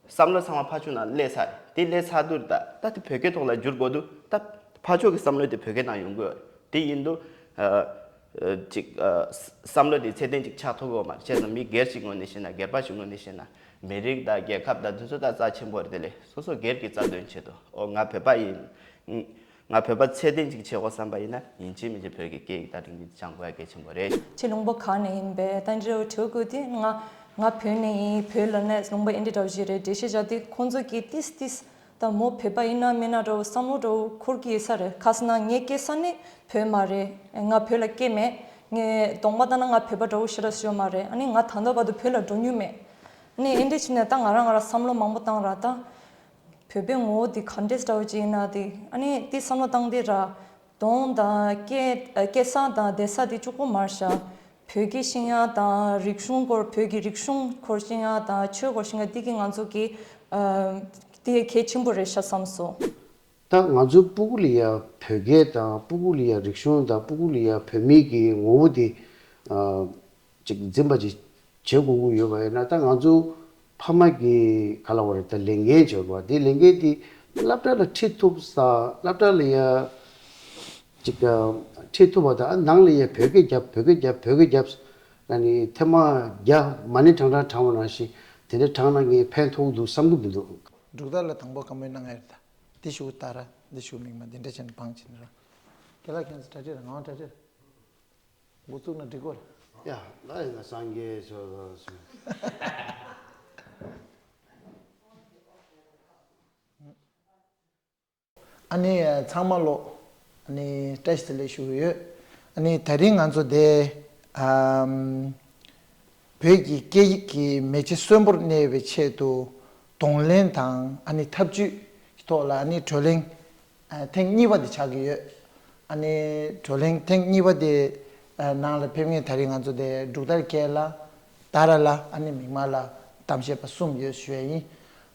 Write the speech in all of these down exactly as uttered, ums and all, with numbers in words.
བསམ་བློ་ཚང་མ་ཕར་ཕྱོགས་ནང་སླེབས་ཚར་རེད། དེ་སླེབས་ཚར་དུས་ད་ད་དེ་བོད་སྐད་ཐོག་ལ་བསྒྱུར་དགོས་དུས་ད་ཕར་ཕྱོགས་ཀྱི་བསམ་བློ་དེ་བོད་སྐད་ནང་ཡོང་གི་ཡོད་རེད། དེ་ཡིན་དུས་ཨ་ཨ་ཅིག་ཨ་བསམ་བློ་དེ་ཚད་ལྡན་ཅིག་ཆགས་ཐུབ་ཀྱི་ཡོད་མ་རེད། བྱས་ཙང་མི་སྒེར་ཞིག་ངོས་ནས་བཤད་ན། སྒེར་པ་ཞིག་ངོས་ནས་བཤད་ན། མི་རིགས་དང་རྒྱལ་ཁབ་དང་དེ་ཚོ་ད་རྩ་ཆེན་པོ་རེད། དེ་ལས་སོ་སོ་སྒེར་གྱི་རྩ་དོན་ཆེད་དུ། ཨོ་ང་བོད་པ་ཡིན། ང་བོད་པ་ཚད་ལྡན་ཅིག་བྱེད་དགོས་བསམ་པ་ཡིན་ན། ཡིན་གཅིག་མིན་གཅིག་བོད་ཀྱི་སྐད་ཡིག་དང་རིག་གནས་སྦྱང་དགོས་ཡ་གལ་ཆེན་པོ་རེད། ཁྱེད་ལུང་པ་ག་ནས་ཡིན་པས། ད་འདྲ་བོ་དྲི་བ་དགོས་དུས། ང་ང་བོད་ནས་ཡིན། བོད་ལབ་ན་ལུང་པ་ཨེ་འདྲ་འདྲ་བོ་ཞིག་རེད། འགྲེལ་བཤད་བྱ་དུས་ཁོང་ཚོ་གིས་ཏིས་ཏིས་ད་མོ་བོད་པ་ཡིན་ན་མིན་ན་འདྲ་བོ་བསམ་བློ་འདྲ་བོ་འཁོར་གྱི་ཡོད་ས་རེད། ག་ཟེར་ན་ངའི་སྐྱེས་ས་ནི་བོད་མ་རེད། ང་བོད་ལ་སྐྱེས་མེད། ངས་གདོང་པ་བལྟས་ན་ང་བོད་པ་འདྲ་བོ་ཞེ་དྲག་ཡོད་མ་རེད། ཨ་ནི་ང་ད་ལྟ་བར་དུ་བོད་ལ་འགྲོ་མྱོང་མེད། ཨ་ནི་ཨེ་འདྲ་བྱས་ནས་ད་ང་རང་ང་རང་བསམ་བློ་མང་པོ་བཏང་ར། ད་བོད་པའི་ངོ་བོ་འདི་ག་འདྲས་འདྲ་བོ་ཅིག་ཡིན་ན། དེ་ཨ་ནི་དེ་བསམ་བློ་བཏང་དེ་ར། གདོང་དང་སྐད་སྐད་གསང་དང་བསྡད་ས་དེ་གཅིག་པོ་མ་རེད་ཤག་བོད་སྐད་ཤེས་ཡ་དང་། རིག་གཞུང་སྐོར། བོད་ཀྱི་རིག་གཞུང་སྐོར་ཤེས་ཡ་དང་། ཆོས་སྐོར་ཤེས་ཡ། འདི་གི་ང་ཚོ་གི་ཨ་དེ་གལ་ཆེན་པོ་རེད་ཤག་བསམ་སོང་། ད་ང་ཚོ་སྤུ་གུ་ལ་ཡ་བོད་སྐད་དང་། སྤུ་གུ་ལ་ཡ་རིག་གཞུང་དང་། སྤུ་གུ་ལ་ཡ་བོད་མི་གི་ངོ་བོ་དེ་ཨ་ཅིག་འཛིན་པ་ཅིག་བྱེད་དགོས་ཀྱི་ཡོད་པ་ཡིན་ན། ད་ང་ཚོ་ཕ་མ་གི་ག་ལབ་དགོས་རེད། ད་ལས་འགན་བྱེད་དགོས་པ་དེ། ལས་འགན་དེ་སློབ་གྲྭ་ལ་ཁྲིད་ཐུབ་ས། སློབ་གྲྭ་ལ་ཡ་ཅིག་ཨ་ཁྲིད་ཐུབ་པ་དང་། ནང་ལ་ཡ་བོད་སྐད་རྒྱབ། བོད་སྐད་རྒྱབ། བོད་སྐད་རྒྱབ་ལབ་ནས་ཐེངས་མ་བརྒྱ་མ་ཎི་བགྲང་བགྲང་བགྲང་བ་ནང་བཞིན་དེ་འདྲ་བགྲང་ན་ངས་ཕན་ཐོགས་འདུག་བསམ་གྱི་མི་འདུག་འབྲུག་རྟ་ལ་དང་པོ་བཀའ་མོལ་གནང་ཡ་རེད། ད་འདི་ཞུ་ད་ར། འདི་ཞུ་མིག་མ་འདི་འདྲ་བྱས་ནས་བང་བྱས་ནས་ར། རྒན་ལགས་ཁྱེད་ཚོ་གྲ་སྒྲིག་ར། ང་གྲ་སྒྲིག་ར། འགོ་བཙུགས་ན་འགྲིག་གོ། ཡ་ལ་ཡིན་ན་སངས་རྒྱས་ཆོས་ལ་སོང་། ཨ་ནི་ཚང་མ་ལོ། ཨ་ནི་བཀྲ་ཤིས་བདེ་ལེགས་ཞུ་གི་ཡོད། ཨ་ནི་ད་རིང་ང་ཚོ་དེ་ཨམ་བོད་ཀྱི་སྐད་ཡིག་གི་མེ་ལྕེ་གསོན་པོར་གནས་པའི་ཆེད་དུ་གདོང་ལེན་དང་། ཨ་ནི་ཐབས་ཇུས་ཀྱི་ཐོག་ལ་ཨ་ནི་བགྲོ་གླེང་ཨ་ཐེངས་གཉིས་པ་དེ་ཆགས་ཀྱི་ཡོད། ཨ་ནི་བགྲོ་གླེང་ཐེངས་གཉིས་པ་དེ་ཨ་ནང་ལ་ཕེབས་མཁན་ད་རེས་ང་ཚོ་དེ་འབྲུག་ཐར་རྒྱལ་ལགས། ཏཱ་ར་ལགས། ཨ་ནི་མིག་དམར་ལགས། གཏམ་བཤད་པ་གསུམ་ཡོད་ཞུ་ཡ་ཡིན།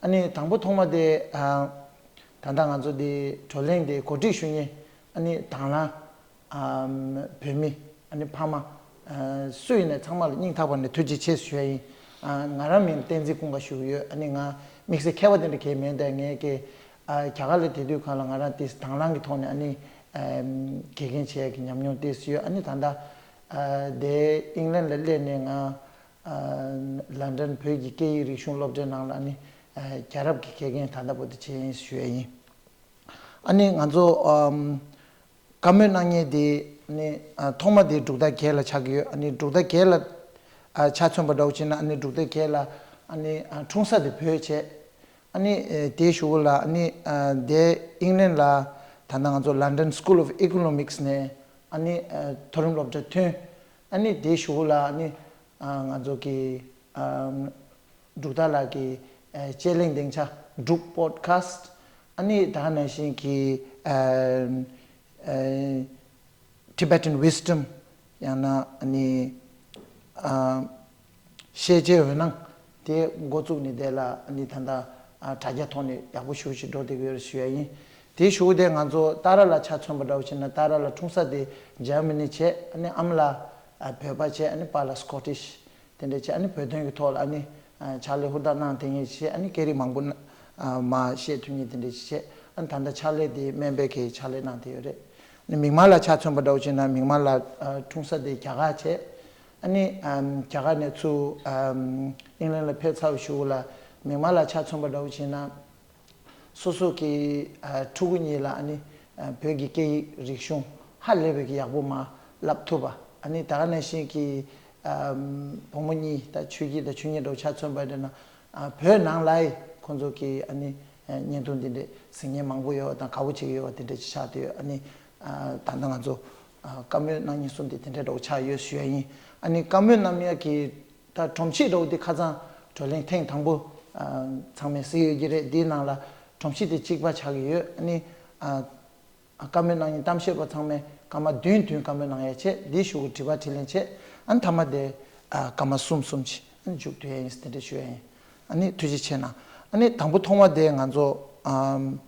ཨ་ནི་དང་པོ་ཐོག་མ་དེ་ཨ་ད་ལྟ་ང་ཚོ་དེ་བགྲོ་གླེང་དེ་གོ་སྒྲིག་ཞུ་མཁན་ཨ་ནི་དང་བླངས་ཨམ་བོད་མི། ཨ་ནི་ཕ་མ་ཨ་སུ་ཡིན་ནའི་ཚང་མ་ལ་སྙིང་ཐག་པ་ནས་ཐུགས་རྗེ་ཆེ་ཞུ་ཡ་ཡིན། ཨ་ང་རང་མིང་བསྟན་འཛིན་ཀུན་དགའ་ཞུ་གི་ཡོད། ཨ་ནི་ང་དམིགས་བསལ་མཁས་པ་དེ་འདྲ་གང་ཡང་མིན། ད་ངས་ཀྱི་ཨ་རྒྱ་གར་ལ་བསྡད་དུས་སྒང་ལ་ང་རང་དེ་དང་བླངས་ཀྱི་ཐོག་ནས་ཨ་ནི་ཨམ་དགེ་རྒན་བྱེད་ཡ་གི་ཉམས་མྱོང་ཏོག་ཙམ་ཡོད། ཨ་ནི་ད་ལྟ་ཨ་དེ་ཨིང་ལན་ལ་སླེབས་ནས་ང་ཨ་ལན་ཌན་བོད་ཀྱི་སྐད་ཡིག་རིག་གཞུང་སློབ་གྲྭའི་ནང་ལ་ཨ་ནི་ཨ་རྒྱལ་རབས་ཀྱི་དགེ་རྒན་ད་ལྟ་བར་དུ་བྱས་ཡིན་ཞུ་ཡ་ཡིན། ཨ་ནི་ང་ཚོ་ཨམ་བཀའ་མོལ་གནང་མཁན་དེ་ཨ་ནི་ཨ་ཐོག་མ་དེ་འབྲུག་ཐར་རྒྱལ་ལགས་ཆགས་ཀྱི་ཡོད། ཨ་ནི་འབྲུག་ཐར་རྒྱལ་ལགས་ཨ་ཆ་མཚོན་པ་འདྲ་བོ་བྱས་ན། ཨ་ནི་འབྲུག་ཐར་རྒྱལ་ལགས་ཨ་ནི་ཨ་འཁྲུངས་ས་དེ་བོད་བྱས། ཨ་ནི་ཨ་དེའི་གཞུག་ལ་ཨ་ནི་ཨ་དེ་ཨིང་ལན་ལ་ད་ལྟ་ང་ཚོ་London School of Economics ནས་ཨ་ནི་ཨ་མཐོ་རིམ་སློབ་གྲྭ་ཐོན། ཨ་ནི་དེའི་གཞུག་ལ་ཨ་ནི་ཨ་ང་ཚོ་གི་ཨ་འབྲུག་ཐར་ལགས་ཀྱི་ཨ་དཔྱད་གླེང་སྡིངས་ཆ་འབྲུག་པོ་ཌི་ཁ་སི་ཊི། ཨ་ནི་ད་ག་ནང་བཞིན་གྱི་ཨ་ཨ་Tibetan Wisdom། ཡང་ན་ཨ་ནི་ཨ་ཤེས་བྱའི་འོད་སྣང་དེ་འགོ་བཙུགས་ནས་དེ་ལ་ཨ་ནི་ད་ལྟ་ཨ་དྲ་རྒྱ་ཐོག་ནས་ཡག་པོ་ཞེ་པོ་ཅིག་འགྲོ་བསྡད་ཀྱི་ཡོད་རེད་ཞུ་ཡ་ཡིན། དེའི་གཞུག་དེ་ང་ཚོ་ཏཱ་ར་ལགས་ཆ་མཚོན་པ་འདྲ་བོ་བྱས་ན། ཏཱ་ར་ལགས་འཁྲུངས་ས་དེ་འཇར་མ་ནི་བྱས། ཨ་ནི་ཨ་མ་ལགས་ཨ་བོད་པ་བྱས། ཨ་ནི་པཱ་ལགས་སི་ཀོ་ཊིཤ་དེ་འདྲ་བྱས། ཨ་ནི་བོད་དོན་གྱི་ཐོག་ལ་ཨ་ནི་ཨ་ཕྱག་ལས་ཧུར་ཐག་གནང་བསྡད་མཁན་བྱས། ཨ་ནི་སྐད་རིགས་མང་པོ་ཨ་མར་བཤད་ཐུབ་མཁན་དེ་འདྲ་བྱས། ཨ་ནི་ད་ལྟ་ཕྱག་ལས་དེ་སྨན་པའི་གི་ཕྱག་ལས་གནང་བསྡད་ཡོད་རེད། ཨ་ནི་མིག་དམར་ལགས་ཆ་མཚོན་པ་འདྲ་བོ་བྱས་ན། མིག་དམར་ལགས་ཨ་འཁྲུངས་ས་དེ་རྒྱ་གར་བྱས། ཨ་ནི་ཨམ་རྒྱ་གར་ནས་ཚུར་ཨམ་ཨིང་ལན་ལ་ཕེབས་ཚར་བའི་གཞུག་ལ་མིག་དམར་ལགས་ཆ་མཚོན་པ་འདྲ་བོ་བྱས་ན། སོ་སོ་གི་ཨ་ཕྲུ་གུ་གཉིས་ལ་ཨ་ནི་ཨ་བོད་ཀྱི་སྐད་ཡིག་རིག་གཞུང་ཧ་ལས་པའི་གི་ཡག་པོ་མར་བསླབ་ཐུབ་པ། ཨ་ནི་ད་ག་ནང་བཞིན་གྱི་ཨམ་བུ་མོ་གཉིས་ད་ཆོས་སྐྱིད་དང་ཆོས་ཉིད་འདྲ་བོ་ཆ་མཚོན་པ་འདྲ་ན། ཨ་བོད་ནང་ལ་ཡི་ཁོང་ཚོ་གི་ཨ་ནི་ཨ་བརྙན་ཐུང་འདི་འདྲ་གཟིགས་མཁན་མང་པོ་ཡོད་པ་དང་། དགའ་པོ་བྱེད་ཀྱི་ཡོད་པ་དེ་འདྲ་ཅིག་ཆགས་བསྡད་ཡོད། ཨ་ནི་ཨ་ད་ལྟ་ང་ཚོ་ཨ་བཀའ་མོལ་གནང་མཁན་གསུམ་དེ་དེ་འདྲ་འདྲ་བོ་ཆགས་ཡོད་ཞུ་ཡ་ཡིན། ཨ་ནི་བཀའ་མོལ་གནང་ཡ་གི་ད་སྒྲོམ་གཞི་འདྲ་བོ་དེ་ཁ་སང་བགྲོ་གླེང་ཐེངས་དང་པོ་ཨ་ཚང་མས་གཟིགས་ཡོད་ཀྱི་རེད། འདིའི་ནང་ལ་སྒྲོམ་གཞི་དེ་གཅིག་པ་ཆགས་ཀྱི་ཡོད། ཨ་ནི་ཨ་བཀའ་མོལ་གནང་མཁན་གཏམ་བཤད་པ་ཚང་མས་སྐར་མ་བདུན་བདུན་བཀའ་མོལ་གནང་ཡ་བྱས། འདིའི་གཞུག་གུ་དྲི་བ་དྲིས་ལན་བྱས། ཨ་ནི་མཐའ་མ་དེ་ཨ་སྐར་མ་གསུམ་གསུམ་ཅིག་ཨ་ནི་མཇུག་བསྡུ་ཡ་ཡིན་ཟེར་དེ་འདྲ་ཞུ་ཡ་ཡིན། ཨ་ནི་ཐུགས་རྗེ་ཆེ་གནང་། ཨ་ནི་དང་པོ་ཐོག་མ་དེ་ང་ཚོ་ཨམ་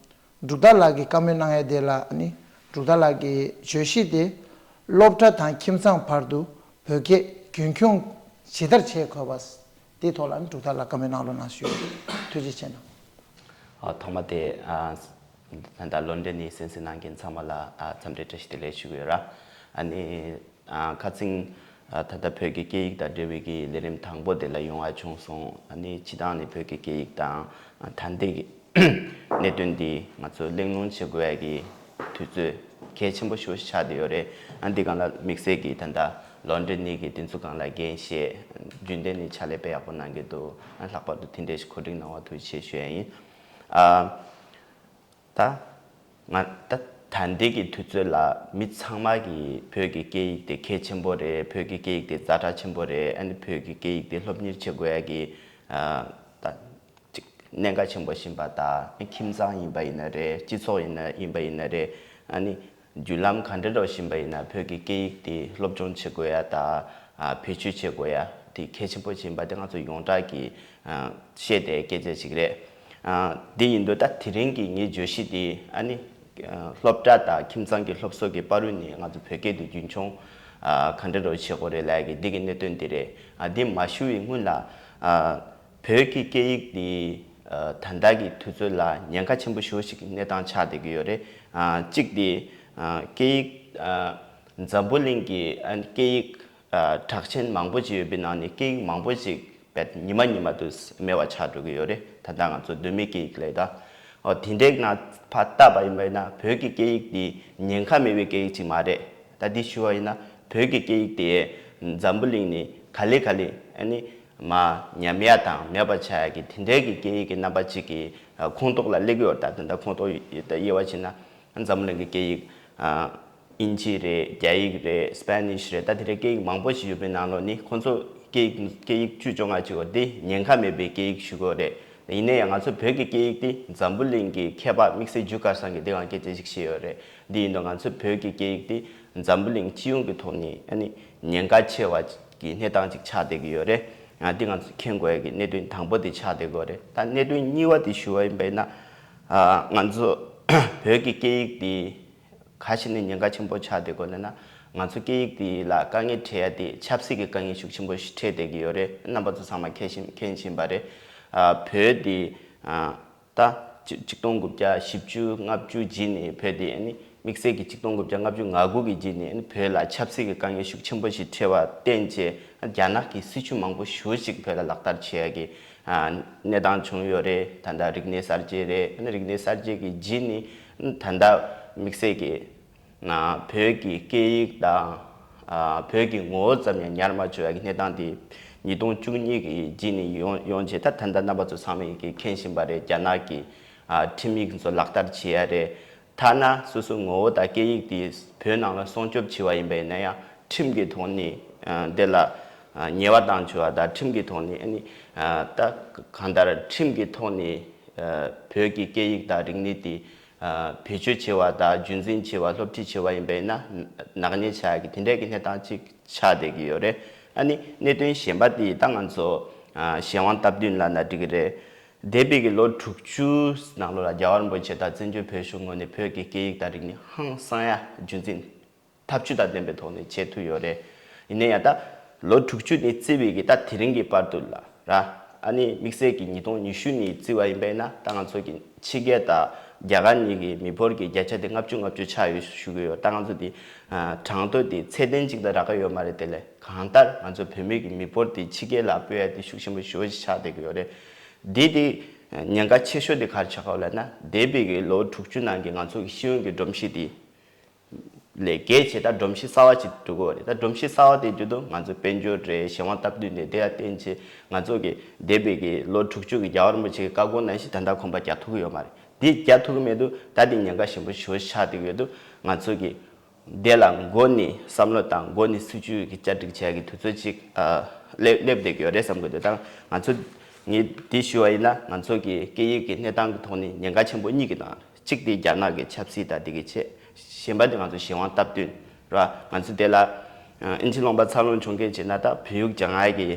འབྲུག་རྟ་ལགས་ཀྱིས་བཀའ་མོལ་གནང་ཡ་དེ་ལ། ཨ་ནི་འབྲུག་རྟ་ལགས་ཀྱི་བརྗོད་གཞི་དེ། སློབ་གྲྭ་དང་ཁྱིམ་ཚང་བར་དུ་བོད་སྐད་རྒྱུན་འཁྱོངས་ཇི་ལྟར་བྱེད་དགོས་པ། དེའི་ཐོག་ལ་ཨ་ནི་འབྲུག་རྟ་ལགས་བཀའ་མོལ་གནང་རོགས་གནང་ཞུ། ཐུགས་རྗེ་ཆེ་གནང་། ཨ། ཐོག་མ་དེ། ཨ། ད་ལྟ་ལོ་འདྲེན་ནི་གསན་གཟིགས་གནང་མཁན་ཚང་མ་ལ། ཨ། འཚམས་འདྲི་བཀྲ་ཤིས་བདེ་ལེགས་ཞུ་གི་ཡོད་ར། ཨ་ནི། ཨ། ཁ་སང་། ཨ། ད་ལྟ་བོད་ཀྱི་སྐད་ཡིག་དང་འབྲེལ་བའི་གི་ལས་རིམ་དང་པོ་དེ་ལ་ཡོང་བ་བྱུང་སོང་། ཨ་ནི་སྤྱིར་བཏང་ནི་བོད་ཀྱི་སྐད་ཡིག་དང་། ཨ། ད་ལྟའི་གི་གནད་དོན་འདི་ང་ཚོ་གླེང་སློང་བྱེད་དགོས་ཡ་གི་དུས་ཚོད་གལ་ཆེན་པོ་ཞེ་པོ་ཞིག་ཆགས་བསྡད་ཡོད་རེད། ཨ། འདི་སྒང་ལ་དམིགས་བསལ་གྱིས་ད་ལྟ་ལོ་འདྲེན་ནི་གི་དེ་ཚོ་སྒང་ལ་འགན་བཞེས། རྒྱུན་ལྡན་ནས་ཕྱག་ལས་དཔེ་ཡག་པོ་གནང་གི་འདུག། ཨ། ལྷག་པར་དུ་དེ་འདྲའི་ཞིག་གོ་སྒྲིག་གནང་བ་ཐུགས་རྗེ་ཆེ་ཞུ་ཡ་ཡིན། ཨ། ད་ང་ད་ད་ལྟའི་གི་དུས་ཚོད་ལ་མི་ཚང་མ་གིས་བོད་ཀྱི་སྐད་ཡིག་དེ་གལ་ཆེན་པོ་རེད། བོད་ཀྱི་སྐད་ཡིག་དེ་ཛ་དྲག་ཆེན་པོ་རེད། ཨ་ནི་བོད་ཀྱི་སྐད་ཡིག་དེ་སློབ་གཉེར་བྱེད་དགོས་ཡ་གི། ཨ། ད་ཅིག་གནད་འགག་ཆེན་པོ་ཞིག་ཡིན་པ་དང་། ཁྱིམ་ཚང་ཡིན་པ་ཡིན་ན་རེད། སྤྱི་ཚོགས་ཡིན་ན་ཡིན་པ་ཡིན་ན་རེད། ཨ་ནི་བརྒྱུད་ལམ་ག་འདྲ་འདྲ་བཞིན་པ་ཡིན་ན་བོད་ཀྱི་སྐད་ཡིག་དེ་སློབ་སྦྱོང་བྱེད་དགོས་ཡ་དང་། ཨ། བེད་སྤྱོད་བྱེད་དགོས་ཡ་དེ་གལ་ཆེན་པོ་ཞིག་ཡིན་པ་དེ་ང་ཚོ་ཡོངས་གྲགས་ཀྱིས། ཨ། བཤད་བསྡད་སྐད་ཆ་ཞིག་རེད། ཨ། དེ་ཡིན་དུས་ད་དེ་རིང་གི་ངའི་བརྗོད་གཞི་དེ། ཨ་ནི། ཨ། སློབ་གྲྭ་དང་ཁྱིམ་ཚང་གི་སློབ་གསོ་གི་བར་དུ་ནས་ང་ཚོ་བོད་སྐད་དེ་རྒྱུན་འཁྱོངས། ཨ། ག་འདྲ་འདྲ་བྱེད་དགོས་རེད་ལབ་ཡ་གི་འདི་གི་གནད་དོན་དེ་རེད། ཨ། འདི་མ་ཞུ་བའི་སྔོན་ལ། ཨ། བོད་ཀྱི་སྐད་ཡིག་འདི། ཨ། ད་ལྟ་གི་དུས་ཚོད་ལ་ཉེན་ཁ་ཆེན་པོ་ཞེ་པོ་ཞིག་གི་གནས་སྟངས་ཆགས་བསྡད་ཀྱི་ཡོད་རེད། ཨ། གཅིག་དེ། ཨ། སྐད་ཡིག་ཨ། འཛམ་བུ་གླིང་གི། ཨ། སྐད་ཡིག་ཨ། གྲགས་ཅན་མང་པོ་ཅིག་ཡོད་པའི་ནང་ནས་སྐད་ཡིག་མང་པོ་ཅིག་བེད་ཉི་མ་ཉི་མ་དུ་མེད་པ་ཆགས་འགྲོ་གི་ཡོད་རེད། ད་ལྟ་ང་ཚོ་གདོད་མའི་སྐད་ཡིག་ལབ་ད། ཨོ། དེ་འདྲའི་ནང་ཕར་བལྟས་པ་ཡིན་པ་ཡིན་ན་བོད་ཀྱི་སྐད་ཡིག་འདི་ཉེན་ཁ་མེད་པའི་སྐད་ཡིག་ཅིག་མ་རེད། ད་འདི་ཞུ་བ་ཡིན་ན་བོད་ཀྱི་སྐད་ཡིག་དེ་འཛམ་བུ་གླིང་ནས་ག་ལེ་ག་ལེ། ཨ་ནི་མར་ཉམས་ཡ་དང་མེད་པ་ཆགས་ཡ་གི་དེ་འདྲའི་གི་སྐད་ཡིག་གི་རྣམ་པ་ཅིག་གི། ཨ། ཁོངས་གཏོགས་ལ་སླེབས་ཀྱི་ཡོད་རེད། ད་ད་ལྟ་ཁོངས་གཏོགས་ད་དབྱེ་བ་ཕྱེ་ན་འཛམ་བུ་གླིང་གི་སྐད་ཡིག་ཨ། དབྱིན་ཇི་རེད། རྒྱ་ཡིག་རེད། སི་པེ་ནིཤ་རེད། ད་དེ་འདྲའི་སྐད་ཡིག་མང་པོ་ཞིག་ཡོད་པའི་ནང་ལོགས་ནས་ཁོང་ཚོ་སྐད་ཡིག་སྐད་ཡིག་བཅུ་བཅོ་ལྔ་ཅིག་ཡོད་དེ་ཉེན་ཁ་མེད་པའི་སྐད་ཡིག་ཞུ་གི་ཡོད་རེད། ཡིན་ན་ཡང་ང་ཚོ་བོད་ཀྱི་སྐད་ཡིག་དེ་འཛམ་བུ་གླིང་གི་མཁས་པ་དམིགས་བསལ་ཇུ་ཀར་སང་གིས་འདི་སྒང་སྐད་ཆ་ཞིག་བཤད་ཡོད་རེད། འདི་ཡིན་དུས་ང་ཚོ་བོད་ཀྱི་སྐད་ཡིག་དེ་འཛམ་བུ་གླིང་སྤྱི་ཡོངས་ཀྱི་ཐོག་ནས། ཨ་ནི་ཉེན་ཁ་ཆེ་བ་གི་གནས་སྟངས་ཅིག་ཆགས་བསྡད་ཀྱི་ཡོད་རེད། ཨ། འདི་ང་ཚོ་མཁྱེན་དགོས་ཡ་གི་གནད་དོན་དང་པོ་དེ་ཆགས་བསྡད་ཀྱི་ཡོད་རེད། ད་གནད་དོན་གཉིས་པ་དེ་ཞུ་བ་ཡིན་པ་ཡིན་ན། ཨ། ང་ཚོ་བོད་ཀྱི་སྐད་ཡིག་དེ། ག་ཞིག་ནས་ཉེན་ཁ་ཆེན་པོ་ཆགས་བསྡད་ཀྱི་ཡོད་ལབ་ན། ང་ཚོ་སྐད་ཡིག་དེ་ལ་དཀའ་ངལ་འཕྲད་ཡ་དེ་ཆབ་སྲིད་ཀྱི་དཀའ་ངལ་ཤུགས་ཆེན་པོ་ཞིག་འཕྲད་བསྡད་ཀྱི་ཡོད་རེད། རྣམ་པ་ཚོ་ཚང་མ་མཁྱེན་བཞིན་མཁྱེན་བཞིན་པ་རེད། ཨ། བོད་དེ། ཨ། ད་ཆིག་སྟོང་དགུ་བརྒྱ་བཞི་བཅུ་ལྔ་བཅུ་རྗེས་ནས་བོད་དེ། ཨ་ནི་དམིགས་བསལ་གྱི་ཆིག་སྟོང་དགུ་བརྒྱ་ལྔ་བཅུ་ང་དགུ་གི་རྗེས་ནས། ཨ་ནི་བོད་ལ་ཆབ་སྲིད་ཀྱི་དཀའ་ངལ་ཤུགས་ཆེན་པོ་ཞིག་འཕྲད་པར་བརྟེན་བྱས། ཨ། རྒྱ་ནག་གི་སྲིད་བྱུས་མང་པོ་ཞེ་པོ་ཞིག་བོད་ལ་ལག་བསྟར་བྱེད་ཡ་གི། ཨ། གནས་སྟངས་བྱུང་ཡོད་རེད། ད་ལྟ་རིག་གནས་གསར་བརྗེ་རེད། ཨ་ནི་རིག་གནས་གསར་བརྗེ་གི་རྗེས་ནས་ད་ལྟ་དམིགས་བསལ་གྱི་ན་བོད་ཀྱི་སྐད་ཡིག་དང་། ཨ། བོད་ཀྱི་ངོ་བོ་ཙམ་ཡང་ཉར་མ་བཅུག་ཡ་གི་གནས་སྟངས་དེ་ཉིས་སྟོང་བཅུ་གཉིས་ཀྱི་རྗེས་ནས་ཡོང་ཡོང་བྱས། ད་ད་ལྟ་རྣམ་པ་ཚོ་ཚང་མས་ཀྱིས་མཁྱེན་བཞིན་པ་རེད། རྒྱ་ནག་གི། ཨ། ཁྲིམས་ཡིག་ཚོ་ལག་བསྟར་བྱེད་ཡ་རེད། ཐ་ན་སོ་སོའི་ངོ་བོ་དང་སྐད་ཡིག་དེ་བོད་ནང་ལ་སྲུང་སྐྱོབ་བྱེད་པ་ཡིན་པ་ཡིན་ན་ཡང་ཁྲིམས་ཀྱི་ཐོག་ནས། ཨ། དེ་ལ། ཨ། ཉེས་པ་བཏང་བཅུག་པ་དང་ཁྲིམས་ཀྱི་ཐོག་ནས། ཨ་ནི། ཨ། ད་གང་ལྟར་ཁྲིམས་ཀྱི་ཐོག་ནས། ཨ། བོད་ཀྱི་སྐད་ཡིག་དང་རིག་གནས་དེ། ཨ། བེད་སྤྱོད་བྱེད་པ་དང་རྒྱུན་འཛིན་བྱེད་པ། སློབ་ཁྲིད་བྱེད་པ་ཡིན་པ་ཡིན་ན་ནག་ཉེས་ཆགས་ཀྱི་དེ་འདྲའི་གི་གནས་སྟངས་ཅིག་ཆགས་བསྡད་ཀྱི་ཡོད་རེད། ཨ་ནི་གནད་དོན་གཞན་པ་དེ་ད་ང་ཚོ། ཨ། གཞན་དབང་སྟབས་བསྟུན་ལབ་ན་འགྲིག་གི་རེད། འདས་པའི་གི་ལོ་དྲུག་ཅུ་ནང་ལོགས་ལ་རྒྱལ་བ་རིན་པོ་ཆེ་དང་བཙན་བྱོལ་བོད་གཞུང་ངོས་ནས་བོད་ཀྱི་སྐད་ཡིག་དང་རིག་གནས་ཧང་སང་ཡ་རྒྱུན་འཛིན་ཐབས་ཇུས་དང་ལྡན་པའི་ཐོག་ནས་བྱེད་ཐུབ་ཡོད་རེད། ཡིན་ན་ཡང་ད་ལོ་དྲུག་ཅུ་ནས་བརྩིས་པའི་གི་ད་དེ་རིང་གི་བར་དུ་ལ་ར། ཨ་ནི་དམིགས་བསལ་གྱི་ཉིས་སྟོང་ཉི་ཤུ་ནས་བརྩིས་པ་ཡིན་པས་ན། ད་ང་ཚོ་གི་ཕྱི་རྒྱལ་དང་རྒྱ་གར་གཉིས་ཀྱི་མི་འབོར་གྱི་བརྒྱ་ཆ་དེ་ལྔ་བཅུ་ལྔ་བཅུ་ཆགས་ཡོད་ཞུ་གི་ཡོད། ད་ང་ཚོ་དེ། ཨ། གྲངས་ཐོ་དེ་ཚད་ལྡན་ཅིག་དང་རག་གི་ཡོད་མ་རེད། དེ་ལས་གང་ལྟར་ང་ཚོ་བོད་མི་གི་མི་འབོར་དེ་ཕྱི་རྒྱལ་ལ་སྤོས་ཡ་དེ་ཤུགས་ཆེན་པོ་ཞེ་པོ་ཞིག་ཆགས་བསྡད་ཀྱི་ཡོད་རེད། འདི་དེ་ཉེན་ཁ་ཆེ་ཤོས་དེ་ག་རེ་ཆགས་ཀྱི་ཡོད་ལབ་ན། འདས་པའི་གི་ལོ་དྲུག་ཅུ་ནང་གི་ང་ཚོ་གི་ཤེས་ཡོན་གྱི་སྒྲོམ་གཞི་དེ་ལས་བརྒལ་བྱས་ད་སྒྲོམ་གཞི་གསར་བ་ཅིག་འཛུགས་དགོས་རེད། ད་སྒྲོམ་གཞི་གསར་བ་དེ་བརྒྱུད་དུ་ང་ཚོ་དཔལ་འབྱོར་རེད། གཞན་དབང་སྟབས་བསྟུན་རེད། དེ་ལ་བརྟེན་བྱས་ང་ཚོ་གི་འདས་པའི་གི་ལོ་དྲུག་ཅུ་གི་རྒྱལ་བ་རིན་པོ་ཆེ་གི་བཀའ་དགོངས་ནང་བཞིན་ད་ལྟ་གོམ་པ་རྒྱག་ཐུབ་ཀྱི་ཡོད་མ་རེད། འདི་རྒྱག་ཐུབ་ཀྱི་མེད་དུས་ད་དེ་ཉེན་ཁ་ཞེ་པོ་ཞེ་པོ་ཆགས་བསྡད་ཀྱི་ཡོད་དུས། ང་ཚོ་གི་དེ་ལ་མགོ་ནས་བསམ་བློ་དང་མགོ་ནས་སྲིད་ཇུས་ཀྱི་བསྐྱར་སྒྲིག་བྱེད་ཡ་གི་དུས་ཚོད་ཅིག་ཨ། སླེབས་སླེབས་བསྡད་ཀྱི་ཡོད་རེད་བསམ་གྱི་འདུག། ད་ང་ཚོ་ངས་འདི་ཞུ་བ་ཡིན་ན། ང་ཚོ་གི་སྐད་ཡིག་གི་གནས་སྟངས་ཀྱི་ཐོག་ནས་ཉེན་ཁ་ཆེན་པོ་གཉིས་ཀྱི་ནང་། གཅིག་དེ་རྒྱ་ནག་གི་ཆབ་སྲིད་དང་དེ་གི་ཆེད། གཞན་པ་དེ་ང་ཚོ་གཞན་དབང་སྟབས་བསྟུན་ར། ང་ཚོ་དེ་ལ་ཨིན་ཇི་ལུང་པ་འཚར་ལོངས་བྱུང་མཁན་བྱས་ན་ད་བོད་ཡིག་སྦྱང་ཡ་གི་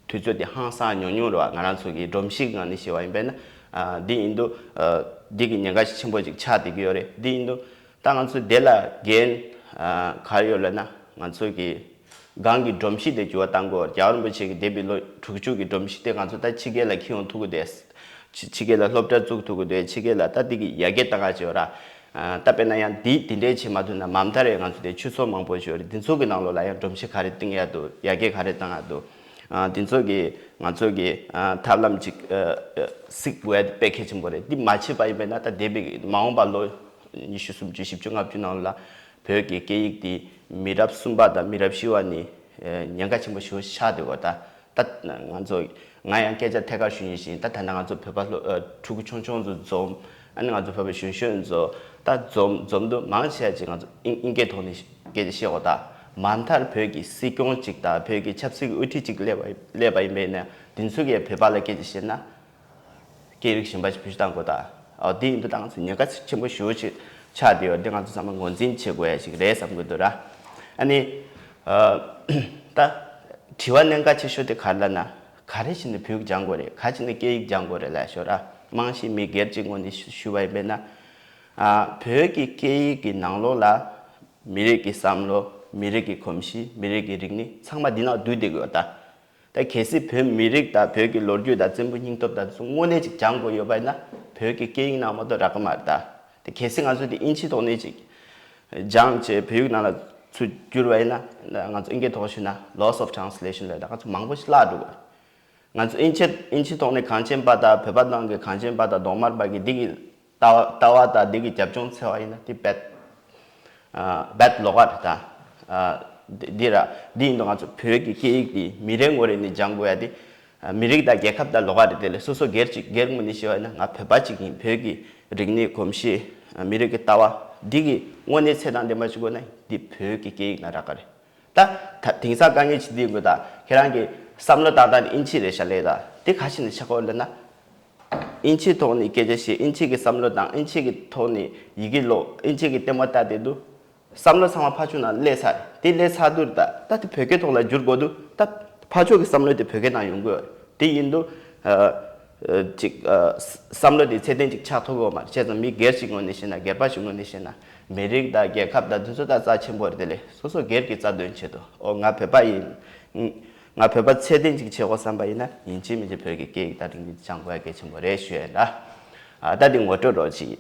དུས་ཚོད་དེ་ཧང་སང་ཉུང་ཉུང་རེད་བ། ང་རང་ཚོ་གི་སྒྲོམ་གཞི་གི་ངང་ནས་བཤད་པ་ཡིན་པས་ན། ཨ། འདི་ཡིན་དུས། ཨ། འདི་གི་ཉེན་ཁ་ཆེན་པོ་ཅིག་ཆགས་བསྡད་ཀྱི་ཡོད་རེད། འདི་ཡིན་དུས་ད་ང་ཚོ་དེ་ལ་འགན། ཨ། ག་རེ་ཡོད་ལབ་ན། ང་ཚོ་གི་ སྒང་གི་སྒྲོམ་གཞི་དེ་འགྱུར་བ་གཏང་དགོས། རྒྱལ་བ་རིན་པོ་ཆེ་གིས་འདས་པའི་ལོ་དྲུག་ཅུ་གི་སྒྲོམ་གཞི་དེ་ང་ཚོ་ད་ཕྱི་རྒྱལ་ལ་འཁྱེར་ཡོང་ཐུབ་ཀྱི་འདུག་ཕྱི་ཕྱི་རྒྱལ་ལ་སློབ་གྲྭ་བཙུགས་ཐུབ་ཀྱི་འདུག་ཕྱི་རྒྱལ་ལ་ད་འདི་གི་ཡར་རྒྱས་གཏང་ག་བྱེད་པ་ར། ཨ། ད་དཔེར་ན་ཡང་འདི་དེ་འདྲའི་བྱེད་མ་ཐུབ་ན་མ་མཐའ་རེ་ང་ཚོ་དེ་ཆུ་ཚོད་མང་པོ་ཞིག་ཡོད་རེད། འདི་ཚོ་གི་ནང་ལོགས་ལ་ཡང་སྒྲོམ་གཞི་ག་རེ་གཏིང་ཡག་འདུག་ཡར་རྒྱས་ག་རེ་གཏང་ཡག་འདུག་ཨ། འདི་ཚོ་གི་ང་ཚོ་གི་ཨ། ཐབས་ལམ་ཅིག་ཨ། ཨ། གཟིགས་དགོས་ཡ་དེ་དཔེ་གལ་ཆེན་པོ་རེད། འདི་མ་བྱས་པ་ཡིན་པས་ན་ད་འདས་པའི་མ་འོངས་པ་ལོ་ཉི་ཤུ་སུམ་ཅུ་བཞི་བཅུ་ལྔ་བཅུ་ནང་ལ་བོད་ཀྱི་སྐད་ཡིག་འདི་མི་རབས་གསུམ་པ་དང་མི་རབས་བཞི་པ་ནི་ཨ། ཉེན་ཁ་ཆེན་པོ་ཞེ་པོ་ཆགས་བསྡད་ཡོད་ད། ད་ང་ཚོ་ང་ཡང་སྐད་ཆ་ཐད་ཀར་ཞུ་ཡིན་ཞིང་། ད་ད་ལྟ་ང་ཚོ་བོད་པ་སློབ་ཨ། ཕྲུ་གུ་ཆུང་ཆུང་ཚོ་འཛོམས། ཨ་ནི་ང་ཚོ་བོད་པ་གཞོན་གཞོན་ཚོ་ད་འཛོམས་འཛོམས་དུས་མང་ཆེ་བ་ཅིག་ང་ཚོ་ཨིན་ཨིན་སྐད་ཐོག་ནས་སྐད་ཆ་བཤད་འོ་ད། མ་མཐར་བོད་ཀྱི་སྲིད་སྐྱོང་ཅིག་དང་བོད་ཀྱི་ཆབ་སྲིད་ཀྱི་དབུ་ཁྲིད་ཅིག་སླེབས་པ་སླེབས་པ་ཡིན་པས་ན་དེ་ཚོ་གིས་བོད་པ་ལ་སྐད་ཆ་བཤད་ན། སྐད་རིགས་གཞན་པ་ཞིག་བེད་སྤྱོད་གཏང་དགོས་ད། ཨ། དེ་ཡིན་དུས་ད་ང་ཚོ་ཉེན་ཁ་ཆེན་པོ་ཞེ་པོ་ཅིག་ཆགས་བསྡད་ཡོད། དེ་ང་ཚོ་ཚང་མ་ངོས་འཛིན་བྱེད་དགོས་ཡ་ཞིག་རེད་བསམ་གྱི་འདུག་ར། ཨ་ནི་ཨ། ད་དྲི་བ་གནད་འགག་ཆེ་ཤོས་དེ་ག་རེ་ལབ་ན། ག་རེ་བྱས་ནས་བོད་ཡིག་སྦྱང་དགོས་རེད། ག་རེ་བྱས་ནས་སྐད་ཡིག་སྦྱང་དགོས་རེད་ལབ་ཤོད་ར། རྨང་གཞི་མི་སྒེར་གཅིག་ངོས་ནས་ཞུ་ཞུ་བ་ཡིན་པས་ན། ཨ། བོད་ཀྱི་སྐད་ཡིག་གི་ནང་ལོགས་ལ་མི་རིགས་ཀྱི་བསམ་བློ། མི་རིགས་ཀྱི་གོམས་གཤིས། མི་རིགས་ཀྱི་རིག་གནས་ཚང་མ་འདི་ནང་འདུས་བསྡད་ཀྱི་ཡོད་ད། ད་གལ་སྲིད་བོད་མི་རིགས་དང་བོད་ཀྱི་ལོ་རྒྱུས་དང་བཙན་པོའི་སྙིང་སྟོབས་དང་དེ་ཚོ་དངོས་གནས་ཅིག་སྦྱང་དགོས་ཡོད་པ་ཡིན་ན་བོད་ཀྱི་སྐད་ཡིག་ནང་མ་གཏོགས་རག་གི་མ་རེད་ད། དེ་གལ་སྲིད་ང་ཚོས་དེ་ཨིན་ཇིའི་ཐོག་ནས་ཅིག་སྦྱངས་བྱས་བོད་ཡིག་ནང་ལ་ཚུར་བསྒྱུར་བ་ཡིན་ན། ང་ཚོ་ཨིན་སྐད་ཐོག་ཞུས་ན་loss of translation ལབ་ད། ང་ཚོ་མང་པོ་ཞིག་བརླག་འགྲོ་གི་རེད། ང་ཚོ་ཨིན་ཇི་ཨིན་ཇིའི་ཐོག་ནས་གངས་ཅན་པ་དང་བོད་པ་ནང་གི་གངས་ཅན་པ་དང་གདོང་དམར་པ་གི་འདི་གི་ལྟ་བ་ལྟ་བ་དང་འདི་གི་རྒྱབ་ལྗོངས་འཚོལ་བ་ཡིན་ན་དེ་རྦད་ཨ། རྦད་ལོགས་ཀ་རེད་ད། ཨ། འདི་འདི་ར། འདི་ཡིན་དུས་ང་ཚོ་བོད་ཀྱི་སྐད་ཡིག་འདི་མི་རེ་ངོ་རེ་ནས་སྦྱང་དགོས་ཡ་དེ། ཨ། མི་རིགས་དང་རྒྱལ་ཁབ་དང་ལོགས་ཀ་རེད། དེ་ལས་སོ་སོ་སྒེར་གཅིག་སྒེར་ངོས་ནས་བཤད་པ་ཡིན་ན་ང་བོད་པ་གཅིག་ཡིན། བོད་ཀྱི་རིག་གནས་གོམས་གཤིས། ཨ། མི་རིགས་ཀྱི་ལྟ་བ་འདི་གི་དངོས་གནས་ཚད་དང་ལྡན་པ་ཞིག་དགོས་ན་འདི་བོད་ཀྱི་སྐད་ཡིག་ནང་རག་གི་རེད། ད་ད་དེང་སང་དཀའ་ངལ་ཅིག་འདི་ཡོང་གི་ད། ཁྱེད་རང་གི་བསམ་བློ་བཏང་སྟངས་དེ་ཨིན་ཇི་རེད་ཤག་ལབ་ད། དེ་ག་ཞིག་ནས་ཆགས་ཀྱི་ཡོད་ལབ་ན། ཨིན་ཇིའི་ཐོག་ནས་སྐད་ཆ་བཤད། ཨིན་ཇི་གི་བསམ་བློ་བཏང་། ཨིན་ཇི་གི་ཐོག་ནས་ཡི་གེ་ཀློག་ཨིན་ཇི་གི་ལྟད་མོ་ལྟ་བསྡད་དུས་བསམ་བློ་ཚང་མ་ཕར་ཕྱོགས་ནང་སླེབས་ཚར་རེད། དེ་སླེབས་ཚར་དུས་ད་ད་དེ་བོད་སྐད་ཐོག་ལ་བསྒྱུར་དགོས་དུས་ད་ཕར་ཕྱོགས་ཀྱི་བསམ་བློ་དེ་བོད་སྐད་ནང་ཡོང་གི་ཡོད་རེད། དེ་ཡིན་དུས་ཨ། ཅིག་ཨ། བསམ་བློ་དེ་ཚད་ལྡན་ཅིག་ཆགས་ཐུབ་ཀྱི་ཡོད་མ་རེད། བྱས་ཙང་མི་སྒེར་ཞིག་ངོས་ནས་བཤད་ན། སྒེར་པ་ཞིག་ངོས་ནས་བཤད་ན། མི་རིགས་དང་རྒྱལ་ཁབ་དང་དེ་ཚོ་ད་རྩ་ཆེན་པོ་རེད། དེ་ལས་སོ་སོ་སྒེར་གྱི་རྩ་དོན་ཆེད་དུ། ཨོ་ང་བོད་པ་ཡིན། ང་བོད་པ་ཚད་ལྡན་ཅིག་བྱེད་དགོས་བསམ་པ་ཡིན་ན་ཡིན་གཅིག་མིན་གཅིག་བོད་ཀྱི་སྐད་ཡིག་དང་རིག་གནས་སྦྱང་དགོས་ཡ་གལ་ཆེན་པོ་རེད་ཞུ་ཡ་ཡིན་ད། ཨ། ད་འདི་ངོ་སྤྲོད་རོགས་གྱིས།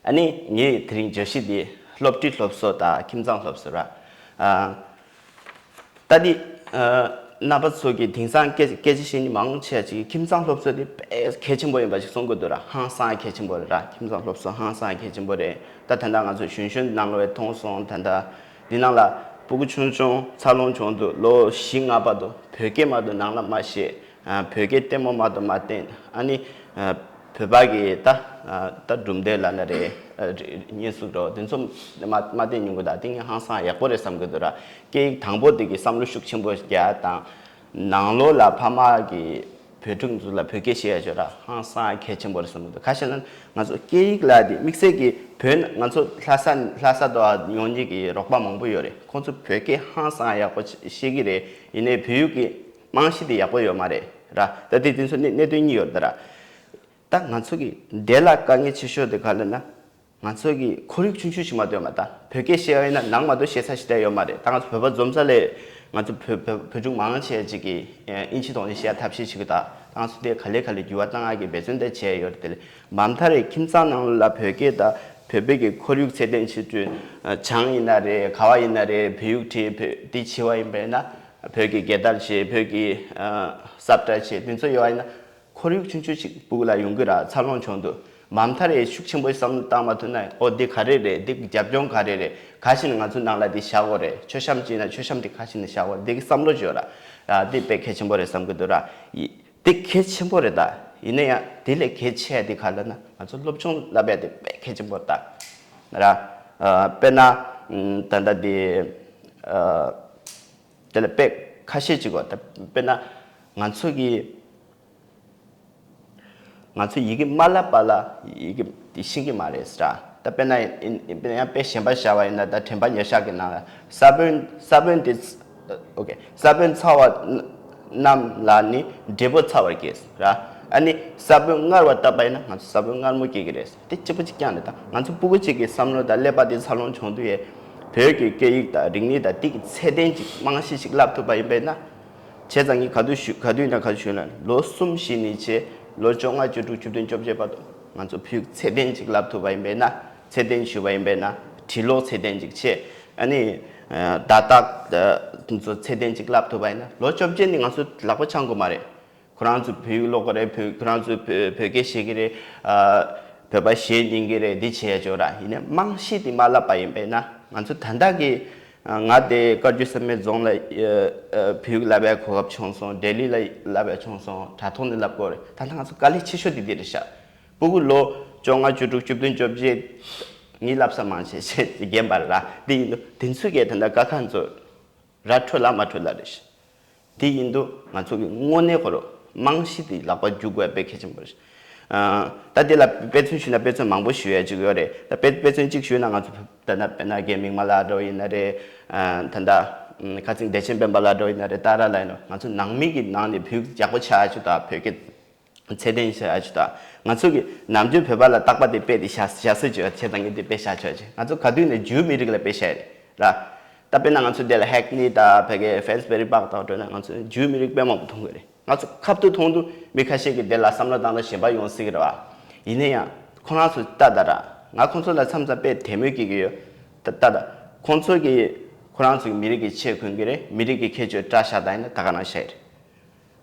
ཨ་ནི་ངས་དེ་རིང་བརྗོད་གཞི་འདི་སློབ་གྲྭའི་སློབ་གསོ་དང་ཁྱིམ་ཚང་སློབ་གསོ་ར། ཨ། ད་འདི་ཨ། རྣམ་པ་ཚོ་གིས་དེང་སང་སྐད་སྐད་ཆ་བཤད་མཁན་མང་ཆེ་བ་ཅིག་གིས་ཁྱིམ་ཚང་སློབ་གསོ་དེ་དཔེ་གལ་ཆེན་པོ་ཡིན་པ་ཞིག་གསུང་གི་འདུག་ར། ཧང་སང་གལ་ཆེན་པོ་རེད་ར། ཁྱིམ་ཚང་སློབ་གསོ་ཧང་སང་གལ་ཆེན་པོ་རེད། ད་ད་ལྟ་ང་ཚོ་གཞོན་གཞོན་ནང་ལོགས་མཐོང་སོང་། ད་ལྟ་འདི་ནང་ལ་སྤུ་གུ་ཆུང་ཆུང་འཚར་ལོངས་བྱུང་དུས་ལོ་བཞི་ལྔ་བར་དུ་བོད་སྐད་མ་གཏོགས་ནང་ལ་མ་བཤད། ཨ། བོད་སྐད་ལྟད་མོ་མ་གཏོགས་མ་བསྟན། ཨ་ནི་ཨ། བོད་པ་གི་ད་ཨ། ད་གྲུབ་འབྲས་ལབ་ན་རེད། ཨ། བརྙན་གཟུགས་འདྲ་བོ་དེ་ཚོ་མ་མ་བསྟན་མྱོང་གི། ད་དེ་ངས་ཧང་སང་ཡག་པོ་རེད་བསམ་གི་འདུག་ར། སྐད་ཡིག་དང་པོ་དེ་གི་བསམ་བློ་ཤུགས་ཆེན་པོ་རྒྱག་དང་། ནང་ལོགས་ལ་ཕ་མ་གི་བོད་ཕྲུག་ཚོ་ལ་བོད་སྐད་བཤད་ཡ་ཅིག་ཡོད་ར། ཧང་སང་གལ་ཆེན་པོ་རེད་བསམ་གི་འདུག་ག་ཞེ་ན་ང་ཚོ་སྐད་ཡིག་ལ་དེ་དམིགས་བསལ་གྱི་བོད་ན་ང་ཚོ་ལྷ་ས་ལྷ་ས་དུ་ཡོང་མཁན་གྱི་རོགས་པ་མང་པོ་ཡོད་རེད། ཁོང་ཚོ་བོད་སྐད་ཧང་སང་ཡག་པོ་བཤད་ཀྱི་རེད། ཡིན་ནའི་བོད་ཡིག་གི་རྨང་གཞི་དེ་ཡག་པོ་ཡོད་མ་རེད་ར། ད་དེ་དེ་ཚོ་གནད་གནད་དོན་གཉིས་ཡོད་རེད་ད་ར། ད་ང་ཚོ་གི་འདི་ལ་དཀའ་ངལ་ཆེ་ཤོས་དེ་ག་རེ་ལབ་ན། ང་ཚོ་གི་ཁོར་ཡུག་ཆུང་ཆུང་ཞིག་མ་གཏོགས་ཡོད་མ་རེད། ད་བོད་སྐད་བཤད་པ་ཡིན་ན་ནང་མ་གཏོགས་བཤད་ས་ཞིག་ད་ཡོད་མ་རེད། ད་ང་ཚོ་བོད་པ་འཛོམས་ས་ལས་ང་ཚོ་བོད་བོད་བོད་ཕྲུག་མང་ཆེ་ཅིག་གིས་ཨིན་ཇི་ཐོག་ནས་བཤད་ཐབས་ཤེས་བྱེད་ཀྱི། ད་ད་ང་ཚོ་དེ་ག་ལེ་ག་ལེ་འགྱུར་བ་གཏང་ཡག་གི་འབད་བརྩོན་དེ་བྱས་ཡོད་རེད། དེ་ལས་མ་མཐའ་རེ་ཁྱིམ་ཚང་ནང་ལ་བོད་སྐད་དང་བོད་པའི་གི་ཁོར་ཡུག་ཚད་ལྡན་བྱེད་དུས་ཨ། ཆང་ཡིན་ན་རེད། ག་བ་ཡིན་ན་རེད། བོད་ཡིག་བྲིས་བོད་འདི་བྱེད་པ་ཡིན་པས་ན་བོད་ཀྱི་རྒྱལ་དར་བྱེད། བོད་ཀྱི་ཨ། སབ་ཏྲ་བྱེད། དེ་ཚོ་ཡོད་པ་ཡིན་ན། ཁོར་ཡུག་ཆུང་ཆུང་ཞིག་སྤུ་གུ་ལ་ཡོང་གི་ར། འཚར་ལོངས་བྱུང་དུས་མ་མཐའ་རེ་ཤུགས་ཆེན་པོ་བསམ་བློ་བཏང་མ་ཐུབ་ན། ཨོ་འདི་ག་རེ་རེད། འདི་རྒྱབ་ལྗོངས་ག་རེ་རེད། ག་ཞིག་ནས་ང་ཚོ་ནང་ལ་འདི་བཞག་དགོས་རེད། མཆོད་བཤམས་ཅིག་ཡིན་ན་མཆོད་བཤམས་དེ་ག་ཞིག་ནས་བཞག་དགོས་རེད། འདི་གི་བསམ་བློ་བྱོས་ར། ཨ། འདི་དཔེ་གལ་ཆེན་པོ་རེད་བསམ་གི་འདུག་ར། ཡི། འདི་གལ་ཆེན་པོ་རེད་ད། ཡིན་ན་ཡང་དེ་ལས་གལ་ཆེ་ཡ་དེ་ག་ལབ་ན་ང་ཚོ་སློབ་སྦྱོང་བསླབ་ཡ་དེ་དཔེ་གལ་ཆེན་པོ་རེད་ད། ར། ཨ། དཔེར་ན་ད་ལྟ་འདི་ཨ། དེ་ལ་དཔེ་ཁ་ཤས་ཅིག་གོ། ད་དཔེར་ན་ང་ཚོ་གི་ང་ཚོ་ཡི་གེ་མ་བསླབས་པ་ལ་ཡི་གེ་དེ་ཤེས་ཀྱི་མ་རེད་ཟེར། ད་དཔེར་ན་ཡིན་དཔེར་ན་ཡང་དཔེ་གཞན་པ་བཞག་པ་ཡིན་ན། ད་དྲན་པ་ཉེར་བཞག་གི་ནང་ལ་ས་བོན་ས་བོན་དེ་ཨོ་ཀེ་ས་བོན་ཚ་བ་རྣམས་ལ་ནི་འབྲས་བུ་ཚ་བར་སྐྱེ་ཟེར། ཨ་ནི་ས་བོན་མངར་བ་བཏབ་པ་ཡིན་ན་ང་ཚོ་ས་བོན་མངར་མོ་སྐྱེ་གི་རེད་ཟེར། དེ་གཅིག་པ་གཅིག་རྐྱང་རེད། ད་ང་ཚོ་སྤུ་གུ་གཅིག་གི་བསམ་བློ་དང་ཀླད་པ་དེ་འཚར་ལོངས་བྱུང་དུས་ཡས་ བོད་ཀྱི་སྐད་ཡིག་དང་རིག་གནས་དང་དེ་གི་ཚད་ལྡན་ཅིག་རྨང་གཞི་ཞིག་བསླབ་ཐུབ་པ་ཡིན་པས་ན། བྱས་ཙང་ངས་ག་དུས་ཞུ་ག་དུས་ཡིན་ན་ག་དུས་ཞུས་ན་ལོ་གསུམ་བཞི་ནས་བྱས་ལོ་བཅོ་ལྔ་བཅུ་དྲུག་བཅུ་བདུན་བཅོ་བརྒྱད་བར་དུ་ང་ཚོ་བོད་ཡིག་ཚད་ལྡན་ཅིག་བསླབ་ཐུབ་པ་ཡིན་པས་ན། ཚད་ལྡན་ཞུས་པ་ཡིན་པས་ན་འབྲི་ཀློག་ཚད་ལྡན་ཅིག་བྱས། ཨ་ནི་བརྡ་རྟགས་དེ་ཚོ་ཚད་ལྡན་ཅིག་བསླབ་ཐུབ་པ་ཡིན་ན་ལོ་བཅོ་བརྒྱད་ནི་ང་ཚོ་ལག་པ་འཆང་དགོས་མ་རེད། ཁོ་རང་ཚོ་བོད་ཡིག་ཀློག་གི་རེད། བོད་ཁོ་རང་ཚོ་བོད་བོད་སྐད་ཤེས་ཀྱི་རེད། ཨ། བོད་པ་གཞས་སྙན་གྱི་རེད། འདི་བྱས་ཆོག་ར། ཡིན་ནའི་རྨང་གཞི་དེ་མ་བསླབ་པ་ཡིན་པས་ན་ང་ཚོ་ད་ལྟ་གི་ཨ། ང་དེ་བཀའ་བརྒྱུད་བསམ་ཡས་རྫོང་ལ་ཨ། ཨ། བོད་ཡིག་བསླབ་པའི་གོ་སྐབས་བྱུང་སོང་། ལྡི་ལི་ལ་བསླབ་པའི་བྱུང་སོང་། དྲ་ཐོག་ནས་བསླབ་དགོས་རེད། ད་ལྟ་ང་ཚོ་དཀའ་ལས་ཆེ་ཤོས་དེ་འདི་རེད་ཤག་སྤུ་གུ་ལོ་བཅོ་ལྔ་བཅུ་དྲུག་བཅུ་བདུན་བཅོ་བརྒྱད་ངས་བསླབ་ས་མང་ཆེ་ཆེ་རྒན་པ་ར། འདི་ཡིན་དུས་དེ་ཚོ་གས་ད་ལྟ་དཀའ་ཁག་ཚོ་ར་འཕྲོད་ལ་མ་འཕྲོད་ལ་རེད་ཤག་དེ་ཡིན་དུས་ང་ཚོ་གི་དངོས་གནས་ཁོ་རང་རྨང་གཞི་དེ་ལག་པ་འཇུག་དགོས་དཔེ་གལ་ཆེན་པོ་རེད། ཨ། ད་དེ་ལ་དཔེ་མཚོན་ཞུས་ན་དཔེ་མཚོན་མང་པོ་ཞུ་ཡ་ཅིག་ཡོད་རེད། ད་དཔེ་དཔེ་མཚོན་གཅིག་ཞུས་ན་ང་ཚོ་ད་ན་དཔེར་ན་རྒན་མིག་དམར་ལགས་འདྲ་བོ་ཡིན་ན་རེད། ཨ། ད་ལྟ་ཁ་སང་བདེ་ཆེན་སྤེན་པ་ལགས་འདྲ་བོ་ཡིན་ན་རེད། ཏཱ་ར་ལགས་ཡིན་ན་ང་ཚོ་ནང་མི་གི་ནང་ནས་བོད་ཡག་པོ་ཆགས་ཡ་ཅིག་དང་བོད་སྐད་ཚད་ལྡན་ཆགས་ཡ་ཅིག་དང་། ང་ཚོ་གི་ནམ་རྒྱུན་བོད་པ་ལ་རྟག་པ་དེ་དཔེ་དེ་བཞག་བཞག་སྲོལ་ཅིག་ཡོད། བྱས་ཙང་ངས་དེ་དཔེ་བཞག་ཆོག་ཅིག་ང་ཚོ་ག་དུས་ནས་ཇུའུ་མི་རིགས་ལ་དཔེ་བཞག་ཡ་རེད་ར། ད་དཔེར་ན་ང་ཚོ་འདི་ལ་ཧེག་ནི་དང་བོད་སྐད་ཧྥེན་སི་བེ་རི་པག་དང་འགྲོ་ན་ང་ཚོ་ཇུའུ་མི་རིགས་དཔེ་མང་པོ་མཐོང་གི་རེད། ང་ཚོ་ཁ་ཐུག་མཐོང་དུས་མི་ཁ་ཤས་ཀྱིས་འདི་ལ་བསམ་བློ་བཏང་ན་གཞན་པ་ཡོང་སྲིད་ཀྱི་རེད་བ། ཡིན་ན་ཡང་ཁོ་རང་ཚོ་ལྟ་ད་ར། ང་ཁོང་ཚོ་ལ་མཚམས་མཚམས་དཔེ་དད་མོས་སྐྱེ་གི་ཡོད། ད་ལྟ་ད་ཁོང་ཚོ་གིས་ཁོ་རང་ཚོ་གི་མི་རིགས་ཀྱི་ཆས་གོན་གི་རེད། མི་རིགས་ཀྱི་ཁྱད་ཆོས་བཀྲ་ཤག་དང་ཡིན་ན་ད་ག་རང་བྱས་རེད།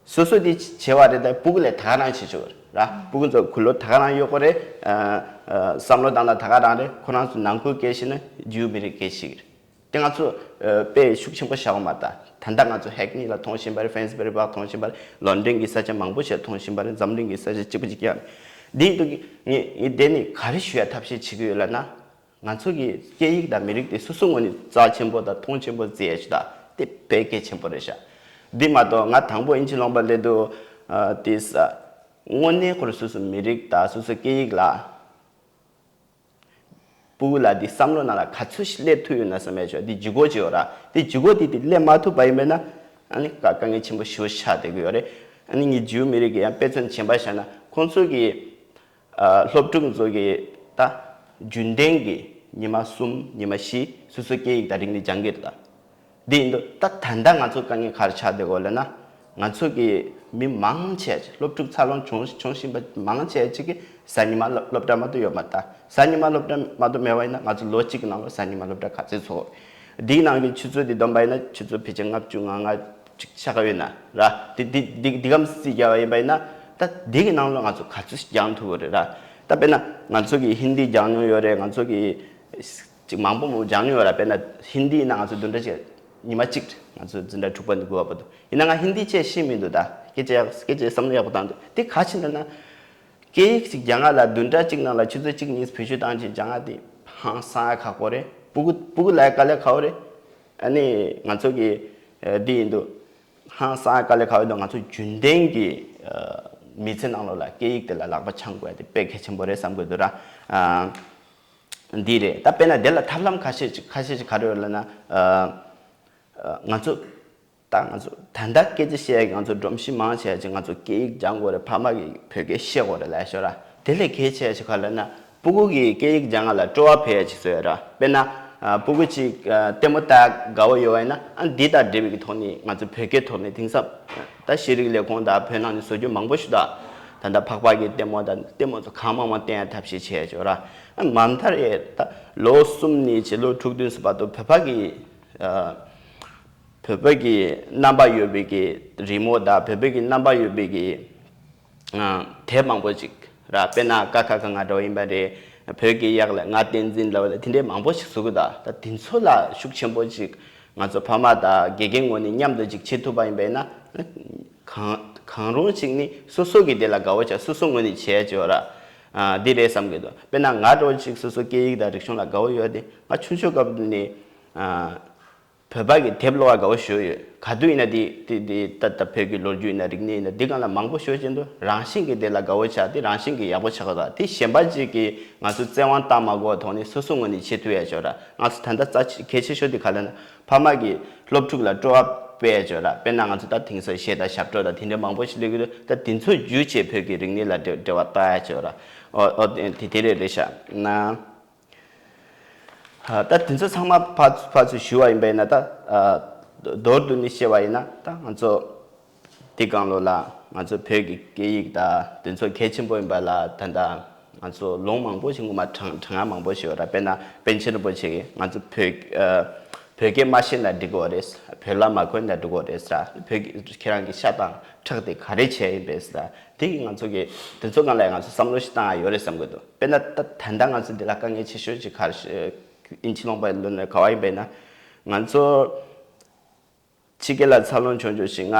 སོ་སོ་དེ་བྱས་པ་རེད། ད་སྤུ་གུ་ལས་ད་ག་རང་བྱེད་ཆོག་ར། སྤུ་གུ་ཚོ་གུ་ལོ་ད་ག་རང་ཡོད་གོ་རེད། ཨ། ཨ། བསམ་བློ་བཏང་ན་ད་ག་རང་རེད། ཁོ་རང་ཚོ་ནང་ཁུལ་སྐད་ཤེས་ན་ཇུའུ་མི་རིགས་སྐད་ཤེས་ཀྱི་རེད། དེ་ང་ཚོ་ཨ། དཔེ་ཤུགས་ཆེན་པོ་བཞག་པ་མ་ད། ད་ལྟ་ང་ཚོ་ཧེག་ནི་ལ་མཐོང་བཞིན་པ་རེད། ཧྥེན་སི་བེ་རི་པག་མཐོང་བཞིན་པ་རེད། ལོན་ཌོན་གྱི་ས་ཆ་མང་པོ་ཞིག་མཐོང་བཞིན་པ་རེད། འཛམ་གླིང་གི་ས་ཆ་གཅིག་པ་གཅིག་རྐྱང་རེད། འདི་ཡིན་དུས་ངས་ངས་དེ་ནི་ག་རེ་ཞུ་ཡ་ཐབས་ཤེས་བྱེད་ཀྱི་ཡོད་ལབ་ན། ང་ཚོ་གི་སྐད་ཡིག་དང་མི་རིགས་དེ་སོ་སོ་ངོས་ནས་རྩ་ཆེན་པོ་དང་མཐོང་ཆེན་པོ་བརྩི་ཡ་ཞིག་དང་དེ་དཔེ་གལ་ཆེན་པོ་རེད་ཤག་འདི་མ་གཏོགས་ང་དང་པོ་དབྱིན་ཇི་ལུང་པ་སླེབས་དུས་ཨ། དེ་ས་དངོས་གནས་ཁོ་རང་སོ་སོ་མི་རིགས་དང་སོ་སོ་སྐད་ཡིག་ལ་སྤུ་གུ་ལ་འདི་བསམ་བློ་ནང་ལ་ག་ཚོད་ཞིག་སླེབས་ཐུབ་ཡོད་ན་བསམ་ཡ་ཆོག་འདི་ལྗིད་ཁོག་ཅིག་ཡོད་ར། འདི་ལྗིད་ཁོག་འདི་དེ་སླེབས་མ་ཐུབ་པ་ཡིན་པས་ན་ཨ་ནི་དཀའ་དཀའ་ངལ་ཆེན་པོ་ཞེ་པོ་ཆགས་བསྡད་ཀྱི་ཡོད་རེད། ཨ་ནི་ངས་ཇུའུ་མི་རིགས་ཀྱི་ཡང་དཔེ་མཚོན་གཞན་པ་བཞག་ན་ཁོང་ཚོ་གི་ཨ། སློབ་ཕྲུག་ཚོ་གི་ད་རྒྱུན་ལྡན་གྱི་ཉི་མ་གསུམ་ཉི་མ་བཞི་སོ་སོ་སྐད་ཡིག་དང་རིག་གནས་སྦྱང་གི་རེད་ད། འདི་ཡིན་དུས་ད་ད་ལྟ་ང་ཚོ་དཀའ་ངལ་ག་རེ་ཆགས་བསྡད་ཡོད་ལབ་ན། ང་ཚོ་གི་མི་མང་ཆེ་ཅིག་སློབ་ཕྲུག་འཚར་ལོངས་བྱུང་བྱུང་བཞིན་པ་མང་ཆེ་ཅིག་གིས་གཟའ་ཉི་མ་སློབ་སློབ་གྲྭ་མ་གཏོགས་ཡོད་མ་རེད་ད། གཟའ་ཉི་མ་སློབ་གྲྭ་མ་གཏོགས་མེད་པ་ཡིན་ན་ང་ཚོ་ལོ་གཅིག་གི་ནང་ལ་གཟའ་ཉི་མ་སློབ་གྲྭ་ག་ཚོད་ཚོགས། འདིའི་ནང་གི་ཆུ་ཚོད་འདི་བསྡོམས་པ་ཡིན་ན་ཆུ་ཚོད་ཕལ་ཆེར་ལྔ་བཅུ་ང་ལྔ་ཅིག་ཆགས་ཀྱི་ཡོད་ན་ར། འདི་འདི་འདི་འདི་གམ་སྲིད་རྒྱག་པ་ཡིན་པ་ཡིན་ན་ད་འདི་གི་ནང་ལ་ང་ཚོ་ག་ཚོད་ཞིག་སྦྱང་ཐུབ་ཀྱི་རེད་ར། ད་དཔེར་ན་ང་ཚོ་གི་ཧིན་དི་སྦྱང་མྱོང་ཡོད་རེད། ང་ཚོ་གི་ཅིག་མང་པོ་མང་པོ་སྦྱང་མྱོང་ཡོད་ར། དཔེར་ན་ཧིན་དི་ཡིན་ན་ང་ཚོ་བདུན་ཕྲག་གཅིག་ཉི་མ་གཅིག་ང་ཚོ་འཛིན་གྲྭ་དྲུག་པ་ནས་དགུ་པ་བར་དུ་ཡིན་ན་ང་ཧིན་དི་བཅས་ཤེས་མི་འདུག་ད་སྐད་ཆ་ཡག་སྐད་ཆ་བསམ་བློ་ཡག་པོ་བཏང་འདུག་འདི་ག་ཕྱིན་ད་ན། སྐད་ཡིག་ཅིག་སྦྱང་ཡ་ལ་བདུན་ཕྲག་གཅིག་ནང་ལ་ཆུ་ཚོད་གཅིག་གཉིས་བེད་སྤྱོད་བཏང་ཅིག་སྦྱང་ཡ་དེ་ཧང་སང་ཡ་ཁག་པོ་རེད། སྤུ་གུ་སྤུ་གུ་ལ་ཡ་དཀའ་ལས་ཁག་པོ་རེད། ཨ་ནི་ང་ཚོ་གི་ཨ་འདི་ཡིན་དུས་ཧང་སང་ཡ་དཀའ་ལས་ཁག་པོ་ཡིན་དུས་ང་ཚོ་རྒྱུན་ལྡན་གྱི་ཨ་མི་ཚེ་ནང་ལོགས་ལ་སྐད་ཡིག་དེ་ལ་ལག་པ་འཆང་དགོས་ཡ་དེ་དཔེ་གལ་ཆེན་པོ་རེད་བསམ་གི་འདུག་ར། ཨ་འདི་རེད། ད་དཔེར་ན་དེ་ལ་ཐབས་ལམ་ཁ་ཤས་ཅིག་ཁ་ཤས་ཅིག་ག་རེ་ཡོད་ལབ་ན། ཨ་ཨ་ང་ཚོ་ད་ང་ཚོ་ད་ལྟ་སྐད་ཆ་བཤད་ཡག་གི་ང་ཚོ་སྒྲོམ་གཞི་མང་ཆེ་བ་ཅིག་ང་ཚོ་སྐད་ཡིག་སྦྱང་དགོས་རེད། ཕ་མ་གིས་བོད་སྐད་བཤད་དགོས་རེད་ལབ་ཤོག་ར། དེ་ལས་གལ་ཆེ་བ་ཅིག་ག་ལབ་ན་སྤུ་གུ་གིས་སྐད་ཡིག་སྦྱང་ཡག་ལ་སྤྲོ་བ་འཕེལ་ཡག་ཅིག་བཟོ་ཡ་ར། དཔེར་ན་ཨ་སྤུ་གུ་ཅིག་ཨ་ལྟད་མོ་ལྟ་དགའ་བོ་ཡོད་པ་ཡིན་ན་ཨ་འདི་དང་འབྲེལ་བའི་གི་ཐོག་ནས་ང་ཚོ་བོད་སྐད་ཐོག་ནས་དེང་སང་ད་ཤེས་རིག་ལས་ཁུངས་དང་བོད་ནང་ནས་བཟོ་རྒྱུ་མང་པོ་ཞིག་འདུག་ད་ལྟ་འཕགས་པ་གི་ལྟད་མོ་དང་ལྟད་མོ་ཚོ་གང་མང་མང་བསྟན་ཡག་ཐབས་ཤེས་བྱས་ཡོད་ར། ཨ་མ་མཐར་ཡས་ད་ལོ་གསུམ་ནས་བྱས་ལོ་དྲུག་བདུན་ཙམ་བར་དུ་བོད་པ་གི་ཨ་བོད་པ་གི་རྣམ་པ་ཡོད་པའི་གི་རི་མོ་དང་བོད་པ་གི་རྣམ་པ་ཡོད་པའི་གི་ཨ་དེབ་མང་པོ་ཅིག་ར། དཔེར་ན་ཀ་ཁ་ག་ང་འདྲ་བོ་ཡིན་པ་རེད། བོད་ཀྱི་གཡག་ལ་ང་བསྟན་འཛིན་ལབ་པ་ལ་དེ་འདྲའི་མང་པོ་ཞིག་བཟོ་གི་འདུག་ད་དེ་ཚོ་ལ་ཤུགས་ཆེན་པོ་ཅིག་ང་ཚོ་ཕ་མ་དང་དགེ་རྒན་ངོས་ནས་མཉམ་དུ་ཅིག་བྱེད་ཐུབ་པ་ཡིན་པས་ན་གང་གང་རུང་ཅིག་ནི་སོ་སོ་གི་དེ་ལ་དགའ་བོ་བྱ། སོ་སོ་ངོས་ནས་བྱས་བྱས་ར། ཨ་འདི་རེད་བསམ་གི་འདུག་དཔེར་ན་ང་འདྲ་བོ་ཅིག་སོ་སོ་སྐད་ཡིག་དང་རིག་གཞུང་ལ་དགའ་བོ་ཡོད་དེ་ང་ཆུང་ཆུང་སྐབས་ནས་ཨ། བོད་པ་གི་དེབ་ཀློག་པ་དགའ་བོ་ཞེ་པོ་ཡོད། ག་དུས་ཡིན་ན་དེ་དེ་དེ་ད་ལྟ་བོད་ཀྱི་ལོ་རྒྱུས་ཡིན་ན་རིག་གནས་ཡིན་ན་འདི་སྒང་ལ་མང་པོ་ཞེ་པོ་ཅིག་འདུག་རང་བཞིན་གྱིས་དེ་ལ་དགའ་བོ་ཆགས་དེ་རང་བཞིན་གྱིས་ཡག་པོ་ཆགས་ཀྱི་འདུག་དེ་གཞན་པ་ཅིག་གིས་ང་ཚོ་བཙན་དབང་བཏང་མ་དགོས་པའི་ཐོག་ནས་སོ་སོ་ངོས་ནས་བྱེད་ཐུབ་ཡ་ཅིག་ཡོད་ར། ང་ཚོ་ད་ལྟ་རྩ་ཆེ་གལ་ཆེ་ཤོས་དེ་ག་ལབ་ན་ཕ་མ་གིས་སློབ་ཕྲུག་ལ་སྤྲོ་བ་སྤེལ་ཡ་ཅིག་ཡོད་ར། དཔེར་ན་ང་ཚོ་ད་དེང་སང་གཞས་དང་ཞབས་བྲོ་དང་དེ་འདྲ་མང་པོ་ཞིག་སླེབས་ཀྱི་འདུག་ད་དེ་ཚོ་བརྒྱུད་བྱས་བོད་ཀྱི་རིག་གནས་ལ་འབྲེལ་འབྲེལ་བ་བཏགས་ཡ་ཅིག་ཡོད་ར། ཨོ་ཨོ་དེ་དེ་རེད་རེད་ཤག་ན། ད་དེ་ཚོ་ཚང་མ་ཕར་ཕར་ཚུར་ཞུ་བ་ཡིན་པ་ཡིན་ན། ད་མདོར་བསྡུས་ནས་བཤད་པ་ཡིན་ན། ད་ང་ཚོ་དེ་སྒང་ལོགས་ལ་ང་ཚོ་བོད་ཀྱི་སྐད་ཡིག་དང་དེ་ཚོ་གལ་ཆེན་པོ་ཡིན་པ་ལ། ད་ལྟ་ང་ཚོ་ལུང་མང་པོ་ཞིག་སྔོན་མ་དྲང་དྲང་ཡག་མང་པོ་ཞིག་ཡོད་ར། དཔེར་ན་པཎ་ཆེན་རིན་པོ་ཆེ་གིས་ང་ཚོ་བོད་བོད་སྐད་མ་ཤེས་ན་འགྲིག་གི་རེད། བོད་ལྭ་མ་གོན་ན་འགྲིག་གི་རེད་ཟེར། བོད་ཀྱི་ཁྱེད་རང་གི་ཤ་དང་ཁྲག་དེ་ག་རེ་བྱས་ཡིན་པས་ཟེར། དེ་གིས་ང་ཚོ་གི་དེ་ཚོ་སྒང་ལ་ང་ཚོ་བསམ་བློ་ཞིག་བཏང་ཡག་ཡོད་རེད་བསམ་གི་འདུག་དཔེར་ན་ད་ད་ལྟ་ང་ཚོ་འདི་ལ་དཀའ་ངལ་ཆེ་ཤོས་ཅིག་ག་རེ་ཨིན་ཇི་ལུང་པ་ལོན་ནས་ག་བ་ཡིན་པས་ན། ང་ཚོ་ཕྱི་རྒྱལ་ལ་འཚར་ལོངས་བྱུང་བྱུང་ཞིག་ང་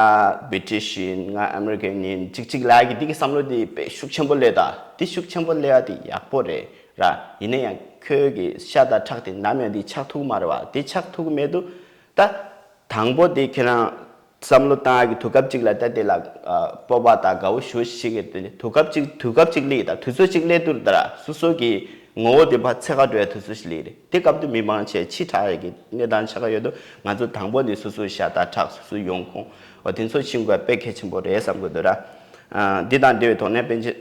བི་ཏི་ཤི་ཡིན། ང་ཨ་མི་རི་ཀན་ཡིན། ཅིག་ཅིག་ལབ་ཡག་གི་འདི་གི་བསམ་བློ་འདི་དཔེ་ཤུགས་ཆེན་པོ་སླེབས་ད། འདི་ཤུགས་ཆེན་པོ་སླེབས་ཡག་འདི་ཡག་པོ་རེད་ར། ཡིན་ན་ཡང་ཁྱོད་ཀྱི་ཤ་དང་ཁྲག་དེ་ནམ་ཡང་འདི་ཆགས་ཐུབ་ཀྱི་མ་རེད་བ། འདི་ཆགས་ཐུབ་ཀྱི་མེད་དུས། ད་དང་པོ་དེ་ཁྱེད་རང་བསམ་བློ་བཏང་ཡག་གི་དུས་སྐབས་གཅིག་ལ་ད་དེ་ལ་ཨ་སྤོབས་པ་དང་དགའ་བོ་ཞེ་པོ་ཞིག་གི་དུས་སྐབས་གཅིག་དུས་སྐབས་གཅིག་སླེབས་ད། དུས་ཚོད་གཅིག་སླེབས་དུས་ད་ར་སོ་སོ་གི་ངོ་བོ་དེ་ཕར་འཚོལ་ག་འགྲོ་ཡག་དུས་ཚོད་ཞིག་སླེབས་རེད། དེ་སྐབས་དུ་མི་མང་ཆེ་ཕྱི་དྲགས་ཡག་གི་གནས་སྟངས་ཆགས་ཀྱི་ཡོད་དུས། ང་ཚོ་དང་པོ་ནས་སོ་སོའི་ཤ་དང་ཁྲག་སོ་སོའི་ཡོང་ཁུངས་འོ་དེ་ཚོ་ཤེས་དགོས་དཔེ་གལ་ཆེན་པོ་རེད་བསམ་གི་འདུག་ར། ཨ་འདི་དང་འབྲེལ་བའི་ཐོག་ནས་པཎ་ཆེན་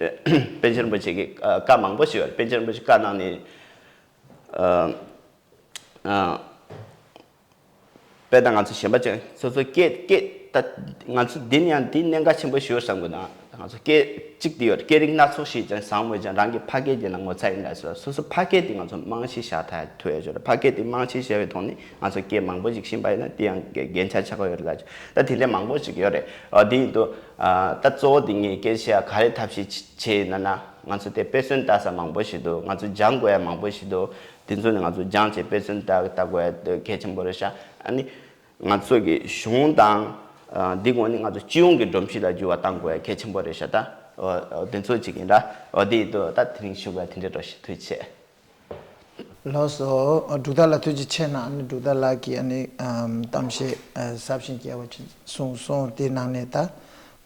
པཎ་ཆེན་རིན་པོ་ཆེ་གི་ཨ་བཀའ་མང་པོ་ཞིག་ཡོད། པཎ་ཆེན་རིན་པོ་ཆེ་བཀའ་གནང་ནས་ཨ། ཨ། དཔེ་ད་ང་ཚོ་གཞན་པ་ཅན་སོ་སོ་སྐད་སྐད་ད་ང་ཚོ་འདི་ནི་ཡང་འདི་གནད་འགག་ཆེན་པོ་ཞིག་ཡོད་བསམ་གི་འདུག་ང་ཚོ་སྐད་གཅིག་དེ་ཡོད། སྐད་རིགས་སྣ་ཚོགས་ཤིག་ཅན་བཟང་མོད་ཀྱང་རང་གི་ཕ་སྐད་དེ་ན་ངོ་ཚ་ཡིན་ལ་སོ་སོ་སོ་ཕ་སྐད་དེ་ང་ཚོ་རྨང་གཞི་བཞག་ཐུབ་ཡག་ཐུབ་ཡག་ཆོག་རེད། ཕ་སྐད་དེ་རྨང་གཞི་བཞག་པའི་ཐོག་ནས་ང་ཚོ་སྐད་མང་པོ་ཞིག་ཤེས་པ་ཡིན་ན་དེ་ཡང་རྒྱན་ཆ་ཆགས་ཀྱི་ཡོད་རེད་ལ། ད་དེ་འདྲ་མང་པོ་ཞིག་ཡོད་རེད། ཨ་དེ་ཡིན་དུས་ཨ་ད་གཙོ་བོ་དེ་ངས་སྐད་ཆ་ག་རེ་ཐབས་ཤེས་བྱས་ཡིན་ན་ན། ང་ཚོ་དེ་དཔེ་མཚོན་ལྟ་ས་མང་པོ་ཞིག་འདུག་ང་ཚོ་སྦྱང་དགོས་ཡག་མང་པོ་ཞིག་འདུག་དེ་ཚོ་ནི་ང་ཚོ་སྦྱངས་བྱས་དཔེ་མཚོན་ལྟ་ལྟ་དགོས་ཡག་གལ་ཆེན་པོ་རེད་ཤག་ཨ་ནི་ང་ཚོ་གི་གཞུང་དང་ཨ་འདི་ངོ་ནི་ང་ཚོ་སྤྱི་ཡོངས་ཀྱི་སྒྲོམ་གཞི་ལ་འགྱུར་བ་གཏང་དགོས་ཡག་གལ་ཆེན་པོ་རེད་ཤག་ད་འོ་འོ་དེ་ཚོ་ཅིག་ཡིན་ར། འོ་དེ་ཡིན་དུས་ད་དེ་རིང་ཞུ་དགོས་ཡག་དེ་འདྲ་འགྲོ་ཞིག་ཐུགས་རྗེ་ཆེ། ལགས་སོ། འབྲུག་ཐར་ལགས་ཐུགས་རྗེ་ཆེ་གནང་། ཨ་ནི་འབྲུག་ཐར་ལགས་ཀྱིས་ཨ་ནི་ཨམ་གཏམ་བཤད་ཨ་ཟབ་ཞིང་རྒྱས་པ་ཅིག་གསུངས་སོང་། དེའི་ནང་ནས་ད་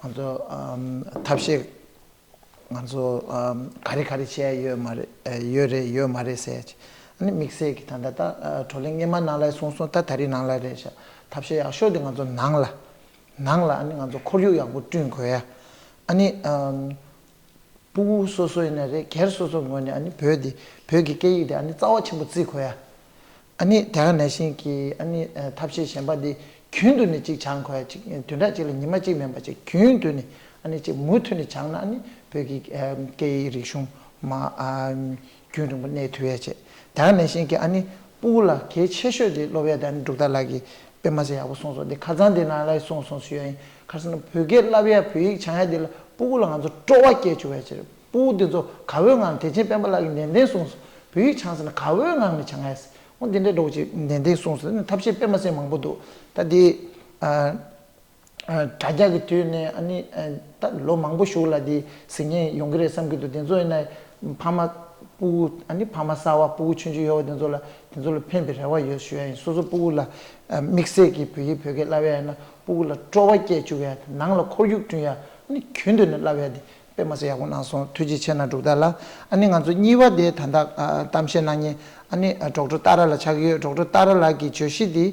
ང་ཚོ་ཨམ་ཐབས་ཤེས་ང་ཚོ་ཨམ་ག་རེ་ག་རེ་བྱས་ཡོད་མ་རེད། ཨ་ཡོད་རེད་ཡོད་མ་རེད་ཟེར་ཡག་ཅིག་ཨ་ནི་དམིགས་བསལ་གྱི་ད་ལྟ་ད་ཨ་བགྲོ་གླེང་སྔོན་མ་ནང་ལ་གསུངས་སོང་། ད་ད་རེས་ནང་ལ་རེད་ཤག་ཐབས་ཤེས་ཡག་ཤོས་དེ་ང་ཚོ་ནང་ལ་ནང་ལ་ཨ་ནི་ང་ཚོ་ཁོར་ཡུག་ཡག་པོ་བསྐྲུན་དགོས་ཡ། ཨ་ནི་ཨམ་སྤུ་གུ་སོ་སོ་ཡིན་ན་རེད། སྒེར་སོ་སོ་ངོས་ནས་ཨ་ནི་བོད་འདི་བོད་ཀྱི་སྐད་ཡིག་དེ་ཨ་ནི་རྩ་བ་ཆེན་པོ་བརྩི་དགོས་ཡ། ཨ་ནི་དེ་ག་ནང་བཞིན་གྱི་ཨ་ནི་ཨ་ཐབས་ཤེས་གཞན་པ་འདི་རྒྱུན་དུ་ནས་ཅིག་སྦྱང་དགོས་ཡ། ཅིག་བདུན་ཕྲག་གཅིག་ལ་ཉི་མ་གཅིག་མིན་པ་ཅིག་རྒྱུན་དུ་ནས་ཨ་ནི་ཅིག་མུ་མཐུད་ནས་སྦྱངས་ན་ཨ་ནི་བོད་ཀྱི་ཨ་སྐད་ཡིག་རིག་གཞུང་མ་ཨ་རྒྱུན་རིང་པོ་གནས་ཐུབ་ཡ་བྱས། དེ་ག་ནང་བཞིན་གྱི་ཨ་ནི་སྤུ་གུ་ལ་གལ་ཆེ་ཤོས་དེ་སློབ་ཡ་དེ་ཨ་ནི་འབྲུག་ཐར་ལགས་ཀྱིས་དཔེ་མ་སྲིད་ཡག་པོ་གསུངས་སོང་། དེ་ཁ་སང་དེ་ནང་ལ་གསུངས་སོང་ཞུ་ཡ་ཡིན། ག་རེ་ཟེར་ན་བོད་སྐད་བསླབ་ཡ་བོད་ཡིག་སྦྱང་ཡ་དེ་ལ་སྤུ་གུ་ལ་ང་ཚོ་སྤྲོ་བ་སྐྱེ་བཅུག་ཡ་བྱས། སྤུ་གུ་འདི་ཚོ་དགའ་བོའི་ངང་། བདེ་ཆེན་སྤེན་པ་ལགས་ཀྱིས་ནན་ཏན་གསུངས་སོང་། བོད་ཡིག་སྦྱངས་ཟེར་ན་དགའ་བོའི་ངང་ནས་སྦྱང་ཡ་ཟེར། འོ་འདི་འདྲའི་སྒྲོག་ཅིག་ནན་ཏན་གསུངས་སོང་། ཐབས་ཤེས་དཔེ་མ་སྲིད་མང་པོ་འདུག་ད་འདི་ཨ་ཨ་དྲ་རྒྱ་གི་དུས་ནས་ཨ་ནི་ཨ་ད་ལོ་མང་པོ་གཞུག་ལ་འདི་གཟིགས་མཁན་ཡོང་གི་རེད་བསམ་གྱི་འདུག་དེ་ཚོ་ཡིན་ན་ཕ་མ་སྤུ་གུ་ཨ་ནི་ཕ་མ་གསར་བ་སྤུ་གུ་ཆུང་ཆུང་ཡོད་པ་དེ་ཚོ་ལ་དེ་ཚོ་ལ་ཕན་པའི་རེ་བ་ཡོད་ཞུ་ཡ་ཡིན། སོ་སོ་སྤུ་གུ་ལ་ཨ་དམིགས་བསལ་གྱི་བོད་ཡིག་བོད་སྐད་བསླབ་ཡ་ཡིན་ན་སྤུ་གུ་ལ་སྤྲོ་བ་སྐྱེ་བཅུག་ཡ། ནང་ལ་ཁོར་ཡུག་བསྐྲུན་ཡ། ཨ་ནི་རྒྱུན་དུ་ནས་བསླབ་ཡ་དེ། དཔེ་མ་སྲིད་ཡག་པོ་གནང་སོང་། ཐུགས་རྗེ་ཆེ་གནང་འབྲུག་ཐར་ལགས། ཨ་ནི་ང་ཚོ་གཉིས་པ་དེ་ད་ལྟ་ཨ་གཏམ་བཤད་གནང་མཁན་ཨ་ནི་ཨ་ཌོག་ཊར་ཏཱ་ར་ལགས་ཆགས་ཀྱི་ཡོད། ཌོག་ཊར་ཏཱ་ར་ལགས་ཀྱི་བརྗོད་གཞི་འདི་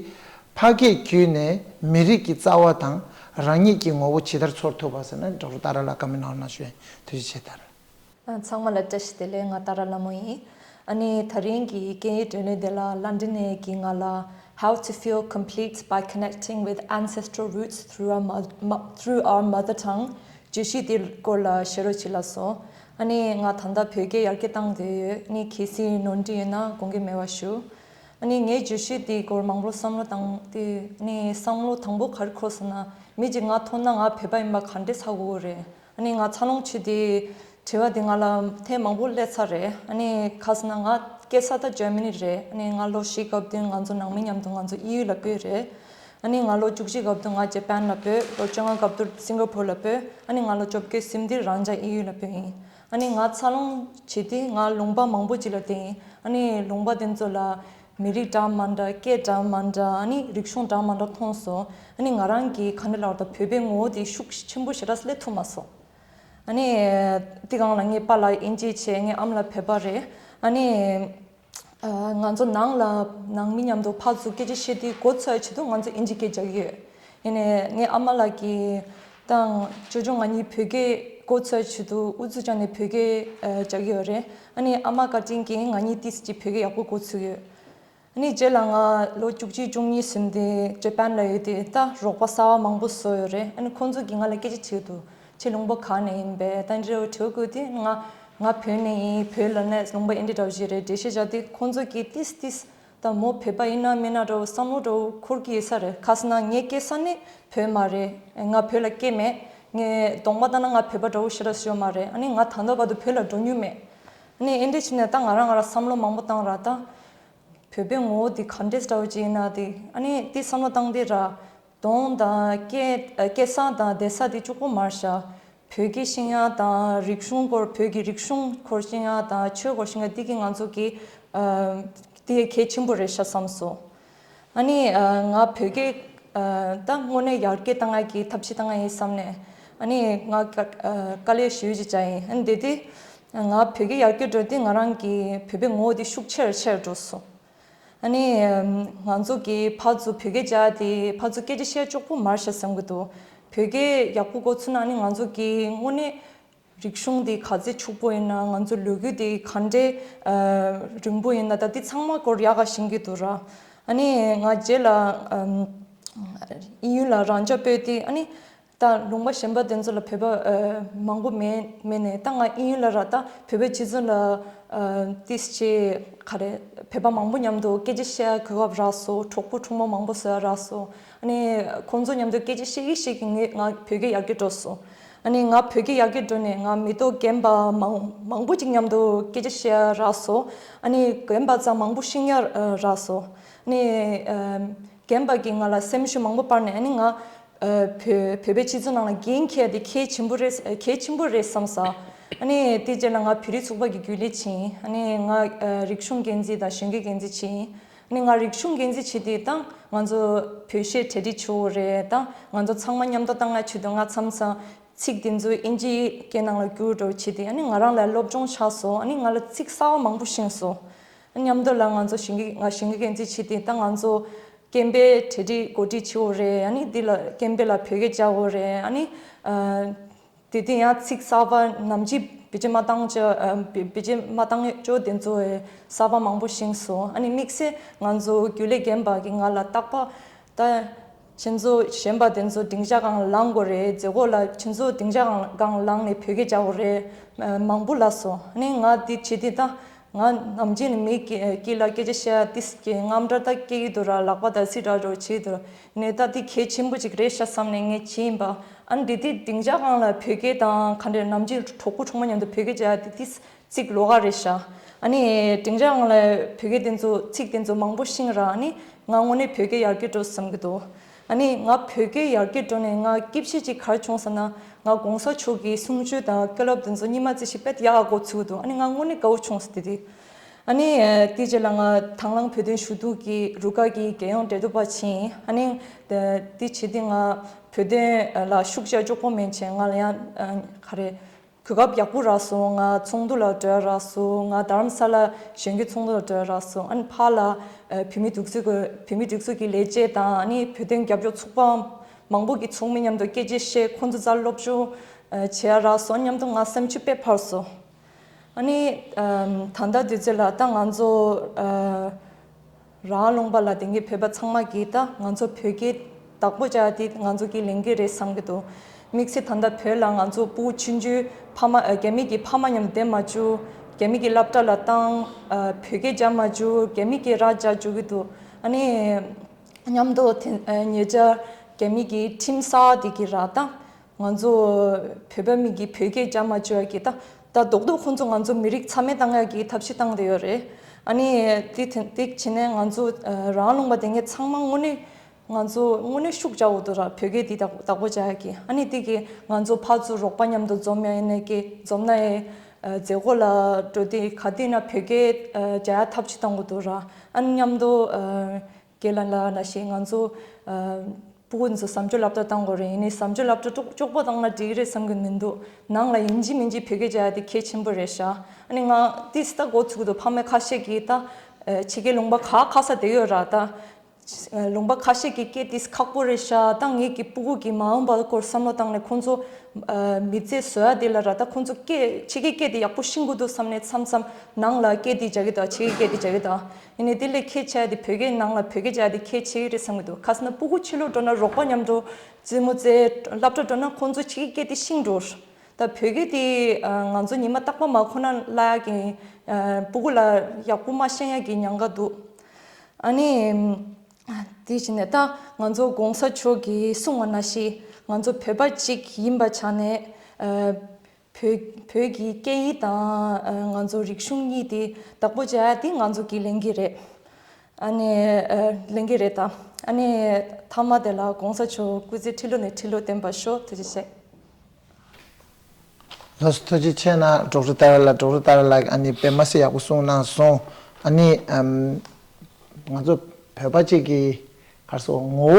ཕ་སྐད་བརྒྱུད་ནས་མི་རིགས་ཀྱི་རྩ་བ་དང་རང་ཉིད་ཀྱི་ངོ་བོ་ཇི་ལྟར་ཚོར་ཐུབ་པ་ཟེར་ན། ཌོག་ཊར་ཏཱ་ར་ལགས་བཀའ་མོལ་གནང་རོགས་གནང་ཞུ་ཡ་ཡིན། ཐུགས་རྗེ་ཆེ་ཏཱ་ར། ཚང་མ་ལ་བཀྲ་ཤིས་བདེ་ལེགས། ང་ཏཱ་ར་ལྷ་མོ་ཡིན། ཨ་ནི་ད་རིང་གི་སྐད་ཡིག་བགྲོ་གླེང་དེ་ལ་ལན་ཌན་ནས་ཀྱིས་ང་ལ How to feel complete by connecting with ancestral roots through our, mo- mo- through our mother tongue བརྗོད་གཞི་དེའི་སྐོར་ལ་བཤད་རོགས་བྱེད་ལབ་སོང་། ཨ་ནི་ང་ད་ལྟ་བོད་སྐད་ཡར་རྒྱས་བཏང་བསྡད་ཡོད། ཨ་ནི་གལ་སྲིད་ནོར་འཁྲུལ་ཡོད་ན་དགོངས་འགལ་མེད་པ་ཞུ། ཨ་ནི་ངའི་བརྗོད་གཞི་དེའི་སྐོར་མང་པོ་བསམ་བློ་བཏང་སྟེ། ཨ་ནི་བསམ་བློ་དང་པོ་ག་རེ་འཁོར་སོང་ན། མི་གཅིག་ང་མཐོང་ན་ང་བོད་པ་ཡིན་པ་ག་འདྲས་ཧ་གོ་གི་རེད། ཨ་ནི་ང་འཚར་ལོངས་བྱས་དེ་དྲི་བ་དེ་ང་ལ་ཐེངས་མང་པོ་སླེབས་ཚར་རེད། ཨ་ནི་ག་རེ་ཟེར་ན་ང་སྐྱེས་ས་ད་ཇར་མ་ནི་རེད། ཨ་ནི་ང་ལོ་བཞི་སྐབས་དུས་ང་ཚོ་ནང་མི་མཉམ་དུ་ང་ཚོ་གཡས་གཡོན་ལ་སྤོས་རེད། ཨ་ནི་ང་ལོ་བཅུ་གཅིག་སྐབས་དུས་ང་ཇ་པན་ལ་སྤོས། ལོ་བཅོ་ལྔ་སྐབས་དུས་སིང་ག་ཕོར་ལ་སྤོས། ཨ་ནི་ང་ལོ་བཅོ་བརྒྱད་ཟིན་དུས་རང་ཅག་གཡས་གཡོན་ལ་སྤོས་ཡིན། ཨ་ནི་ང་འཚར་ལོངས་བྱས་དུས་ང་ལུང་པ་མང་པོ་ཅིག་ལ་བསྡད་ཡིན། ཨ་ནི་ལུང་པ་དེ་ཚོ་ལ་མི་རིགས་འདྲ་མི་འདྲ། སྐད་འདྲ་མི་འདྲ། ཨ་ནི་རིག་གཞུང་འདྲ་མི་འདྲ་མཐོང་སོང་། ཨ་ནི་ང་རང་གི་ག་འདྲ་ལབ་དགོས་རེད། བོད་པའི་ངོ་བོ་དེ་ཤུགས་ཆེན་པོ་ཞེ་དྲག་སླེབས་ཐུབ་མ་སོང་། ཨ་ནི་དེ་སྒང་ལ་ངའི་པཱ་ལགས་དབྱིན་ཇི་བྱས། ངའི་ཨ་མ་ལགས་བོད་པ་རེད། ཨ་ནི་ཨ་ང་ཚོ་ནང་ལ་ནང་མི་མཉམ་དུ་ཕར་ཚུར་སྐད་ཆ་བཤད་དུས་མགོ་ཚོས་ཡག་ཆེད་དུ་ང་ཚོ་དབྱིན་ཇི་སྐད་རྒྱག་གི་ཡོད། ཡིན་ནའི་ངའི་ཨ་མ་ལགས་ཀྱིས་དང་ཅོ་ཅོ་ང་གཉིས་བོད་སྐད་མགོ་ཚོས་ཡག་ཆེད་དུ་ཨུ་ཚུགས་བྱས་ནས་བོད་སྐད་ཨ་རྒྱག་གི་ཡོད་རེད། ཨ་ནི་ཨ་མ་བཀའ་དྲིན་གྱིས་ང་གཉིས་ཏོག་ཙམ་ཅིག་བོད་སྐད་ཡག་པོ་མགོ་ཚོས་ཡོད། ནི་རྗེས་ལ་ང་ལོ་བཅུ་གཅིག་བཅུ་གཉིས་ཟིན་ཏེ་ཇ་པན་ལ་ཡོད་དེ་ད་རོགས་པ་གསར་པ་མང་པོ་བཟོས་ཡོད་རེད། ཨ་ནི་ཁོང་ཚོ་གིས་ང་ལ་སྐད་ཆ་དྲིས་འདུག་ཁྱེད་ལུང་པ་ག་ནས་ཡིན་པས། ད་འདྲ་བོ་དྲི་བ་བཀོད་དེ་ང་ང་བོད་ནས་ཡིན། བོད་ལ་ནས་ལུང་པ་ཨེ་འདྲ་འདྲ་བོ་ཞིག་རེད་འགྲེལ་བཤད་བྱས་ཏེ། ཁོང་ཚོ་གིས་ཏིས་ཏིས་ད་མོ་བོད་པ་ཡིན་ན་མིན་ན་འདྲ་བོ་བསམ་བློ་འདྲ་བོ་འཁོར་གྱི་ཡོད་ས་རེད། ག་ཟེར་ན་ངའི་སྐྱེས་ས་ནི་བོད་མ་རེད། ང་བོད་ལ་སྐྱེས་མེད། ངས་གདོང་པ་ལྟ་ན་ང་བོད་པ་འདྲ་བོ་ཞེ་དྲག་ཤེས་ཡོད་མ་རེད། ཨ་ནི་ང་ད་ལྟ་བར་དུ་བོད་ལ་འགྲོ་མྱོང་མེད། ཨ་ནི་ཨེ་འདྲ་བྱས་ནས་ད་ང་རང་ང་རང་བསམ་བློ་མང་པོ་བཏང་ར་ད། བོད་པའི་ངོ་བོ་འདི་ག་འདྲས་འདྲ་བོ་ཅིག་ཡིན་ན་དེ། ཨ་ནི་དེ་བསམ་བློ་བཏང་དེ་ར། གདོང་དང་སྐད་སྐད་གསང་དང་བསྡད་ས་དེ་གཅིག་པོ་མ་རེད་ཤག་བོད་སྐད་ཤེས་ཡ་དང་རིག་གཞུང་སྐོར། བོད་ཀྱི་རིག་གཞུང་སྐོར་ཤེས་ཡ་དང་ཆོས་སྐོར་ཤེས་ཡ་དེ་གི་ང་ཚོ་གི་དེ་གལ་ཆེན་པོ་རེད་ཤག་བསམ་སོང་། ཨ་ནི་ང་བོད་སྐད་ད་དངོས་གནས་ཡར་རྒྱས་བཏང་ཡ་གི་ཐབས་ཤེས་བཏང་ཡ་ཡིན་བསམ་ནས། ཨ་ནི་ང་དཀའ་ལས་ཞེ་པོ་ཅིག་བྱས་ཡིན། ཨ་ནི་དེ་དེ་ང་བོད་སྐད་ཡར་རྒྱས་འགྲོ་དུས་ང་རང་གི་བོད་པའི་ངོ་བོ་དེ་ཤུགས་ཆེ་རུ་ཆེ་རུ་འགྲོ་སོང་། ཨ་ནི་ང་ཚོ་གི་ཕར་ཚུར་བོད་སྐད་བྱ་དེ་ཕར་ཚུར་སྐད་ཆ་བཤད་ཆོག་པོ་མ་རེད་ཤག་བསམ་གི་འདུག་བོད་སྐད་ཡག་པོ་གོ་ཚུལ་ན་ཨ་ནི་ང་ཚོ་གི་དངོས་གནས་རིག་གཞུང་དེ་ག་ཚོད་ཕྱུག་པོ་ཡིན་ན། ང་ཚོ་ལོ་རྒྱུས་དེ་ག་འདྲས་རིང་པོ་ཡིན་ན། ད་དེ་ཚང་མ་སྐོར་ཡག་ག་ཤེས་ཀྱི་འདུག་ར། ཨ་ནི་ང་རྗེས་ལ་དབྱིན་ཡུལ་ལ་རང་འཇགས་སྤོས་ཏེ། ཨ་ནི་ད་ལུང་པ་གཞན་པ་དེ་ཚོ་ལ་བོད་པ་མང་པོ་མེད་མེད་ནས། ད་ང་དབྱིན་ཡུལ་ལ་ར་ད་བོད་པའི་སྤྱི་ཚོགས་ལ་ཏིས་ཅེ་ག་རེ་བོད་པ་མང་པོ་མཉམ་དུ་སྐད་ཆ་བཤད་གོ་སྐབས་རག་སོང་། གྲོགས་པོ་གྲོགས་མོ་མང་པོ་བཟོ་ཡ་རག་སོང་། ཨ་ནི་ཁོང་ཚོ་མཉམ་དུ་སྐད་ཆ་བཤད་ཀྱི་བཤད་ཀྱི་ངས་ང་བོད་སྐད་ཡར་རྒྱས་འགྲོ་སོང་། ཨ་ནི་ང་བོད་སྐད་ཡར་རྒྱས་འགྲོ་ནས་ང་མི་ཐོག་རྒན་པ་མང་མང་པོ་ཅིག་མཉམ་དུ་སྐད་ཆ་བཤད་ཡ་རག་སོང་། ཨ་ནི་རྒན་པ་ཚང་མང་པོ་ཤེས་ཡ་རག་སོང་། ཨ་ནི་རྒན་པ་གིས་ང་ལ་སེམས་ཤུགས་མང་པོ་སྤར་ནས། ཨ་ནི་ང་བོད་བོད་པའི་སྤྱི་ཚོགས་ནང་ལ་འགན་འཁྱེར་ཡ་དེ་གལ་ཆེན་པོ་རེད། གལ་ཆེན་པོ་རེད་བསམ་སོང་། ཨ་ནི་དེ་རྗེས་ལ་ང་བོད་རིགས་ཚོགས་པ་གི་རྒྱུན་ལས་བྱས་ཡིན། ཨ་ནི་ང་རིག་གཞུང་འགན་འཛིན་དང་གཞོན་སྐྱེས་འགན་འཛིན་བྱས་ཡིན། ཨ་ནི་ང་རིག་གཞུང་འགན་འཛིན་བྱས་ཏེ་ད་ང་ཚོ་བོད་གཞས་གྲ་སྒྲིག་བྱེད་དགོས་རེད། ད་ང་ཚོ་ཚང་མ་མཉམ་དུ་བཏང་ཡ་ཆེད་དུ་ང་མཚམས་མཚམས་ཚིག་དེ་ཚོ་ཨིན་ཇི་སྐད་ནང་ལ་བསྒྱུར་འགྲོ་བྱས་ཏེ། ཨ་ནི་ང་རང་ལ་སློབ་སྦྱོང་ཆགས་སོང་། ཨ་ནི་ང་ལ་ཚིག་གསར་པ་མང་པོ་ཤེས་སོང་། ཨ་ནི་མཉམ་དུ་ལ་ང་ཚོ་གཞོན་སྐྱེས་ང་གཞོན་སྐྱེས་འགན་འཛིན་བྱས་ཏེ་ད་ང་ཚོ་སྐད་འབོད་གྲ་སྒྲིག་གོ་སྒྲིག་བྱེད་དགོས་རེད། ཨ་ནི་འདི་ལ་སྐད་འབོད་ལ་བོད་སྐད་རྒྱག་དགོས་རེད། ཨ་ནི་ཨ། དེ་དུས་ཡང་ཚིག་གསར་པ་ནམ་རྒྱུན་བེད་སྤྱོད་མ་བཏང་ཅོ་ཨ། བེད་བེད་སྤྱོད་མ་བཏང་ཅོ་དེ་ཚོ་གསར་པ་མང་པོ་ཤེས་སོང་། ཨ་ནི་དམིགས་བསལ་ང་ཚོ་རྒྱུན་ལས་རྒན་པ་གིས་ང་ལ་རྟག་པར་ད་ཁྱེད་ཚོ་གཞོན་པ་དེ་ཚོ་སྡིངས་ཆ་སྒང་ལ་ལངས་དགོས་རེད། མཛད་སྒོ་ལ་ཁྱེད་ཚོ་སྡིངས་ཆ་སྒང་སྒང་ལངས་ནས་བོད་སྐད་རྒྱག་དགོས་རེད། མང་པོ་ལབ་སོང་། ཨ་ནི་ང་འདི་བྱེད་དུས་ད་ང་ནམ་རྒྱུན་ནས་མི་སྐད་སྐད་ལ་སྐད་ཆ་བཤད་ཏིས་སྐད་རྔམ་འདྲ་ད་སྐྱེ་གི་འདུག་ར། ལག་པ་ད་སི་འདྲ་འདྲ་བྱེད་འདུག་ར། ནས་ད་འདི་གལ་ཆེན་པོ་ཅིག་རེད་ཤག་བསམ་ནས་ངས་བྱས་ཡིན་པ། ཨ་ནི་འདི་དུས་སྡིངས་ཆ་སྒང་ལ་བོད་སྐད་དང་ག་འདྲ་ནམ་རྒྱུན་གྲོགས་པོ་གྲོགས་མོ་མཉམ་དུ་བོད་སྐད་རྒྱག་ཡ་དེ་ཏིས་ཚིག་ལོགས་ཀ་རེད་ཤག་ཨ་ནི་སྡིངས་ཆ་སྒང་ལ་བོད་སྐད་དེ་ཚོ་ཚིག་དེ་ཚོ་མང་པོ་ཤེས་ར། ཨ་ནི་ང་དངོས་གནས་བོད་སྐད་ཡར་རྒྱས་འགྲོ་བསམ་གི་འདུག་ཨ་ནི་ང་བོད་སྐད་ཡར་རྒྱས་འགྲོ་ནས་ང་སྐྱིད་ཤོས་ཅིག་ག་རེ་བྱུང་ཟེར་ན། ང་གོང་ས་མཆོག་གི་གསུང་ཆོས་དང་བཀའ་སློབ་དེ་ཚོ་ཉི་མ་རྩིས་ཤིག་དཔེ་ཡག་ག་གོ་ཚུགས་འདུག་ཨ་ནི་ང་དངོས་གནས་དགའ་བོ་བྱུང་སོང་དེ་དུས། ཨ་ནི་དེ་རྗེས་ལ་ང་དང་བླངས་བོད་དོན་ཞུ་གཏུག་གི་རུ་ཁག་གི་རྒྱལ་ཡོངས་འབྲེལ་གཏུག་པ་ཕྱིན། ཨ་ནི་དེ་བྱེད་དུས་ང་བོད་དོན་ལ་ཤུགས་རྒྱག་གཅིག་པོ་མིན་བྱས་ང་ལ་ཡང་ག་རེ་གོ་སྐབས་ཡག་པོ་རག་སོང་། ང་ཚོགས་འདུ་ལ་འགྲོ་ཡ་རག་སོང་། ང་དྷ་རམ་ས་ལ་གཞོན་སྐྱེས་ཚོགས་འདུ་ལ་འགྲོ་ཡ་རག་སོང་། ཨ་ནི་ཕར་ལ་བོད་མིའི་སྒྲིག་འཛུགས་ཀྱི་བོད་མིའི་སྒྲིག་འཛུགས་ཀྱི་ལས་བྱེད་དང་ཨ་ནི་བོད་དོན་རྒྱབ་སྐྱོར་ཚོགས་པ་མང་པོ་གི་ཚོགས་མི་མཉམ་དུ་སྐད་ཆ་བཤད། ཁོང་ཚོ་རྩར་སློབ་སྦྱོང་བྱེད་ཡ་རག་སོང་། མཉམ་དུ་ང་སེམས་ཤུགས་དཔེ་འཕར་སོང་། ཨ་ནི་ད་ལྟ་དུས་ཚོད་ལ་ད་ང་ཚོ་རང་ལུང་པ་ལ་དེང་གི་བོད་པ་ཚང་མ་གིས་ད་ང་ཚོ་བོད་སྐད་བདག་པོ་བྱ་ཡ་དེ་ང་ཚོ་གི་ལས་འགན་རེད་བསམ་གི་འདུག་དམིགས་བསལ་ད་ལྟ་བོད་ལ་ང་ཚོ་ཕྲུ་གུ་ཆུང་ཆུང་ཕ་མ་རྒྱ་མི་གི་ཕ་མ་མཉམ་དུ་བསྡད་མ་བཅུག་རྒྱ་མི་གི་སློབ་གྲྭ་ལ་བཏང་། བོད་སྐད་སྦྱང་མ་བཅུག་རྒྱ་མི་གི་ར་སྦྱང་བཅུག་གི་འདུག་ཨ་ནི་མཉམ་དུ་དེ་ཉེ་ཆར་རྒྱ་མི་གི་ཁྲིམས་གསར་དེ་གི་ར་ད། ང་ཚོ་བོད་པ་མི་གི་བོད་སྐད་སྦྱང་མ་བཅུག་ཡ་གི་ད་ད་རྡོག་རྡོག་ཁོང་ཚོ་ང་ཚོ་མི་རིགས་མཚམས་མེད་བཏང་ཡ་གི་ཐབས་ཤེས་བཏང་བསྡད་ཡོད་རེད། ཨ་ནི་དེ་དེ་དེ་བྱས་ནས་ང་ཚོ་རང་ལུང་པ་དེ་ངས་ཚང་མ་དངོས་གནས་ང་ཚོ་དངོས་གནས་ཤུགས་རྒྱག་དགོས་འདུག་ར། བོད་སྐད་དེ་བདག་བདག་པོ་བྱ་ཡ་གི། ཨ་ནི་དེ་གི་ང་ཚོ་ཕར་ཚུར་རོགས་པ་མཉམ་དུ་འཛོམས་ཡ་ཡིན་ནའི་གི་འཛོམས་ན་ཡི་མཛད་སྒོ་ལ་འགྲོ་དུས་ག་དུས་ན་བོད་སྐད་རྒྱག་ཡ་ཐབས་ཤེས་བཏང་དགོས་འདུག་ར། ཨ་ནི་མཉམ་དུ་རྒན་ལགས་ལ་ནང་བཞིན་ང་ཚོ་ཕྲུ་གུ་ཚོ་བཟང་སྤྱོད་སློབ་གྲྭ་བཏང་དགོས་རེད། ཡིན་ནའི་བཟང་སྤྱོད་སློབ་གྲྭ་ཅོག་ཅོག་པོ་བཏང་ན་འགྲིག་རེད་བསམ་གི་མི་འདུག་ནང་ལ་ཡིན་གཅིག་མིན་གཅིག་བོད་སྐད་རྒྱག་ཡ་དེ་གལ་ཆེན་པོ་རེད་ཤག་ཨ་ནི་ང་ཏིས་ད་འགོ་ཚུགས་འདུག་ཕ་མ་ཁ་ཤས་ཀྱིས་ད་ཕྱི་རྒྱལ་ལུང་པ་ག་ག་ས་བསྡད་ཡོད་ར། ད་ ལུང་པ་ཁ་ཤས་ཀྱི་སྐད་དེ་ཁག་པོ་རེད་ཤག་ད་ངེད་ཀྱི་སྤུ་གུ་གི་མ་འོངས་པ་སྐོར་བསམ་བློ་བཏང་ནས་ཁོང་ཚོ་མི་ཚེ་བཟོ་ཡ་དེ་ལ་ར། ད་ཁོང་ཚོ་སྐད་ཕྱི་རྒྱལ་སྐད་དེ་ཡག་པོ་ཤེས་དགོས་འདུག་བསམ་ནས་མཚམས་མཚམས་ནང་ལ་སྐད་དེ་རྒྱག་གི་འདུག་ཕྱི་རྒྱལ་སྐད་དེ་རྒྱག་གི་འདུག་ཡིན་ནའི་དེ་ལས་ཁྱད་ཆེ་ཡ་དེ་བོད་སྐད་ནང་ལ་བོད་སྐད་རྒྱག་ཡ་དེ་ཁྱད་ཆེ་གི་རེད་བསམ་གི་འདུག་ག་ཟེར་ན་སྤུ་གུ་ཕྱི་ལོགས་འགྲོ་ན་རོགས་པ་མཉམ་དུ་རྩེད་མོ་རྩེ་སློབ་གྲྭ་འགྲོ་ན་ཁོང་ཚོ་ཕྱི་རྒྱལ་སྐད་དེ་ཤེས་འགྲོ། ད་བོད་སྐད་དེ་ང་ཚོ་ཉི་མ་རྟག་པར་མ་གོ་ན་བརླག་ཡ་གི་སྤུ་གུ་ལ་ཡག་པོ་མ་ཤེས་ཡ་གི་ཉེན་ཁ་འདུག་ཨ་ནི། དེ་བཞིན་ནས་ད་ང་ཚོ་གོང་ས་མཆོག་གིས་གསུངས་པ་ནང་བཞིན་ང་ཚོ་བོད་པ་གཅིག་ཡིན་པ་ཆ་ནས་བོད་བོད་ཀྱི་སྐད་ཡིག་དང་ང་ཚོ་རིག་གཞུང་གཉིས་དེ་བདག་པོ་བྱ་ཡ་དེ་ང་ཚོ་གི་ལས་འགན་རེད། ཨ་ནི་ལས་འགན་རེད་ད། ཨ་ནི་མཐའ་མ་དེ་ལ་གོང་ས་མཆོག་སྐུ་ཚེ་ཁྲི་ལོ་ནས་ཁྲི་ལོ་བརྟན་པར་ཤོག་ཐུགས་རྗེ་ཆེ། ལགས་སོ། ཐུགས་རྗེ་ཆེ་གནང་ཌོག་ཊར་ཏཱ་ར་ལགས། ཌོག་ཊར་ཏཱ་ར་ལགས་ཨ་ནི་དཔེ་མ་སྲིད་ཡག་པོ་གསུངས་གནང་སོང་། ཨ་ནི་ཨམ་ང་ཚོ་བོད་པ་གཅིག་གི་ག་རེ་ཟེར་ངོ་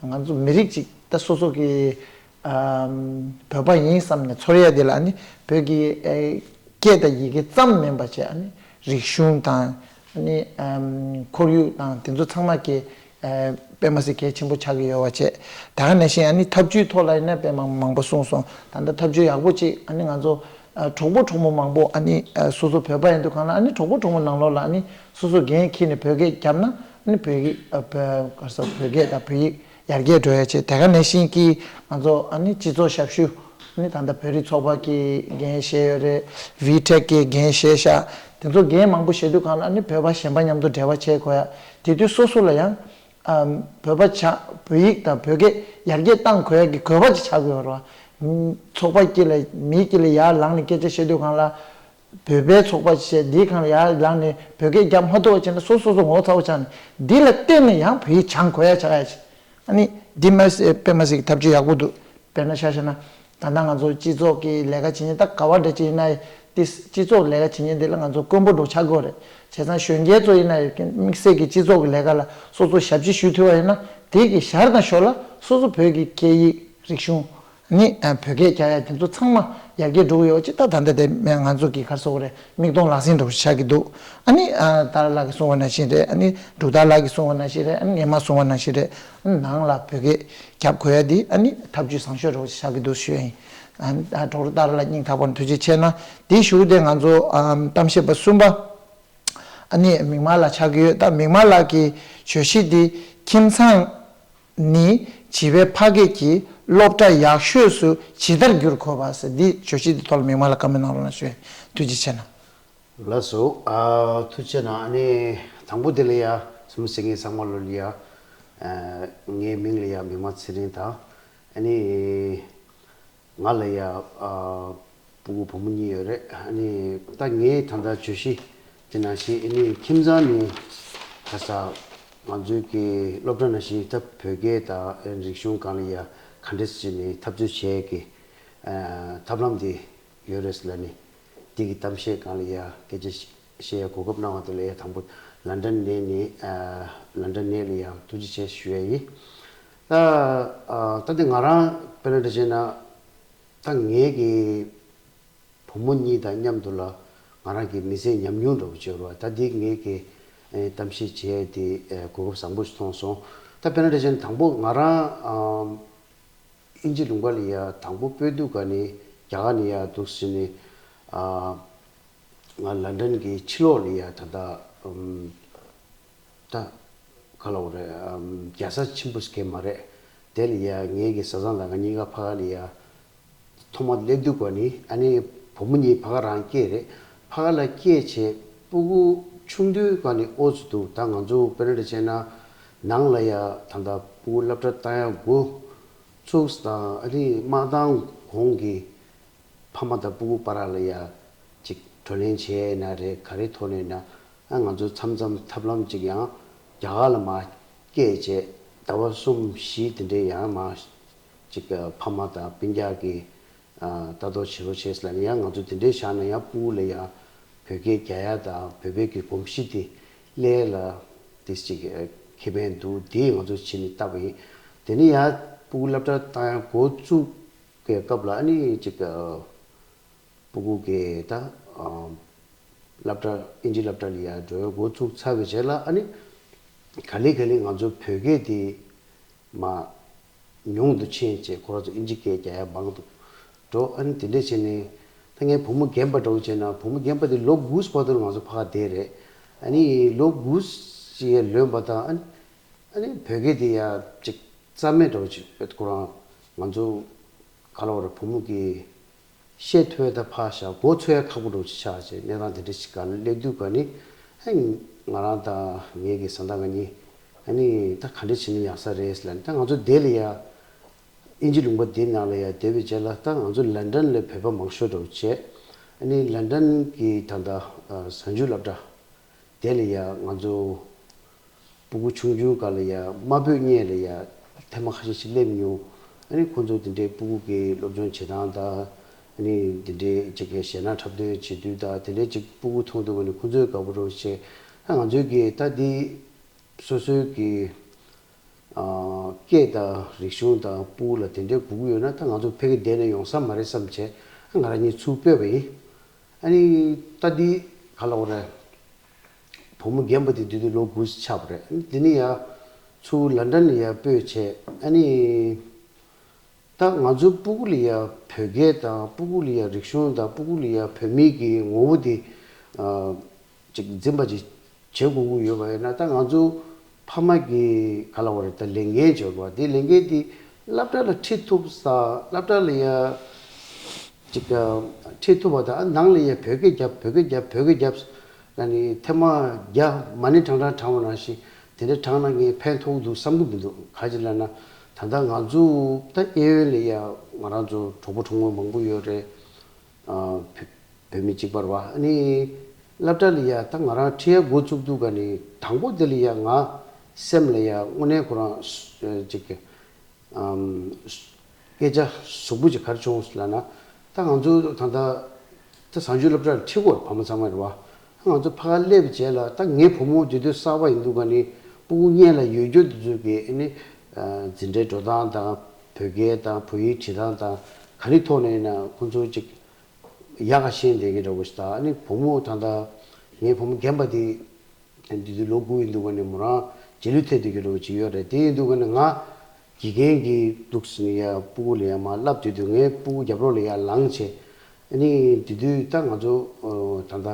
བོ། ང་ཚོ་མི་རིགས་གཅིག་ད་སོ་སོ་གི་ཨམ་བོད་པ་ཡིན་བསམ་ནས་ཚོར་ཡ་དེ་ལ་ཨ་ནི་བོད་ཀྱི་ཨེ་སྐད་དང་ཡི་གེ་ཙམ་མིན་པ་བྱས་ཨ་ནི་རིག་གཞུང་དང་ཨ་ནི་ཨམ་ཁོར་ཡུག་དང་དེ་ཚོ་ཚང་མ་གི་དཔེ་མ་སྲིད་གལ་ཆེན་པོ་ཆགས་ཀྱི་ཡོད་པ་བྱས། ད་ག་ནང་བཞིན་ཨ་ནི་ཐབས་ཇུས་ཐོག་ལ་ཡིན་ན་དཔེ་མང་མང་པོ་གསུངས་སོང་། ད་ལྟ་ཐབས་ཇུས་ཡག་པོ་གཅིག་ཨ་ནི་ང་ཚོ་གྲོགས་པོ་གྲོགས་མོ་མང་པོ་ཨ་ནི་སོ་སོ་བོད་པ་ཡིན་དུས་གང་ལ་ཨ་ནི་གྲོགས་པོ་གྲོགས་མོ་ནང་ལོགས་ལ་ཨ་ནི་སོ་སོ་འགན་འཁྱེར་ནས་བོད་སྐད་བརྒྱབ་ན་ཨ་ནི་བོད་ཀྱི་བོད་ག་རེ་ཟེར་བོད་སྐད་དང་བོད་ཡིག་ཡར་རྒྱས་འགྲོ་ཡ་བྱས། དེ་ག་ནང་བཞིན་གྱི་ང་ཚོ་ཨ་ནི་སྤྱི་ཚོགས་ཞབས་ཞུ་ཨ་ནི་ད་ལྟ་བོད་རིགས་ཚོགས་པ་གི་འགན་བཞེས་ཡོད་རེད། ཝི་ཊེག་གི་འགན་བཞེས་ཤག་དེ་ཚོ་འགན་མང་པོ་བཞེས་དུས་གང་ལ་ཨ་ནི་བོད་པ་གཞན་པ་མཉམ་དུ་འབྲེལ་བ་བྱེད་དགོས་ཡ། དེ་དུས་སོ་སོ་ལ་ཡང་ཨམ་བོད་པ་ཆགས་བོད་ཡིག་དང་བོད་སྐད་ཡར་རྒྱས་གཏང་དགོས་ཡ་གི་དགོས་པ་ཅིག་ཆགས་དགོས་ཡོད་རེད་བ། ཚོགས་པ་དཀྱིལ་ལ་མིའི་དཀྱིལ་ལ་ཡར་ལངས་ནས་སྐད་ཆ་བཤད་དུས་གང་ལ་བོད་པའི་ཚོགས་པ་བྱས་འདིའི་སྒང་ལ་ཡར་ལངས་ནས་བོད་སྐད་རྒྱབ་མ་ཐུབ་པ་བྱས་ན་སོ་སོ་སོ་ངོ་ཚ་བོ་ཆགས་ནས་འདི་ལ་བརྟེན་ནས་ཡང་བོད་ཡིག་སྦྱང་དགོས་ཡ་ཆགས་ཡ་ཅིག་ཨ་ནི་འདི་མ་ཟད་དཔེ་མ་སྲིད་ཀྱི་ཐབས་ཇུས་ཡག་པོ་འདུག་དཔེར་ན་ཆ་བཞག་ན་ད་ལྟ་ང་ཚོ་སྤྱི་ཚོགས་ཀྱི་ལས་ཀ་བྱེད་མཁན་ད་ག་བ་འདྲ་ཅིག་ཡིན་ན་ཏི་སྤྱི་ཚོགས་ལས་ཀ་བྱེད་མཁན་འདི་ལ་ང་ཚོ་དཀོན་པོ་འགྲོ་ཆགས་དགོས་རེད། བྱས་ཙང་གཞོན་སྐྱེས་ཚོ་ཡིན་ན་དམིགས་བསལ་གྱི་སྤྱི་ཚོགས་ཀྱི་ལས་ཀ་ལ་སོ་སོ་ཞབས་ཕྱི་ཞུ་ཐུབ་པ་ཡིན་ན་དེ་གི་ཞར་དང་ཞོར་ལ་སོ་སོ་བོད་ཀྱི་སྐད་ཡིག་རིག་གཞུང་ནི་བོད་སྐད་རྒྱག་ཡ་དེ་ཚོ་ཚང་མ་ཡར་རྒྱས་འགྲོ་གི་ཡོད་ཅེས་ད་ད་ལྟ་དེ་ང་ཚོ་གི་ག་རེ་ཟེར་དགོས་རེད། མིག་མཐོང་ལག་ཟིན་འདྲ་བོ་ཆགས་ཀྱི་འདུག་ཨ་ནི་ཏཱ་ར་ལགས་ཀྱིས་གསུངས་པ་ནང་བཞིན་རེད། ཨ་ནི་འབྲུག་ཏཱ་ལགས་ཀྱིས་གསུངས་པ་ནང་བཞིན་རེད། ཨ་ནི་ངས་མ་གསུངས་པ་ནང་བཞིན་རེད། ཨ་ནི་ནང་ལ་བོད་སྐད་རྒྱབ་དགོས་ཡ་འདི་ཨ་ནི་ཐབས་ཇུས་བཟང་ཤོས་འདྲ་བོ་ཆགས་ཀྱི་འདུག་ཞུ་ཡ་ཡིན། ཨ་ནི་ཌོག་ཊར་ཏཱ་ར་ལགས་སྙིང་ཐག་པ་ནས་ཐུགས་རྗེ་ཆེ་གནང་། དེའི་གཞུག་དེ་ང་ཚོ་གཏམ་བཤད་པ་གསུམ་པ་ཨ་ནི་མིག་དམར་ལགས་ཆགས་ཀྱི་ཡོད། ད་མིག་དམར་ལགས་ཀྱི་བརྗོད་གཞི་འདི་ཁྱིམ་ཚང་ནི་བྱིས་པའི་ཕ་སྐད་ཀྱིས་སློབ་གྲྭ་ཡག་ཤོས་སུ་ཇི་ལྟར་བསྒྱུར་དགོས་པ་ཟེར་འདི་བརྗོད་གཞི་འདི་ཐོག་ལ་མིག་དམར་ལགས་བཀའ་མོལ་གནང་རོགས་གནང་ཞུ། ཐུགས་རྗེ་ཆེ་གནང་། ལགས་སོ། ཨ་ཐུགས་རྗེ་གནང་། ཨ་ནི་དང་པོ་དེ་ལ་ཡ་སེམས་སེང་གེ་ཚང་མ་ལོ་ལ་ཡ་ཨ་ངའི་མིང་ལ་ཡ་མིག་དམར་ཚེ་རིང་དང་། ཨ་ནི་ང་ལ་ཡ་ཨ་སྤུ་གུ་བུ་མོ་གཉིས་ཡོད་རེད། ཨ་ནི་ད་ངས་ད་ལྟ་བརྗོད་གཞི་དེ་ནང་བཞིན་ཨ་ནི་ཁྱིམ་ཚང་ནས་ད་ས་ང་ཚོའི་གི་སློབ་གྲྭ་ནང་བཞིན་ད་བོད་སྐད་དང་རིག་གཞུང་སྒང་ལ་ཡ་ག་འདྲས་བྱས་ནས་འཐབ་རྩོད་བྱེད་ཀྱི་ཨ་ཐབས་ལམ་དེ་ཡོད་རེད་ཟེར་ལབ་ནས་འདི་གི་གཏམ་བཤད་སྒང་ལ་ཡ་སྐད་ཆ་བཤད་ཡ་གོ་སྐབས་གནང་བ་དེ་ལ་ཡ་དང་པོ་ལན་ཀྲན་ནས་ནས་ཨ་ལན་ཀྲན་ནས་ལ་ཡ་ཐུགས་རྗེ་ཆེ་ཞུ་ཡ་ཡིན། ད་ཨ་ད་དེ་ང་རང་དཔེར་ན་འདྲ་བྱས་ན། ད་ངེད་ཀྱི་བུ་མོ་གཉིས་དང་མཉམ་དུ་ལ་ང་རང་གི་མི་ཚེ་ཉམས་མྱོང་འདྲ་བོ་བྱས་རོགས། ད་འདི་ངེད་ཀྱི་ཨེ་གཏམ་བཤད་བྱས་ཏེ་ཨེ་གོ་སྐབས་བཟང་པོ་ཞིག་མཐོང་སོང་། ད་དཔེར་ན་འདྲ་བྱས་ན་དང་པོ་ང་རང་ཨམ་དབྱིན་ཇི་ལུང་པ་ལ་ཡ་དང་པོ་སྤོས་དུས་ག་ནས་རྒྱ་གར་ནས་ཡ་འདུག་ཟེར་ནས་ཨ་ང་ལན་ཀྲན་གྱི་ཕྱི་ལོགས་ལ་ཡ་ད་ལྟ་ཨམ། ད་ག་ལ་འོ་རེད། རྒྱལ་ས་ཆེན་པོ་ཞིག་གས་མ་རེད། དེ་ལ་ཡ་ངེད་ཀྱི་བཟའ་ཚང་དང་ང་གཉིས་ཀ་ཕ་ག་ལ་ཡ་ཐོག་མ་སླེབས་དུས་གོ་ནི་ཨ་ནི་བུ་མོ་གཉིས་ཕ་ག་རང་སྐྱེས་རེད། ཕ་ག་ལ་སྐྱེས་བྱས་སྤུ་གུ་ཆུང་དུས་ག་ནི་ཨོ་ཙི་འདུག་ད་ང་ཚོ་དཔེར་ན་འདྲ་བྱས་ན་ནང་ལ་ཡ་ད་ལྟ་སྤུ་གུ་སློབ་གྲྭ་བཏང་ཡ་འགོ་ཚུགས་དང་ཨ་ནི་དམག་དང་གོང་གི་ཕ་མ་དང་སྤུ་གུ་བར་ལ་ཡ་ཅིག་བགྲོ་གླེང་བྱས་ན་རེད། ག་རེ་ཐོག་ནས་ན་ཨ་ང་ཚོ་མཚམས་མཚམས་ཐབས་ལམ་ཅིག་ཡང་རྒྱ་གར་ལ་མར་སྐྱེས་བྱས་ཟླ་བ་གསུམ་བཞི་དེ་འདྲའི་ཡང་མར་ཅིག་ཕ་མ་དང་སྤུན་ཀྱག་གི་ལྟ་རྟོག་བྱེད་རོགས་བྱས་ལབ་ནས་ཡང་ང་ཚོ་དེ་འདྲའི་བཞག་ན་ཡང་སྤུ་གུ་ལ་ཡང་བོད་སྐད་རྒྱག་ཡ་དང་བོད་པའི་གི་གོམས་གཤིས་དེ་སླེབས་ལ་དེ་ཅིག་ཁེ་ཕན་འདུག་དེ་ང་ཚོ་བྱས་ནས་བལྟས་པ་ཡིན། དེ་ནས་ཡང་སྤུ་གུ་སློབ་གྲྭ་བཏང་ཡ་འགོ་བཙུགས་ཀྱི་སྐབས་ལ་ཨ་ནི་ཅིག་ཨ་སྤུ་གུ་གི་ད་ཨ་སློབ་གྲྭ་ཨིན་ཇི་སློབ་གྲྭ་ལ་ཡ་འགྲོ་འགོ་ཚུགས་ཚར་བའི་རྗེས་ལ་ཨ་ནི་ ག་ལེ་ག་ལེ་ང་ཚོ་བོད་སྐད་དེ་མ་ཉུང་དུ་ཕྱིན་བྱས་ཁོ་རང་ཚོ་ཨིན་ཇི་སྐད་རྒྱག་ཡ་མང་དུ་འགྲོ། ཨ་ནི་དེ་འདྲས་བྱས་ནས་ད་ངའི་བུ་མོ་རྒན་པ་འདྲ་བོ་བྱས་ན་བུ་མོ་རྒན་པ་དེ་ལོ་དགུ་བར་དུ་ང་ཚོ་ཕ་ག་བསྡད་རེད། ཨ་ནི་ལོ་དགུ་ཞིག་ལོན་པ་དང་ཨ་ནི་ཨ་ནི་བོད་སྐད་དེ་ཡ་ཅིག་རྩ་མེད་འདྲ་བོ་ཅིག་ཁོ་རང་ང་ཚོ་ག་ལ་བར་བུ་མོ་གི་བཤད་ཐུབ་ཡ་ད་ཕར་བཞག་མགོ་ཚོས་ཡ་ཁག་པོ་འདྲ་བོ་ཅིག་ཆགས་བྱས་གནས་སྟངས་དེ་འདྲ་ཞིག་སྒང་ལ་སླེབས་དུས་ག་ནི་ཨ་ནི་ང་རང་དང་ངའི་གི་བཟའ་ཟླ་ང་གཉིས་ཨ་ནི་ད་ག་འདྲ་བྱས་ན་ཡག་ས་རེད་ལབ་ནས། ད་ང་ཚོ་དེ་ལ་ཡ་ཨིན་ཇི་ལུང་པ་འདི་ནང་ལ་ཡ་བསྡད་པའི་རྗེས་ལ་ད་ང་ཚོ་ལན་ཌན་ལ་བོད་པ་མང་ཤོས་འདྲ་བོ་བྱས། ཨ་ནི་ལན་ཌན་གྱི་ད་ལྟ་གཟའ་མཇུག་སློབ་གྲྭ་དེ་ལ་ཡ་ང་ཚོ་སྤུ་གུ་ཆུང་ཆུང་སྒང་ལ་ཡ་དམའ་བོད་གཉིས་ལ་ཡ་ཐེངས་མ་ཁ་ཤས་ཤིག་སླེབས་མྱོང་། ཨ་ནི་ཁོང་ཚོ་དེ་འདྲའི་སྤུ་གུ་གི་སློབ་སྦྱོང་བྱེད་སྟངས་དང་། ཨ་ནི་དེ་འདྲའི་ཅིག་གི་ཞེད་སྣང་འཁྲབ་སྟོན་བྱེད་དུས་དང་དེ་འདྲའི་ཅིག་སྤུ་གུ་མཐོང་དུས་ཀ་ནི་ཁོང་ཚོས་དགའ་པོ་འདྲ་བོ་བྱས། ཨ་ང་ཚོའི་གི་ད་འདི་སོ་སོའི་གི་ཨ་སྐད་དང་རིག་གཞུང་དང་སྤུ་གུ་ལ་དེ་འདྲའི་དགོས་ཀྱི་ཡོད་ན་ད་ང་ཚོ་ཕ་གིར་བསྡད་ནས་ཡོང་ས་མ་རེད་བསམ་བྱས་ང་རང་གཉིས་ཚུར་སྤོས་པ་ཡིན། ཨ་ནི་ད་འདི་ག་ལ་འོ་རེད། བུ་མོ་རྒན་པ་དེ་དེ་དུས་ལོ་དགུ་ཆགས་པ་རེད། ཨ་ནི་དེ་ནས་ཡ་ཚུར་ལན་ཌན་ལ་ཡ་སྤོས་བྱས། ཨ་ནི། ད་ང་ཚོའི་སྤུ་གུ་ལ་ཡ་བོད་སྐད་དང་སྤུ་གུ་ལ་ཡ་རིག་གཞུང་དང་སྤུ་གུ་ལ་ཡ་བོད་མི་གི་ངོ་བོ་དེ་ཨ་ཅིག་འཛིན་པ་ཅིག་བྱེད་དགོས་ཀྱི་ཡོད་པ་ཡིན་ན། ད་ང་ཚོ་ཕ་མ་གི་ག་ལ་བ་རེད། ད་ལས་འགན་བྱེད་དགོས་པ་དེ་ལས་འགན་དེ་སློབ་གྲྭ་ལ་ཁྲིད་ཐུབ་ས། སློབ་གྲྭ་ལ་ཡ་ཅིག་ཁྲིད་ཐུབ་པ་དང་ནང་ལ་ཡ་བོད་སྐད་རྒྱབ། བོད་སྐད་རྒྱབ། བོད་སྐད་རྒྱབ་ལ་ནི་ཐེངས་མ་བརྒྱ་མ་ཎི་བགྲང་བགྲང་བགྲང་བ་ནང་བཞིན་དེ་འདྲ་བགྲང་ན་ངས་ཕན་ཐོགས་འདུག་བསམ་གྱི་མི་འདུག་ག་ཅི་ལབ་ན་ད་ལྟ་ང་ཚོ་ད་གཡས་གཡོན་ལ་ཡ་ང་རང་ཚོ་གྲོགས་པོ་གྲོགས་མོ་མང་པོ་ཡོད་རེད། ཨ་བོད་བོད་མི་གཅིག་པ་རེད་བ། ཨ་ནི་སློབ་གྲྭ་ལ་ཡ་ད་ང་རང་ཁྲིད་ཡ་འགོ་ཚུགས་དུས་ཀ་ནི་དང་པོ་དེ་ལ་ཡ་ང་སེམས་ལ་ཡ་དངོས་གནས་ཁོ་རང་ཅིག་གི་ཨམ། སྐད་ཆ་ཟུག་པོ་ཅིག་ག་རེ་བྱུང་ལབ་ན། ད་ང་ཚོ་ད་ལྟ་ད་གཟའ་མཇུག་སློབ་གྲྭར་ཁྲིད་དགོས་རེད། ཕ་མ་ཚང་མ་རེད་བ། ང་ཚོ་ཕ་ག་སླེབས་རྗེས་ལ་ད་ངའི་བུ་མོ་དེ་དུས་གསར་པ་ཡིན་དུས་ཀ་ནི་སྤུ་གུ་སྔོན་ལ་ཡོད་རྒྱུ་དེ་ཚོ་གི་ཨ་ནི་འཛིན་གྲྭའི་འགྲོ་སྟངས་དང་བོད་སྐད་དང་བོད་ཡིག་བྲིས་སྟངས་དང་ག་རེ་ཐོག་ནས་ཡིན་ན་ཁོང་ཚོ་ཅིག་ཡག་ག་ཤེས་བསྡད་མཁན་འདྲ་བོ་ཞིག་དང་། ཨ་ནི་བུ་མོ་ད་ལྟ་ངའི་བུ་མོ་རྒན་པ་དེ། འདི་དུས་ལོ་དགུ་ཡིན་འདུག་ག་ནས་མོ་རང་རྗེས་ལུས་ཐེབས་བསྡད་ཀྱི་རོ་ཅིག་ཡོད་རེད། དེ་ཡིན་འདུག་ག་ནས་ང་དགེ་རྒན་གྱི་འདུག་ཟེར་ནས་ཡ་སྤུ་གུ་ལ་ཡ་མར་བསླབ་སྡོད་དུས་ངའི་སྤུ་གུ་རྒྱབ་ལོགས་ལ་ཡ་ལངས་བྱས། ཨ་ནི་དེ་དུས་ད་ང་ཚོ་ད་ལྟ་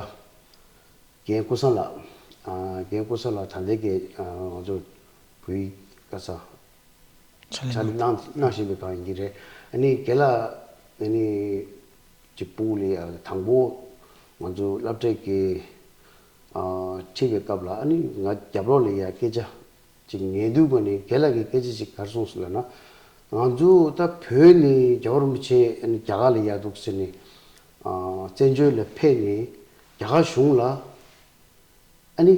རྒན་ཀུན་བཟང་ལགས། རྒན་ཀུན་བཟང་ལགས་ད་ལྟའི་གི་ང་ཚོ་བོད་ཡིག་ཀ་ས། ཕྱག་ལས་གནང་གནང་བཞིན་པའི་སྒང་ཡིན་གྱི་རེད། ཨ་ནི་རྒན་ལགས་ཨ་ནི་ཅིག་སྤུ་གུ་ལ་ཡ་དང་པོ་ང་ཚོ་སློབ་གྲྭའི་གི་ཨ་ཁྲིད་པའི་སྐབས་ལ་ཨ་ནི་ང་རྒྱབ་ལོགས་ལ་ཡ་སྐད་ཆ་ཅིག་ཉན་དུས་ཀ་ནས་རྒན་ལགས་ཀྱིས་སྐད་ཆ་ཅིག་ག་རེ་གསུངས་སོང་ལབ་ན། ང་ཚོ་ད་བོད་ནས་རྒྱལ་བ་རིན་པོ་ཆེ་ཨ་ནི་རྒྱ་གར་ལ་ཡ་འདུག་ཟེར་ནས་ཨ་བཙན་བྱོལ་ལ་ཕེབས་ནས་རྒྱ་གར་གཞུང་ལ། ཨ་ནི་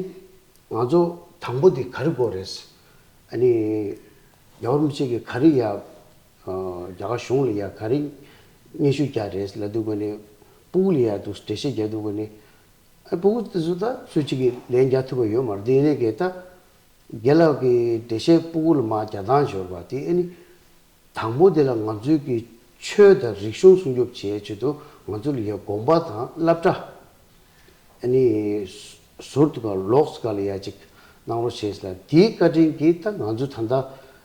ང་ཚོ་དང་པོ་དེ་ག་རེ་དགོས་རེད། ཨ་ནི་རྒྱལ་བ་རིན་པོ་ཆེ་གིས་ག་རེ་ཡ་རྒྱ་གར་གཞུང་ལ་ཡ་ག་རེ་སྙན་ཞུ་རྒྱག་རེད་ལབ་དུས་ཀ་ནས་སྤུ་གུ་ལ་ཡ་འདུག་འགྲེལ་བཤད་རྒྱག་དུས་ཀ་ནས་ཨ་སྤུ་གུ་དེ་ཚོ་ད་སུ་གཅིག་གིས་ལན་རྒྱག་ཐུབ་པ་ཡོད་མ་རེད། དེ་ཡིན་ནའི་གི་ད་རྒན་ལགས་ཀྱིས་འགྲེལ་བཤད་སྤུ་གུ་ལ་མར་རྒྱག་སྟངས་འབྱོར་བ་དེ་ཨ་ནི། དང་པོ་དེ་ལ་ང་ཚོའི་གི་ཆོས་དང་རིག་གཞུང་སྲུང་སྐྱོབ་བྱེད་ཆེད་དུ་ང་ཚོ་ལ་ཡ་དགོན་པ་དང་སློབ་གྲྭ་ཨ་ནི་ཟུར་དུ་ག་ལོགས་ག་ལ་ཡ་ཅིག་གནང་རོགས་བྱེད་ལ། དེའི་བཀའ་དྲིན་གྱིས་ད་ང་ཚོ་ད་ལྟ་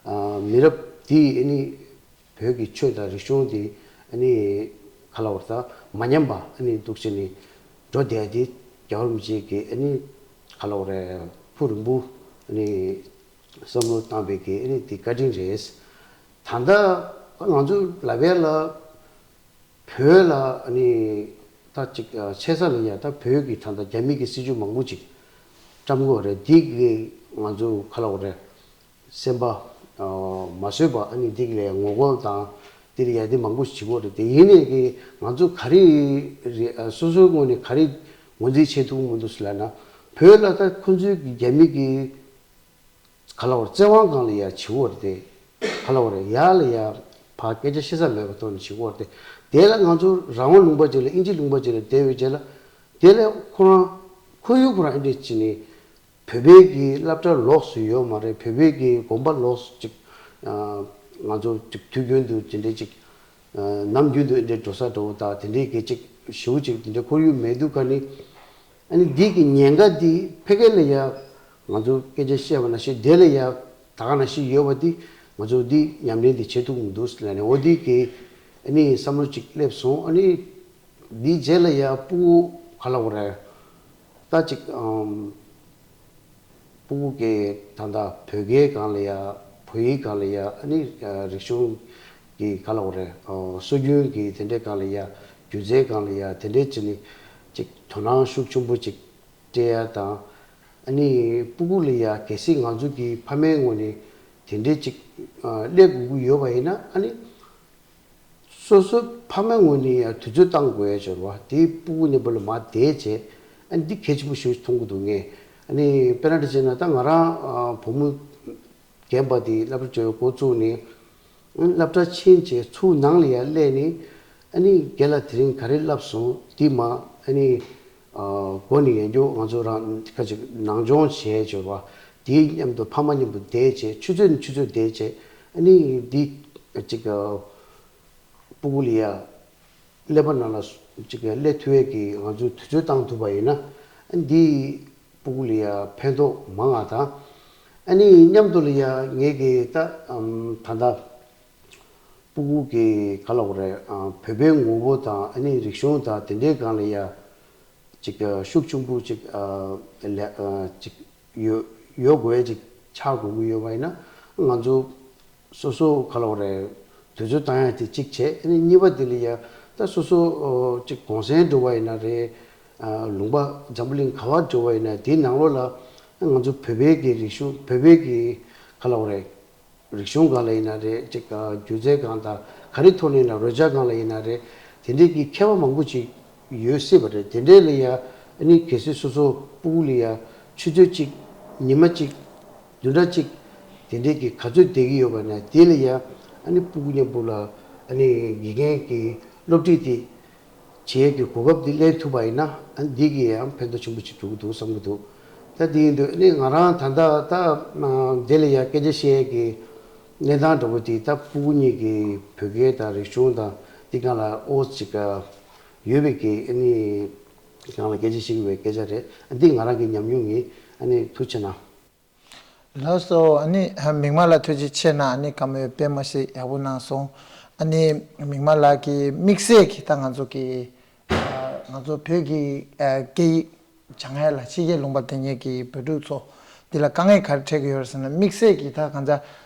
མི་རབས་དེ་ཨ་ནི་བོད་ཀྱི་ཆོས་དང་རིག་གཞུང་དེ་ཨ་ནི་ག་ལ་བར་ད་མ་ཉམས་པ་ཨ་ནི་འདུག་བྱས་ནས་འགྲོ་བསྡད་དེ་རྒྱལ་བ་རིན་པོ་ཆེ་གི་ཨ་ནི་ག་ལ་བར་ཕུགས་རིང་པོ་ཨ་ནི་བསམ་བློ་བཏང་བའི་གི་ཨ་ནི་དེ་བཀའ་དྲིན་རེད། ད་ལྟ་ང་ཚོ་ལབ་ཡ་ལ་བོད་ལ་ཨ་ནི་ད་ཅིག་ཆེ་ས་ལ་ཡ་ད་བོད་ཀྱི་ད་ལྟ་རྒྱ་མི་གི་སྲིད་ཇུས་མང་པོ་ཅིག་བཀྲམ་གི་ཡོད་རེད། འདི་གི་ང་ཚོ་ག་ལ་བ་རེད། སེམས་པ་མ་བཟོད་པ་ཨ་ནི་འདི་གི་ལ་ངོ་རྒོལ་དང་འདི་ལ་ཡ་འདི་མང་པོ་ཞིག་བྱེད་ཀྱི་ཡོད་རེད། དེ་ཡིན་ནའི་གི་ང་ཚོ་ག་རེ་རེད། སོ་སོའི་ངོས་ནས་ག་རེ་ངོས་འཛིན་བྱེད་ཐུབ་ཀྱི་མི་འདུག་ཟེར་ལབ་ན་བོད་ལ་ད་ཁོ་ཚོའི་གི་རྒྱ་མི་གི་ག་ལ་བར་བཙན་དབང་སྒང་ལ་ཡ་བྱེད་ཀྱི་ཡོད་རེད་དེ། ག་ལ་བར་ཡ་ལ་ཡ་ཕར་སྐད་ཆ་བཤད་ས་མེད་པ་ཐོག་ནས་བྱེད་ཀྱི་ཡོད་རེད་དེ། དེ་ལ་ང་ཚོ་རང་དབང་ལུང་པ་ཅིག་ལ་ཨིན་ཇི་ལུང་པ་ཅིག་ལ་བསྡད་པའི་རྗེས་ལ་དེ་ལ་ཁོ་རང་ཁོར་ཡུག་ཁོ་རང་ཨེ་འདྲས་བྱས་ནས་བོད་པའི་གི་སློབ་གྲྭ་ལོགས་སུ་ཡོད་མ་རེད། བོད་པའི་གི་དགོན་པ་ལོགས་སུ་ཅིག་ང་ཚོ་ཅིག་དུས་རྒྱུན་དུ་དེ་འདྲས་ཅིག་ནམ་རྒྱུན་དུ་ཨེ་འདྲས་འགྲོ་ས་འགྲོ་བ་དང་དེ་འདྲས་གི་ཅིག་ཞེ་པོ་ཅིག་དེ་འདྲས་ཁོར་ཡུག་མེད་དུས་ཀ་ནི་ཨ་ནི་འདི་གི་ཉེན་ཁ་འདི་ཕ་གི་ལ་ཡ། ང་ཚོ་སྐད་ཆ་བཤད་པ་ནང་བཞིན་དེ་ལ་ཡ་ད་ག་ནང་བཞིན་ཡོད་པ་འདི་ང་ཚོ་འདི་ཉམས་ལེན་འདི་བྱེད་ཐུབ་མི་འདུག་ཟེར་ནས་འོ་འདི་གི་ཨ་ནི་བསམ་བློ་ཅིག་སླེབས་སོང་། ཨ་ནི་འདིའི་རྗེས་ལ་ཡ་སྤུ་གུ་ག་ལ་འོ་རེད། ད་ཅིག་ཨམ། སྤུ་གུ་གི་ད་ལྟ་བོད་སྐད་སྒང་ལ་ཡ་བོད་ཡིག་སྒང་ལ་ཡ་ཨ་ནི་རིག་གཞུང་གི་ག་ལ་འོ་རེད། སྲོལ་རྒྱུན་གི་དེ་འདྲའི་སྒང་ལ་ཡ་སྒྱུ་རྩལ་སྒང་ལ་ཡ་དེ་འདྲའི་ཅིག་ནི་ཅིག་དོ་སྣང་ཤུགས་ཆེན་པོ་ཅིག་སྤྲད་ཡ་དང་། ཨ་ནི་སྤུ་གུ་ལ་ཡ་གལ་སྲིད་ང་ཚོ་གི་ཕ་མའི་ངོས་ནས་དེ་འདྲའི་ཅིག་སླེབས་དགོས་ཀྱི་ཡོད་པ་ཡིན་ན་ཨ་ནི། སོ་སོ་ཕ་མའི་ངོས་ནས་ཡང་དུས་ཚོད་བཏང་དགོས་ཡ་ཅིག་ཡོད་རེད་བ། དེ་སྤུ་གུ་མཉམ་པོ་ལ་མར་བསྡད་བྱས་ཨ་ནི་འདི་གལ་ཆེན་པོ་ཞིག་མཐོང་གི་འདུག་ངས། ཨ་ནི་དཔེར་ན་འདྲ་བྱས་ན་ད་ང་རང་ཨ་བུ་མོ་རྒན་པ་དེ་སློབ་གྲྭ་འགྲོ་འགོ་བཙུགས་ནས་ཨ་ནི་སློབ་གྲྭ་ཕྱིན་བྱས་ཚུར་ནང་ལ་ཡར་སླེབས་ནས་ཨ་ནི་རྒན་ལགས་དེ་རིང་ག་རེ་བསླབས་སོང་འདི་མར་ཨ་ནི་ཨ་གོ་ནས་ཡོང་རྒྱུ་ང་ཚོ་རང་ཁ་ཅིག་ནང་སྦྱོང་བྱས་ཅིག་ཡོད་རེད་བ། དེའི་མཉམ་དུ་ཕ་མ་མཉམ་དུ་བསྡད་བྱས་ཆུ་ཚོད་ནས་ཆུ་ཚོད་བསྡད་བྱས་ཨ་ནི་འདི་ཅིག་ཨ། སྤུ་གུ་ལ་ཡ་ཀླད་པ་ནང་ལ་ཅིག་སླེབས་ཐུབ་ཡས་ཀྱི་ང་ཚོས་དུས་ཚོད་བཏང་ཐུབ་པ་ཡིན་ན་ཨ་འདི་སྤུ་གུ་ལ་ཡ་ཕན་ཐོགས་མང་ང་དང་། ཨ་ནི་མཉམ་དུ་ལ་ཡ་ངས་ཀྱི་ད་ཨམ་ད་ལྟ་སྤུ་གུ་གི་ག་ལ་འོ་རེད། ཨ་བོད་པའི་ངོ་བོ་དང་ཨ་ནི་རིག་གཞུང་དང་དེ་འདྲའི་སྒང་ལ་ཡ་ཅིག་ཤུགས་ཆེན་པོ་ཅིག་ཨ་ལ་ཨ་ཅིག་ཡོད་ཡོད་དགོས་ཅིག་ཆགས་དགོས་ཀྱི་ཡོད་པ་ཡིན་ན་ང་ཚོ་སོ་སོ་ག་ལ་འོ་རེད། དུས་ཚོད་བཏང་ཡ་དེ་གཅིག་བྱས་ཨ་ནི་གཉིས་པ་དེ་ལ་ཡ་ད་སོ་སོ་ཨོ་ཅིག་གུང་སེང་འགྲོ་བ་ཡིན་ན་རེད། ཨ་ལུང་པ་འཛམ་བུ་གླིང་ག་བར་འགྲོ་བ་ཡིན་ན་དེའི་ནང་ལོགས་ལ་ང་ཚོ་བོད་པའི་གི་རིག་གཞུང་བོད་པའི་གི་ག་ལ་འོ་རེད། རིག་གཞུང་སྒང་ལ་ཡིན་ན་རེད། ཅིག་སྒྱུ་རྩལ་སྒང་དང་ག་རེ་ཐོག་ནས་ཡིན་ན་རོལ་ཆ་སྒང་ལ་ཡིན་ན་རེད། དེ་འདྲའི་གི་མཁས་པ་མང་པོ་ཅིག་ཡོད་སྲིད་པ་རེད། དེ་འདྲའི་ལ་ཡ་ཨ་ནི་གལ་སྲིད་སོ་སོ་སྤུ་གུ་ལ་ཡ་ཆུ་ཚོད་གཅིག་ཉི་མ་གཅིག་བདུན་ཕྲག་གཅིག་དེ་འདྲའི་གི་ག་ཚོད་བསྡད་ཀྱི་ཡོད་པ་ན་དེ་ལ་ཡ་ཨ་ནི་སྤུ་གུ་མཉམ་པོ་ལ་ཨ་ནི་དགེ་རྒན་གྱི་སློབ་ཁྲིད་དེ་བྱེད་ཡས་ཀྱི་གོ་སྐབས་འདི་ལེན་ཐུབ་པ་ཡིན་ན་ཨ་ནི་འདི་གི་ཡང་ཕན་ཐོགས་ཆེན་པོ་ཅིག་འགྲོ་གི་འདུག་བསམ་གྱི་འདུག་ད་དེ་ཡིན་དུས་ཨ་ནི་ང་རང་ད་ལྟ་ད་དེ་ལ་ཡ་སྐད་ཆ་བཤད་ཡས་ཀྱི་གནས་སྟངས་འདྲ་པོ་དེ་ད་སྤུ་གུ་གཉིས་ཀྱི་བོད་སྐད་དང་རིག་གཞུང་དང་འདི་སྒང་ལ་ཨོ་ཅིག་ཡོད་པའི་གི་ཨ་ནི་སྒང་ལ་སྐད་ཆ་བཤད་ཀྱི་ཡོད་པའི་སྐད་ཆ་རེད། ཨ་འདི་ང་རང་གི་ཉམས་མྱོང་ཡིན། ཨ་ནི་ཐུགས་རྗེ་གནང་། ལགས་སོ། ཨ་ནི་མིག་དམར་ལགས་ཐུགས་རྗེ་ཆེ་གནང་། ཨ་ནི་བཀའ་མོལ་དཔེ་མ་ཞིག་ཡག་པོ་གནང་སོང་། ཨ་ནི་མིག་དམར་ལགས་ཀྱི་དམིགས་བསལ་གྱི་ད་ང་ཚོ་གི་ང་ཚོ་བོད་ཀྱི་སྐད་ཡིག་སྦྱང་ཡ་ལ་ཕྱི་རྒྱལ་ལུང་པ་དེ་ཉིད་ཀྱི་བོད་ཕྲུག་ཚོ་འདི་ལ་དཀའ་ངལ་ག་རེ་འཕྲད་ཀྱི་ཡོད་རེད་ཟེར་ན། དམིགས་བསལ་གྱི་ད་གང་ཟག་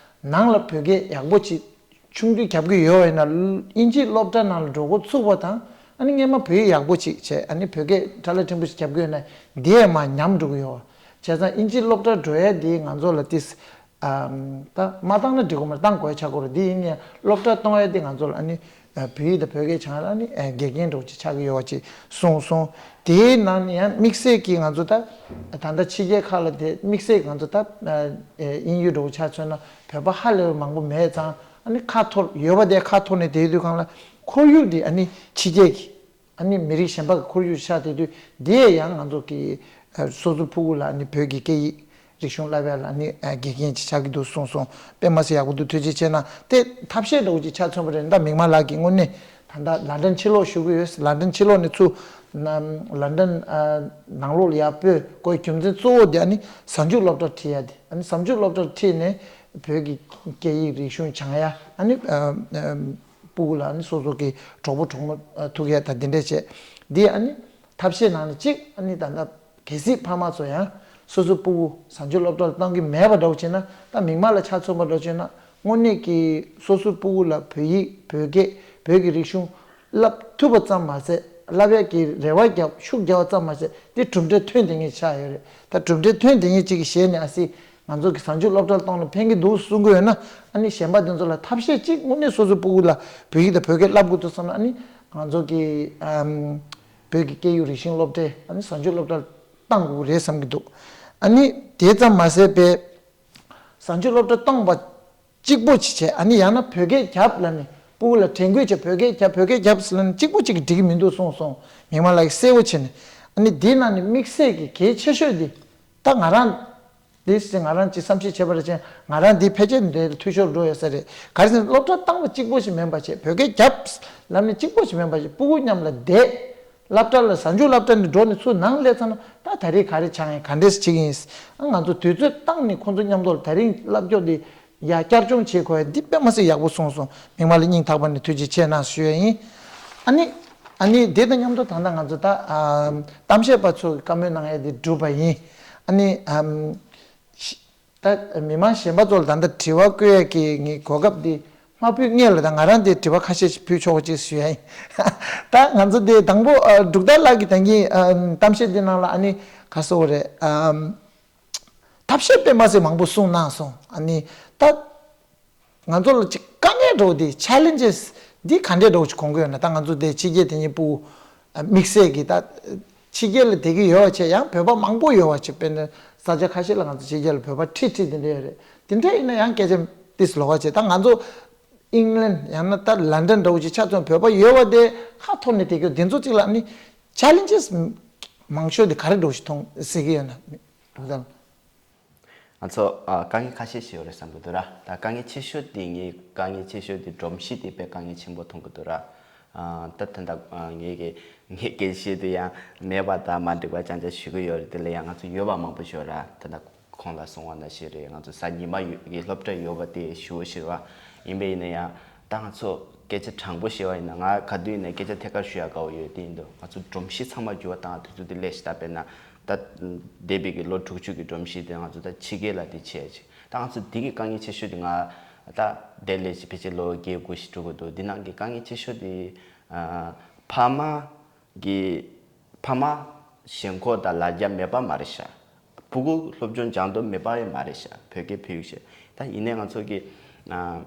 ནང་ལ་བོད་སྐད་ཡག་པོ་ཅིག་ཆུང་དུས་རྒྱབ་ཀྱི་ཡོད་པ་ཡིན་ན་དབྱིན་ཇིའི་སློབ་གྲྭ་ནང་ལ་འགྲོ་འགོ་ཚུགས་པ་དང་ཨ་ནི་སྔས་མ་བོད་ཡིག་ཡག་པོ་ཅིག་བྱས་ཨ་ནི་བོད་སྐད་ཁྲ་ལ་ཕྲན་བུ་ཞིག་རྒྱབ་ཀྱི་ཡོད་ན་འདི་ཡང་མར་ཉམས་འགྲོ་གི་ཡོད་པ། བྱས་ཙང་དབྱིན་ཇིའི་སློབ་གྲྭ་འགྲོ་ཡ་འདི་ང་ཚོ་ལ་ཏིས་ཨམ། ད་མ་བཏང་ན་འགྲིག་གི་མ་རེད། བཏང་དགོས་ཆགས་ཀྱི་རེད། འདི་ཡིན་ནའི་སློབ་གྲྭ་གཏོང་ཡ་འདི་ང་ཚོ་ལ་ཨ་ནི་བོད་ཡིག་དང་བོད་སྐད་སྦྱང་ཡ་ལ་ཨ་ནི་དགེ་རྒན་འདྲ་བོ་ཅིག་ཆགས་ཀྱི་ཡོད་པ་ཅིག་གསུངས་སོང་། དེའི་ནང་ནས་ཡང་དམིགས་བསལ་གྱིས་ང་ཚོ་ད་ད་ལྟ་ཕྱི་རྒྱལ་ཁག་ལ་དེ་དམིགས་བསལ་ང་ཚོ་ད་དབྱིན་ཡུལ་འདྲ་བོ་ཆ་མཚོན་ན་བོད་པ་ཧ་ལས་པ་མང་པོ་མེད་ཙང་ཨ་ནི་ཁ་འཐོར་ཡོད་པ་དེ་ཁ་འཐོར་ནས་བསྡད་དུས་སྒང་ལ་ཁོར་ཡུག་འདི་ཨ་ནི་ཕྱི་རྒྱལ་གྱི་ཨ་ནི་མི་རིགས་གཞན་པ་གི་ཁོར་ཡུག་ཆགས་བསྡད་དུས་འདི་ཡང་ང་ཚོ་གི་ཨ་སོ་སོ་ཕྲུ་གུ་ལ་ཨ་ནི་བོད་ཀྱི་སྐད་ཡིག་རིག་གཞུང་བསླབ་ཡ་ལ་ཨ་ནི་ཨ་དགེ་རྒན་ཅིག་ཆགས་ཀྱི་འདུག་གསུངས་སོང་། དཔེ་མ་སྲིད་ཡག་པོ་འདུག་ཐུགས་རྗེ་ཆེ་གནང་། དེ་ཐབས་ཤེས་འདྲ་བོ་ཅིག་ཆ་མཚོན་པ་རེད། ད་མིག་དམར་ལགས་ཀྱིས་དངོས་གནས་ད་ལྟ་ལན་ཀྲན་ཕྱིར་ལོག་ཞུ་གི་ཡོད། ལན་ཀྲན་ཕྱིར་ལོག་ནས་ཚུར་ནམ་ལན་ཀྲན་ཨ་ནང་ལོགས་ལ་ཡར་སྤོས་དགོས་རྒྱུ་མཚན་གཙོ་བོ་དེ་ཨ་ནི་གཟའ་མཇུག་སློབ་གྲྭར་ཁྲིད་ཡ་དེ། ཨ་ནི་གཟའ་མཇུག་སློབ་གྲྭར་ཁྲིད་ནས་བོད་ཀྱི་སྐད་ཡིག་རིག་གཞུང་སྦྱང་ཡ་ཨ་ནི་ཨ་ཨ། སྤུ་གུ་ལ་ཨ་ནི་སོ་སོ་གི་གྲོགས་པོ་གྲོགས་མོ་ཐུག་ཡས་དང་དེ་འདྲས་བྱས། འདི་ཨ་ནི་ཐབས་ཤེས་ནང་ནས་གཅིག་ཨ་ནི་ད་ལྟ་གལ་སྲིད་ཕ་མ་ཚོ་ཡང་སོ་སོ་སྤུ་གུ་གཟའ་མཇུག་སློབ་གྲྭར་གཏོང་གི་མེད་པ་འདྲ་བོ་བྱས་ན། ད་མིག་དམར་ལ་ཆ་མཚོན་པ་འདྲ་བོ་བྱས་ན་དངོས་གནས་ཀྱི་སོ་སོའི་སྤུ་གུ་ལ་བོད་ཡིག་བོད་སྐད་བོད་ཀྱི་རིག་གཞུང་བསླབ་ཐུབ་པ་ཙམ་མ་ཟད་བསླབ་ཡག་གི་རེ་བ་རྒྱབ་ཤུགས་རྒྱབ་པ་ཙམ་མ་ཟད་དེ་གྲུབ་འབྲས་ཐོན་བསྡད་མཁན་ཆགས་ཡོད་རེད། ད་གྲུབ་འབྲས་ཐོན་བསྡད་མཁན་གཅིག་གི་ཞལ་ནས་ཨ་སི་ང་ཚོ་གི་གཟའ་མཇུག་སློབ་གྲྭར་གཏོང་ན་ཕན་གྱི་འདུག་གསུང་གི་ཡོད་ན། ཨ་ནི་གཞན་པ་དེ་ཚོ་ལ་ཐབས་ཤེས་གཅིག་དངོས་གནས་སོ་སོའི་སྤུ་གུ་ལ་བོད་ཡིག་དང་བོད་སྐད་བསླབ་དགོས་འདུག་བསམ་ན། ཨ་ནི་ང་ཚོ་གི་ཨམ། བོད་ཀྱི་སྐད་ཡིག་རིག་གཞུང་སློབ་གྲྭའི་ཨ་ནི་གཟའ་མཇུག་སློབ་གྲྭར་གཏང་དགོས་རེད་བསམ་གྱི་འདུག་ཨ་ནི་དེ་ཙམ་མ་ཟད་པའི་གཟའ་མཇུག་སློབ་གྲྭར་གཏོང་བ་གཅིག་པོ་ཅིག་བྱས། ཨ་ནི་ཡང་ན་བོད་སྐད་རྒྱབ་ལབ་ནས་སྤུ་གུ་ལ་དྲན་སྐུལ་བྱས་བོད་སྐད་རྒྱབ་བོད་སྐད་རྒྱབ་ཟེར་ལབ་ནས་གཅིག་པོ་གཅིག་གིས་འགྲིག་གི་མི་འདུག་གསུངས་སོང་། མིག་དམར་ལགས་ཀྱིས་གསལ་པོ་བྱས་ནས། ཨ་ནི་འདིའི་ནང་ནས་དམིགས་བསལ་གྱི་གལ་ཆེ་ཤོས་འདི་ད་ང་རང་འདི་ང་རང་གཅིག་བསམ་ཤེས་བྱས་པ་རེད་ཅེ་ན་ང་རང་འདི་ཕལ་ཆེར་འདིར་འཐུས་ཤོར་འགྲོ་ཡོད་ས་རེད། ག་རེ་ཟེར་ན་སློབ་གྲྭ་བཏང་བ་གཅིག་པོ་ཞིག་མིན་པ་བྱས། བོད་སྐད་རྒྱབ་ལབ་ནས་གཅིག་པོ་ཞིག་མིན་པ་བྱས། སྤུ་གུ་མཉམ་ལ་བསྡད། སློབ་གྲྭ་ལ་གཟའ་མཇུག་སློབ་གྲྭ་ནས་འགྲོ་ནས་ཚུར་ནང་སླེབས་ཚར་ན་ད་ད་རེས་ག་རེ་ཆགས་ཡིན་ག་འདྲས་བྱེད་ཀྱི་ཡིན། ང་ཚོ་དུས་ཚོད་བཏང་ནས་ཁོང་ཚོ་མཉམ་དུ་ད་རིང་སློབ་སྐྱོར་འདི་ཡ་བསྐྱར་སྦྱོང་བྱེད་དགོས་ཡ་འདི་དཔེ་མ་སྲིད་ཡག་པོ་གསུངས་སོང་། མིག་དམར་ལ་སྙིང་ཐག་པ་ནས་ཐུགས་རྗེ་ཆེ་གནང་ཞུ་ཡ་ཡིན། ཨ་ནི་ཨ་ནི་དེ་དང་མཉམ་དུ་ད་ལྟ་ང་ཚོ་ད་ཨམ་གཏམ་བཤད་པ་ཚོ་གི་བཀའ་མོལ་གནང་ཡ་འདི་གྲུབ་པ་ཡིན། ཨ་ནི་ཨམ་ད་མི་མང་གཞན་པ་ཚོ་ལ་ད་ལྟ་དྲི་བ་བཀོད་ཡ་གི་ངའི་གོ་སྐབས་འདི་མ་ཕུལ་སྔོན་ལ་ད་ང་རང་དེ་དྲི་བ་ཁ་ཤས་ཤིག་ཕུལ་ཆོག་པ་ཅིག་ཞུ་ཡ་ཡིན། ད་ང་ཚོ་དེ་དང་པོ་ཨ་འབྲུག་ཐར་ལགས་ཀྱིས་ད་གིན་ཨ་གཏམ་བཤད་འདི་ནང་ལ་ཨ་ནི་ག་སོ་རེད་ཨམ་ཐབས་ཤེས་དཔེ་མ་སྲིད་མང་པོ་གསུངས་གནང་སོང་། ཨ་ནི་ད་ང་ཚོ་ལ་ཅིག་དཀའ་ངལ་འདྲ་བོ་དེ་ཆེ་ལེན་ཇེས་འདི་ག་འདྲས་འདྲ་བོ་ཅིག་གོ་གི་ཡོད་ན། ད་ང་ཚོ་དེ་ཕྱི་རྒྱལ་དེ་གཉིས་པུ་དམིགས་བསལ་གྱི་ད་ཕྱི་རྒྱལ་ལ་བསྡད་ཀྱི་ཡོད་པ་བྱས་ཡང་བོད་པ་མང་པོ་ཡོད་པ་བྱས་དཔེར་ན་ས་ཆ་ཁ་ཤས་ལ་ང་ཚོ་ཕྱི་རྒྱལ་ལ་བོད་པ་ཁྲི་ཁྲི་དེ་འདྲས་ཡོད་རེད། དེ་འདྲས་ཡིན་ན་ཡང་སྐད་ཆ་ཏིས་ལོགས་ཀ་བྱས། ད་ང་ཚོ་ཨིང་ལན་ཡང་ན་ད་ལན་ཌན་འདྲ་བོ་ཅིག་ཆ་མཚོན་བོད་པ་ཡོད་པ་དེ་ཁ་འཐོར་ནས་བསྡད་ཀྱི་ཡོད། དེ་ཚོ་གཅིག་ལ་ཨ་ནི་ཆེ་ལེན་ཇེས་མང་ཤོས་དེ་ག་རེ་འདྲ་བོ་ཞིག་མཐོང་ཟེར་གྱི་ཡོད་ན། ང་ཚོ་ཨ་དཀའ་ངལ་ཁ་ཤས་ཤིག་ཡོད་རེད་བསམ་གྱི་འདུག་ར། ད་དཀའ་ངལ་ཆེ་ཤོས་དེ་ངའི་དཀའ་ངལ་ཆེ་ཤོས་དེ་སྒྲོམ་གཞི་དེ་དཔེ་དཀའ་ངལ་ཆེན་པོ་མཐོང་གི་འདུག་ར། ཨ་ད་ད་ད་ཨ་ངས་ཀྱི་ངས་སྐད་ཆ་དེ་ཡང་མེད་པ་དང་མ་འགྲིག་པ་ཅང་ཅང་ཞུ་གི་ཡོད་རེད། དེ་ལ་ཡང་ང་ཚོ་ཡོད་པ་མང་པོ་ཞིག་ཡོད་ར། ད་ད་གོང་ལ་གསུངས་པ་ནང་བཞིན་རེད། ང་ཚོ་གཟའ་ཉི་མ་ཡོད་ཀྱི་སློབ་གྲྭ་ཡོད་པ་དེ་ཞུ་བ་ཞིག་རེད་བ། ཡིན་པ་ཡིན་ན་ཡང་ད་ང་ཚོ་སྐད་ཆ་དྲང་པོ་བཤད་པ་ཡིན་ན་ང་ག་དུས་ཡིན་ན་སྐད་ཆ་ཐད་ཀར་ཞུ་ཡ་དགའ་བོ་ཡོད། དེ་ཡིན་དུས་ང་ཚོ་སྒྲོམ་གཞི་ཚང་མ་འགྱུར་བ་བཏང་དུས་ཚོད་དེ་ལས་ཤི་ད་དཔེར་ན། ད་འདས་པའི་གི་ལོ་དྲུག་ཅུ་གི་སྒྲོམ་གཞི་དེ་ང་ཚོ་ད་ཕྱི་རྒྱལ་ལ་དེ་བྱས་ཅིག་ད་ང་ཚོ་འདི་གི་དཀའ་ངལ་ཆེ་ཤོས་དེ་ང་ད་དེ་ལས་ཅིག་ཕལ་ཆེར་ལོ་བརྒྱད་དགུ་ཞིག་འགྲོ་གི་འདུག་འདི་ནང་གི་དཀའ་ངལ་ཆེ་ཤོས་དེ་ཨ་ཕ་མ་གི་ཕ་མ་ཞེན་ཁོག་དང་ལ་རྒྱ་མེད་པ་མ་རེད་ཤག་ཕྲུ་གུ་སློབ་སྦྱོང་སྦྱང་འདོད་མེད་པ་ཡང་མ་རེད་ཤག་བོད་སྐད་བོད་ཡིག་ཤེས། ད་ཡིན་ནའི་ང་ཚོ་གི་ཨ་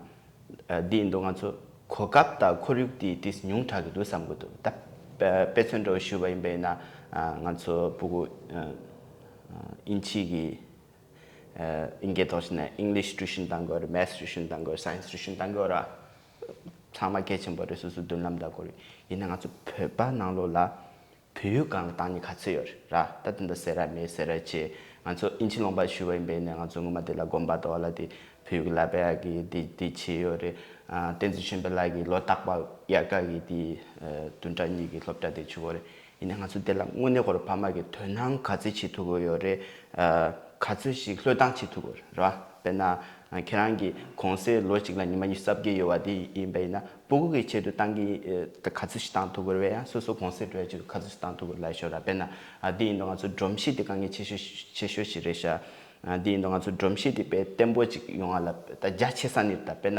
ཨ་འདི་ཡིན་དུས་ང་ཚོ་གོ་སྐབས་དང་ཁོར་ཡུག་དེ་ཏིས་ཉུང་དྲགས་ཀྱི་འདུག་བསམ་གྱི་འདུག་ད་དཔེ་དཔེ་མཚོན་འདྲ་བོ་ཞུས་པ་ཡིན་པ་ཡིན་ན། ཨ་ང་ཚོ་ཕྲུ་གུ་ཨ་ཨ་དབྱིན་ཇི་གི་ཨ་དབྱིན་སྐད་ཐོག་ཞུས་ན་English tuition་གཏང་གི་ཡོད་རེད། Maths tuition་གཏང་གི་ཡོད་རེད། Science tuition་གཏང་གི་ཡོད་རེད། ཚང་མ་གལ་ཆེན་པོ་རེད། སོ་སོའི་མདུན་ལམ་དང་ཁོར་ཡུག་ཡིན་ན་ང་ཚོ་བོད་པ་ནང་ལོགས་ལ་བོད་ཡིག་སྒང་ལ་བཏང་ནི་ག་ཚོད་ཡོད་རེད་ར། ད་དེ་འདྲ་ཟེར་ར་མེད་ཟེར་ར་བྱས། ང་ཚོ་དབྱིན་ཇི་ལུང་པ་ཞུས་པ་ཡིན་པས་ནས་ང་ཚོ་ངོ་མ་དེ་ལ་དགོན་པ་དོ་ལ་དེ་བོད་ཡིག་བསླབ་པ་ཡག་གི་དེ་དེ་བྱས་ཡོད་རེད། ཨ་བསྟན་འཛིན་ཆོས་འཕེལ་ལགས་ཀྱིས་ལོ་རྟག་པར་དབྱར་ཁ་གི་དེ་ཨ་བདུན་ཕྲག་གཉིས་ཀྱི་སློབ་གྲྭ་དེ་བྱེད་ཀྱི་ཡོད་རེད། ཡིན་ནའི་ང་ཚོ་དེ་ལ་དངོས་གནས་ཁོ་རང་ཕ་མ་གི་དོ་སྣང་ག་ཚོད་བྱེད་ཐུབ་ཀྱི་ཡོད་རེད། ཨ་ག་ཚོད་ཞིག་བློས་བཏང་བྱེད་ཐུབ་ཀྱི་ཡོད་རེད་ར། དཔེར་ན་ཁྱེད་རང་གི་གུང་སེང་ལོ་གཅིག་ལ་ཉི་མ་ཉི་ཤུ་རྩ་བརྒྱད་ཡོད་པ་དེ་ཡིན་པ་ཡིན་ན་ཕྲུ་གུ་གི་ཆེད་དུ་བཏང་གི་ཨ་ག་ཚོད་ཞིག་བཏང་ཐུབ་ཀྱི་རེད་པས། ཡང་སོ་སོ་གུང་སེང་འགྲོ་ཡ་ཆེད་དུ་ག་ཚོད་ཞིག་བཏང་ཐུབ་ཀྱི་རེད་ལབ་ཤོད་ར། དཔེར་ན་ཨ་དེ་ཡིན་དུས་ང་ཚོ་སྒྲོམ་གཞི་དེ་དཀའ་ངལ་ཆེ་ཤོས་ཆེ་ཤོས་ཤིག་རེད་ཤག་ཨ་དེ་ཡིན་དུས་ང་ཚོ་སྒྲོམ་གཞི་དེ་དཔེ་བརྟན་པོ་ཅིག་ཡོང་བ་ལ་ད་རྒྱ་ཆེ་ས་ནས་ད་དཔེར་ན་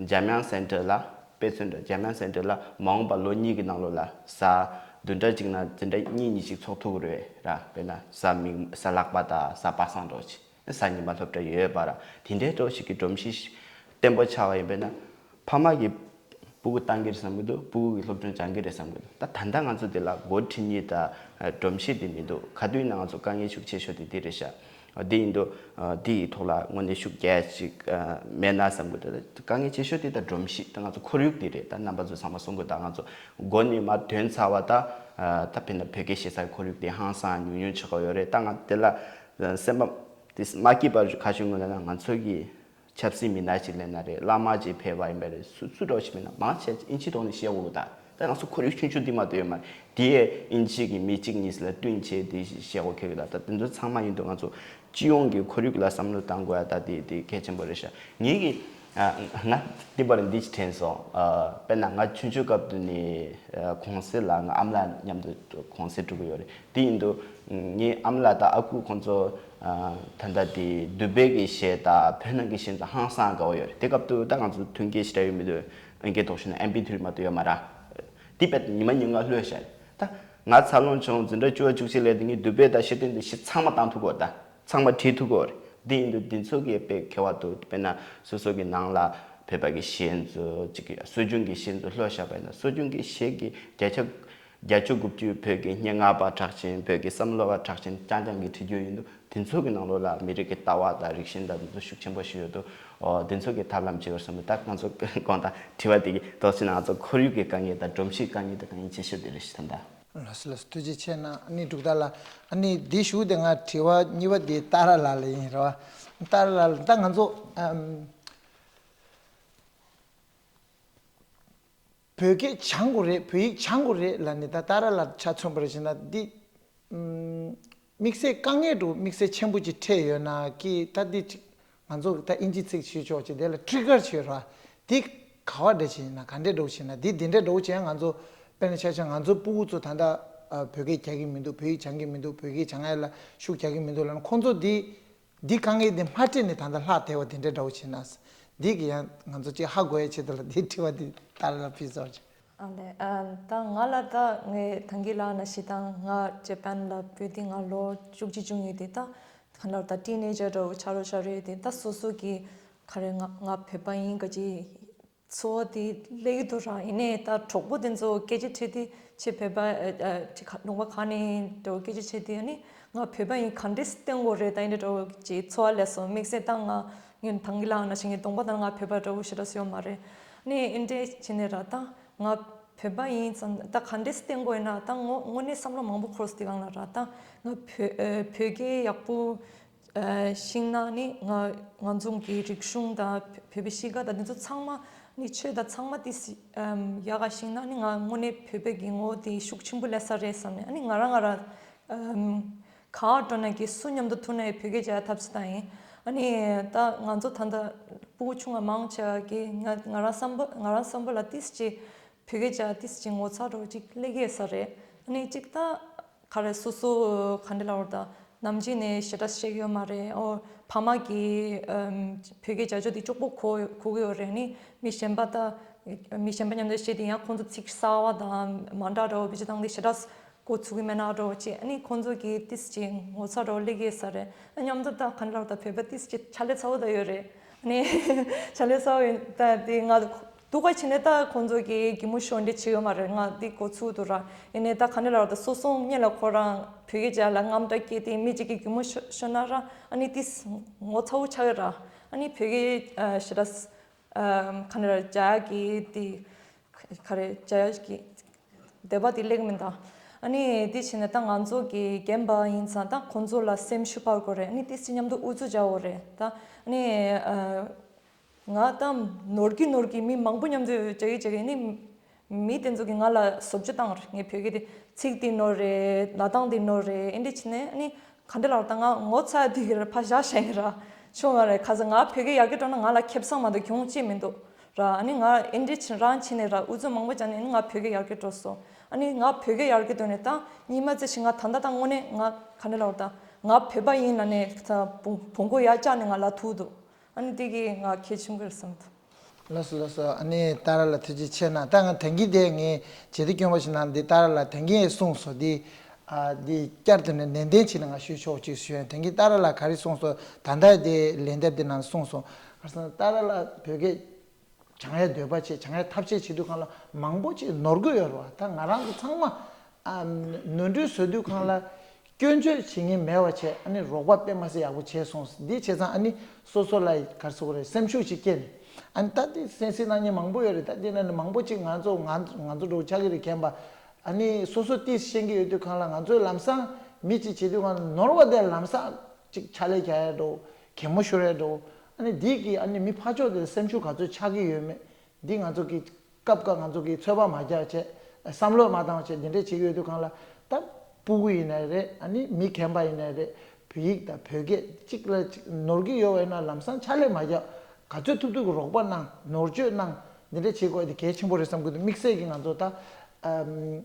འཇམ་དབྱངས་སེན་ཊར་ལ། དཔེ་མཚོན་འདྲ་འཇམ་དབྱངས་སེན་ཊར་ལ་མ་འོངས་པ་ལོ་གཉིས་ཀྱི་ནང་ལོགས་ལ་གཟའ་བདུན་ཕྲག་གཅིག་ནང་འཛིན་གྲྭ་གཉིས་གཉིས་ཤིག་ཚོགས་ཐུབ་ཀྱི་རེད་ར། དཔེར་ན་གཟའ་མིག་གཟའ་ལྷག་པ་དང་གཟའ་པ་སངས་འདྲ་བོ་ཅིག་གཟའ་ཉི་མ་སློབ་གྲྭ་ཡོད་པ་ར། དེ་འདྲའི་འདྲ་བོ་ཞིག་གི་སྒྲོམ་གཞི་བརྟན་པོ་ཆགས་པ་ཡིན་པས་ན་ཕ་མ་གིས་ཕྲུ་གུ་བཏང་གི་རེད་བསམ་གྱི་འདུག་ཕྲུ་གུ་གིས་སློབ་སྦྱོང་སྦྱང་གི་རེད་བསམ་གྱི་འདུག་ད་ད་ལྟ་ང་ཚོ་འདི་ལ་འགོ་ཁྲིད་མཁན་དང་སྒྲོམ་གཞི་དེ་མི་འདུག་ག་དུས་ཡིན་ན་ང་ཚོ་དཀའ་ངལ་ཤུགས་ཆེ་ཤོས་དེ་འདི་རེད་ཤག་འདི་ཡིན་དུས་འདི་ཡི་ཐོག་ལ་དངོས་གནས་ཤུགས་རྒྱག་ཅིག་མེད་ན་བསམ་གྱི་འདུག་དཀའ་ངལ་ཆེ་ཤོས་དེ་ད་སྒྲོམ་གཞི་ད་ང་ཚོ་ཁོར་ཡུག་དེ་རེད། ད་རྣམ་པ་ཚོ་ཚང་མ་གསུང་གི་ད་ང་ཚོ་འགོ་ནས་མར་ཐོན་ཚར་བ་ད་ད་དཔེར་ན་བོད་སྐད་བཤད་སའི་ཁོར་ཡུག་དེ་ཧང་སང་ཉུང་ཉུང་ཆགས་ཀྱི་ཡོད་རེད། ད་ང་དེ་ལ་སེམས་པ་དེ་མ་སྐྱིད་པ་ཁ་ཤས་ངོས་ལ་ན་ང་ཚོ་གི་ཆབ་སྲིད་མི་སྣ་ཞིག་སླེབས་ན་རེད། བླ་མ་ཅིག་ཕེབས་པ་ཡིན་པ་རེད། སུ་སུ་འདྲ་བོ་ཞིག་མིན་ན་མང་ཆེ་ཨིན་ཇི་ཐོག་ནས་བཤད་དགོས་གི་ད། ད་ང་ཚོ་ཁོར་ཡུག་ཆུང་ཆུང་འདི་མ་གཏོགས་ཡོད་མ་རེད། དེ་ཡས་ཨིན་ཇི་གི་མི་གཅིག་གཉིས་ལ་བསྟུན་བྱས་དེ་བཤད་དགོས་ཁེལ་གི་ད། ད་དེ་ཚོ་ཚང་མ་ཡིན་དུས་ང་ཚོ་སྤྱི་ཡོངས་ཀྱི་ཁོར་ཡུག་ལ་བསམ་བློ་བཏང་དགོས་ཡ་ད་དེ་དེ་གལ་ཆེན་པོ་རེད་ཤག་ངེད་ཀྱི་ང་འདི་པར་འདི་ཅིག་དྲན་སོང་། དཔེར་ན་ང་ཆུང་ཆུང་སྐབས་དུ་ནས་གུང་སེང་ལ་ང་ཨ་མ་ལགས་མཉམ་དུ་གུང་སེང་སྒྲུབ་ཀྱི་ཡོད་རེད། དེ་ཡིན་དུས་ངའི་ཨ་མ་ལགས་དང་ཨ་ཁུ་ཁོང་ཚོ་ད་ལྟ་དེ་འདུས་པའི་གི་གཞས་དང་བོད་ནང་གི་གཞས་ཚོ་ཧང་སང་དགའ་བོ་ཡོད་རེད། དེ་སྐབས་དུ་ད་ང་ཚོ་མཐུན་རྐྱེན་ཞེ་དྲག་ཡོད་མི་འདུག་ཨང་ཀི་དོག་ཤོད་ན་ཨེམ་པི་ཐི་རི་མ་གཏོགས་ཡོད་མ་རེད། དེ་བས་ཉི་མ་ཉིན་ལྔ་ལྷོད་ཤག་ད་ང་འཚར་ལོངས་བྱུང་འཛིན་གྲྭ་བཅུ་པ་བཅུ་གཅིག་སླེབས་དེ་ངས་འདུས་པའི་དང་གཞས་བཏོན་དེ་གཞས་ཚང་མ་བཏང་ཐུབ་གོ་ད་ཚང་མ་བྲིས་ཐུབ་གོ་རེད། དེ་ཡིན་དུས་འདི་ཚོ་གི་དཔེ་མཁས་པ་འདུག་དཔེར་ན་སོ་སོ་གི་ནང་ལ་བོད་པ་གི་གཞས་ཚོ་གཅིག་གི་སྲོལ་རྒྱུན་གྱི་གཞས་ཚོ་ལྷོད་ཤག་པས་ན་སྲོལ་རྒྱུན་གྱི་གཞས་ཀྱི་བརྒྱ་ཆ་བརྒྱད་ཅུ་དགུ་བཅུ་བོད་ཀྱི་སྙན་ངག་པ་གྲགས་ཅན། བོད་ཀྱི་བསམ་བློ་བ་གྲགས་ཅན་རྐྱང་རྐྱང་གིས་བྲིས་རྒྱུ་ཡིན་དུས་དེ་ཚོ་གི་ནང་ལོགས་ལ་མི་རིགས་ཀྱི་ལྟ་བ་དང་རིག་གཞུང་དང་དེ་ཚོ་ཤུགས་ཆེན་པོ་ཞིག་ཡོད་དུས། ཨོ་དེ་ཚོ་གི་ཐབས་ལམ་བྱེད་པར་སོང་ནས་ད་ང་ཚོ་གོང་དང་དྲི་བ་དེ་གི་དོགས་ཟོན་ན་ང་ཚོ་ཁོར་ཡུག་གི་དཀའ་ངལ་དང་སྒྲོམ་གཞིའི་དཀའ་ངལ་དང་དཀའ་ངལ་ཆེ་ཤོས་དེ་རེད་ཤག་ད། ལགས་སོ་ལགས་སོ། ཐུགས་རྗེ་ཆེ་གནང་། ཨ་ནི་འབྲུག་ཐར་ལགས། ཨ་ནི་འདི་ཞུ་དེ་ང་དྲི་བ་གཉིས་པ་དེ་ཏཱ་ར་ལགས་ལ་ཡིན་རེད་བ། ཏཱ་ར་ལགས་ལ་ད་ང་ཚོ་ཨམ། བོད་སྐད་སྦྱང་དགོས་རེད། བོད་ཡིག་སྦྱང་དགོས་རེད་ལབ་ནས་ད་ཏཱ་ར་ལ་ཆ་མཚོན་པ་རེད་བྱས་ན་འདི། ཨམ། དམིགས་བསལ་དཀའ་ངལ་འདྲ་བོ་དམིགས་བསལ་ཆེན་པོ་ཅིག་འཕྲད་ཡོད་ན་ཀི་ད་འདི་ཅིག་ང་ཚོ་ད་ཨིན་ཇི་ཚིག་ཞུས་ཆོག་ཅིག་དེ་ལ་ཊི་རི་ཀར་བྱེད་ར། འདི་ག་བ་འདྲ་བྱས་ན་ག་འདྲས་འདྲ་བོ་བྱས་ན་འདི་འདི་འདྲས་འདྲ་བོ་བྱས་ན་ང་ཚོ་དཔེར་ན་ཆ་བཞག་ང་ཚོ་སྤུ་གུ་ཚོ་ད་ལྟ་ཨ། བོད་སྐད་རྒྱག་གི་མི་འདུག་བོད་ཡིག་སྦྱང་གི་མི་འདུག་བོད་སྐད་སྦྱང་ཡ་ལ་ཤུགས་རྒྱག་གི་མི་འདུག་ལབ་ན་ཁོང་ཚོ་འདི། འདི་དཀའ་ངལ་འདི་མ་འཕྲད་ནས་ད་ལྟ་ལྷག་བསྡད་པ་འདི་འདྲའི་འདྲ་བོ་བྱས་ན། འདི་གི་ཡང་ང་ཚོ་གཅིག་ཧ་གོ་ཡའི་ཆེད་དུ་ལ་འདི་དྲི་བ་འདི་ལྟར་ལ་ཕུལ་ཚར་ཅིག་ཨ་ལས། ཨ། ད་ང་ལ་ད་ངས་ཐང་གི་ལ་ན་ཤི་དང་ང་ཇེ་པན་ལ་བུད་དེ་ང་ལོ་བཅུ་གཅིག་བཅུ་གཉིས་དེ་ད་ག་ལ་ད་ཊི་ནེ་ཇར་འདྲ་བོ་ཆགས་རོགས་ཆགས་རེད་དེ་ད་སོ་སོ་གི་ག་རེ་ང་ང་བོད་པ་ཡིན་ག་ཅི། འཚོ་བ་དེ་སླེབས་ཀྱི་འདུག་ར། ཡིན་ནའི་ད་གྲོགས་པོ་དེ་ཚོ་སྐད་ཆ་དྲིས་ཏེ་ཁྱེད་བོད་པ་ཨ་ཨ་ཁ་ལུང་པ་ག་ནས་འདྲ་བོ་སྐད་ཆ་དྲིས་ཏེ་ཨ་ནི་ང་བོད་པ་ཡིན་ག་འདྲས་བསྟན་དགོས་རེད་ད་ཡིན་འདྲ་བོ་ཅིག་འཚོ་བ་ལས་སོང་དམིགས་བསལ་ད་ང་ངས་ཐང་གི་ལ་ན་ཞིག་ངས་གདོང་པ་ད་ང་བོད་པ་འདྲ་བོ་ཞེ་དྲག་སུ་ཡོད་མ་རེད། ཨ་ནི་ཨིན་འདྲས་བྱས་ནས་ར་ད་ང་བོད་པ་ཡིན་ཙང་ད་ག་འདྲས་བསྟན་དགོས་ཡིན་ན་ད་ངོ་དངོས་གནས་བསམ་བློ་མང་པོ་འཁོར་སོང་དེ་སྒང་ལ་ར་ད་ང་བོད་ཨ་བོད་སྐད་ཡག་པོ། ཤིང་ནགས་ནི་ང་ང་ཚོ་གི་རིག་གཞུང་དང་བོད་པའི་གཤིས་ཀ་དང་འདི་ཚོ་ཚང་མ་ནི་ཆོས་དང་ཚང་མ་ཏིས་ཡག་ག་ཤིང་ནགས་ནི་ང་དངོས་གནས་བོད་པའི་གི་ངོ་བོ་དེ་ཤུགས་ཆེན་པོ་སླེབས་ས་རེད་བསམ་ནས་ཨ་ནི་ང་རང་ང་རང་ག་འགྲོ་ན་གི་སུ་མཉམ་དུ་ཐུག་ན་ཡི་བོད་སྐད་རྒྱག་ཐབས་ཤིག་བཏང་ཡིན། ཨ་ནི་ད་ང་ཚོ་ད་ལྟ་སྤུ་གུ་ཆུང་བ་མང་ཆེ་བ་གི་ང་ང་རང་བསམ་པ་ང་རང་བསམ་པ་ལ་ཏིས་ཅིག་བོད་སྐད་རྒྱག་ཏིས་ཅིག་ངོ་ཚ་འགྲོ་ཅིག་སླེབས་ཀྱི་ཡོད་ས་རེད། ཨ་ནི་ཅིག་ད། ག་རེ་སོ་སོ་ག་འདྲ་ལབ་དགོས་རེད་ད་ནམ་རྒྱུན་ནས་ཞེ་དྲག་བཤད་ཀྱི་ཡོད་མ་རེད། ཨོ་ཕ་མ་གིས་ཨམ་བོད་སྐད་བྱ་སྤྱོད་དེ་གཅིག་པོ་གོ་གོ་གི་ཡོད་རེད། ནི་མི་གཞན་པ་ད་མི་གཞན་པ་མཉམ་དུ་བཤད་དེ་ཡང་ཁོང་ཚོ་ཚིག་གསར་བ་དང་མ་འདྲ་འདྲ་བོ་བེད་སྤྱོད་བཏང་དེ་ཞེ་དྲག་གོ་ཚུགས་ཀྱི་མེད་ན་འདྲ་བོ་བྱས། ཨ་ནི་ཁོང་ཚོ་གིས་ཏིས་ཅིག་ངོ་ཚ་འདྲ་བོ་སླེབས་ཀྱི་ཡོད་ས་རེད། ཨ་མཉམ་དུ་ད་ག་འདྲ་ལབ་དགོས་རེད་ད་བོད་པ་ཏིས་ཅིག་ཕྱག་ལས་ཚ་བོ་ད་ཡོད་རེད། ཨ་ནི་ཕྱག་ལས་ཚ་བོ་ཡིན་ད་དེ་ང་། སྡུག་ག་བྱས་ནས་ད་ཁོང་ཚོ་གིས་གད་མོ་ཤོར་འདྲ་བྱེད་ཡོད་མ་རེད། ང་འདི་གོ་ཚུལ་འདུག་ར། ཡིན་ནའི་ད་ག་འདྲ་ལབ་ད་སོ་སོ་སྔོན་ལ་ཁོ་རང་བོད་སྐད་རྒྱག་ལ་རྔམ་སྐྲག་སྐྱེས་ཏེ་མི་གཅིག་གིས་གད་མོ་ཤོར་ཤོར་ན་ར་ཨ་ནི་ཏིས་ངོ་ཚ་བོ་ཆགས་ཡོད་ར། ཨ་ནི་བོད་སྐད་ཞེ་དྲག་ག་འདྲ་རྒྱག་གི་དེ་ག་རེ་རྒྱག་གི་འདོད་པ་དེ་སླེབས་མི་འདུག་ཨ་ནི་དེ་བྱས་ནས་ད་ང་ཚོ་གི་རྒན་པ་ཡིན་ཙང་ད་ཁོང་ཚོ་ལ་སེམས་ཤུགས་སྤར་དགོས་རེད། ཨ་ནི་ཏིས་ཅིག་མཉམ་དུ་ཨུ་ཚུགས་རྒྱག་དགོས་རེད་ད། ཨ་ནི། ང་ད་ནོར་གི་ནོར་གི་མི་མང་པོ་མཉམ་དུ་བྱ་གི་བྱ་གི་ནི་མི་དེ་ཚོ་གི་ང་ལ་བཟོ་བཅོས་བཏང་རེད། ངས་བོད་སྐད་དེ་ཚིག་དེ་ནོར་རེད་ལབ་སྟངས་དེ་ནོར་རེད་ཨེ་འདྲ་བྱས་ནས་ཨ་ནི་ག་འདྲ་ལབ་ད་ང་ངོ་ཚ་དེ་གི་ར་ཕ་བཞག་བཞག་ཡིན་ར་ཆོ་མ་རེད། ཁ་སང་ང་བོད་སྐད་ཡར་རྒྱས་འགྲོ་ན་ང་ལ་ཁེ་བཟང་མ་གཏོགས་གྱོང་ཅི་མི་འདུག་ར། ཨ་ནི་ང་ཨེ་འདྲ་བྱས་རང་བྱས་ནས་ར་ཨུ་ཚུགས་མང་པོ་བྱས་ནས་ཨ་ནི་ང་བོད་སྐད་ཡར་རྒྱས་འགྲོ་སོང་། ཨ་ནི་ང་བོད་སྐད་ཡར་རྒྱས་འགྲོ་ནས་ད་གཉིས་མ་ཙེ་ཞིག་ང་ད་ལྟ་ད་དངོས་གནས་ང་ག་འདྲ་ལབ་ད་ང་བོད་པ་ཡིན་ལབ་ནས་ད་བོང་བོང་གུ་ཡར་བཅག་ནས་ང་ལ་ཐུག་འདུག་ཨ་ནི་དེ་གིས་ང་གལ་ཆེན་པོ་རེད་བསམ་འདུག་ལགས་སོ་ལགས་སོ། ཨ་ནི་ཏཱ་ར་ལ་ཐུགས་རྗེ་ཆེ་གནང་། ད་ང་དེང་གི་དེ་ངས་བྱེད་དུ་སྐྱོན་པ་ཞིག་གནང་འདི་ཏཱ་ར་ལ་དེང་གི་གསུངས་སོ་འདི། ཨ་འདི་བསྐྱར་དུ་ནས་ནན་ཏན་བྱས་ནས་ང་ཞུ་ཆོག་ཅིག་ཞུ་ཡང་དེང་གི་ཏཱ་ར་ལ་ག་རེ་གསུངས་སོ་ད་ལྟ་དེ་ལན་འདེབས་དེ་ནང་གསུངས་སོ། ག་རེ་ཟེར་ན་ཏཱ་ར་ལ་བོད་སྐད་སྦྱང་ཡ་འདོད་པ་བྱེད་སྦྱང་ཡ་ཐབས་ཤེས་བྱེད་དུས་སྒང་ལ་མང་པོ་ཅིག་ནོར་གི་ཡོད་རེད་བ། ད་ང་རང་ཚོ་ཚང་མ་ཨ་ནོར་འཁྲུལ་བཟོ་དུས་སྒང་ལ་སྐྱོན་བརྗོད་བྱེད་མཁན་མེད་པ་བྱས། ཨ་ནི་རོགས་པ་དཔེ་མ་སྲིད་ཡག་པོ་བྱས་སོང་། འདི་བྱས་ཙང་ཨ་ནི་སོ་སོ་ལ་ག་རེ་ཟེར་དགོས་རེད། སེམས་ཤུགས་ཅིག་སྐྱེས་ནས་ཨ་ནི་ད་འདི་གསན་གཟིགས་གནང་མཁན་མང་པོ་ཡོད་རེད། ད་འདི་ནང་ནས་མང་པོ་ཅིག་ང་ཚོ་ང་ང་ཚོ་འདྲ་བོ་ཆགས་ཀྱི་རེད། མཁྱེན་པ་ཨ་ནི་སོ་སོ་ཏིས་ཤེས་ཀྱི་ཡོད་དུས་སྒང་ལ་ང་ཚོས་ལམ་སང་མི་གཅིག་བྱེད་དུས་སྒང་ལ་ནོར་བ་དེ་ལམ་སང་ཅིག་ཕྱག་ལས་རྒྱག་ཡ་འདྲ་བོ་གད་མོ་ཤོར་ཡ་འདྲ་བོ་ཨ་ནི་འདི་གིས་ཨ་ནི་མི་ཕར་ཕྱོགས་དེ་ལ་སེམས་ཤུགས་ག་ཚོད་ཆགས་ཀྱི་ཡོད་མེད། འདི་ང་ཚོ་གི་སྐབས་འགའ་ང་ཚོ་གི་ཚོད་དཔག་མ་རྒྱག་བྱས་བསམ་བློ་མ་བཏང་བྱས་འདི་འདྲས་བྱེད་ཀྱི་ཡོད་དུས་སྒང་ལ་ད་སྤུ་གུ་ཡིན་ནའི་རེད། ཨ་ནི་མི་རྒན་པ་ཡིན་ནའི་རེད། བོད་ཡིག་དང་བོད་སྐད་གཅིག་ལ་གཅིག་ནོར་གྱི་ཡོད་པ་ཡིན་ན་ལམ་སང་ཕྱག་ལས་མ་རྒྱག་ག་ཚོད་ཐུབ་ཐུབ་ཀྱི་རོགས་པ་གནང་ནོར་བཅོས་གནང་འདི་འདྲས་བྱེད་དགོས་དེ་གལ་ཆེན་པོ་རེད་བསམ་གྱི་འདུག་དམིགས་བསལ་གྱི་ང་ཚོ་ད་ཨམ།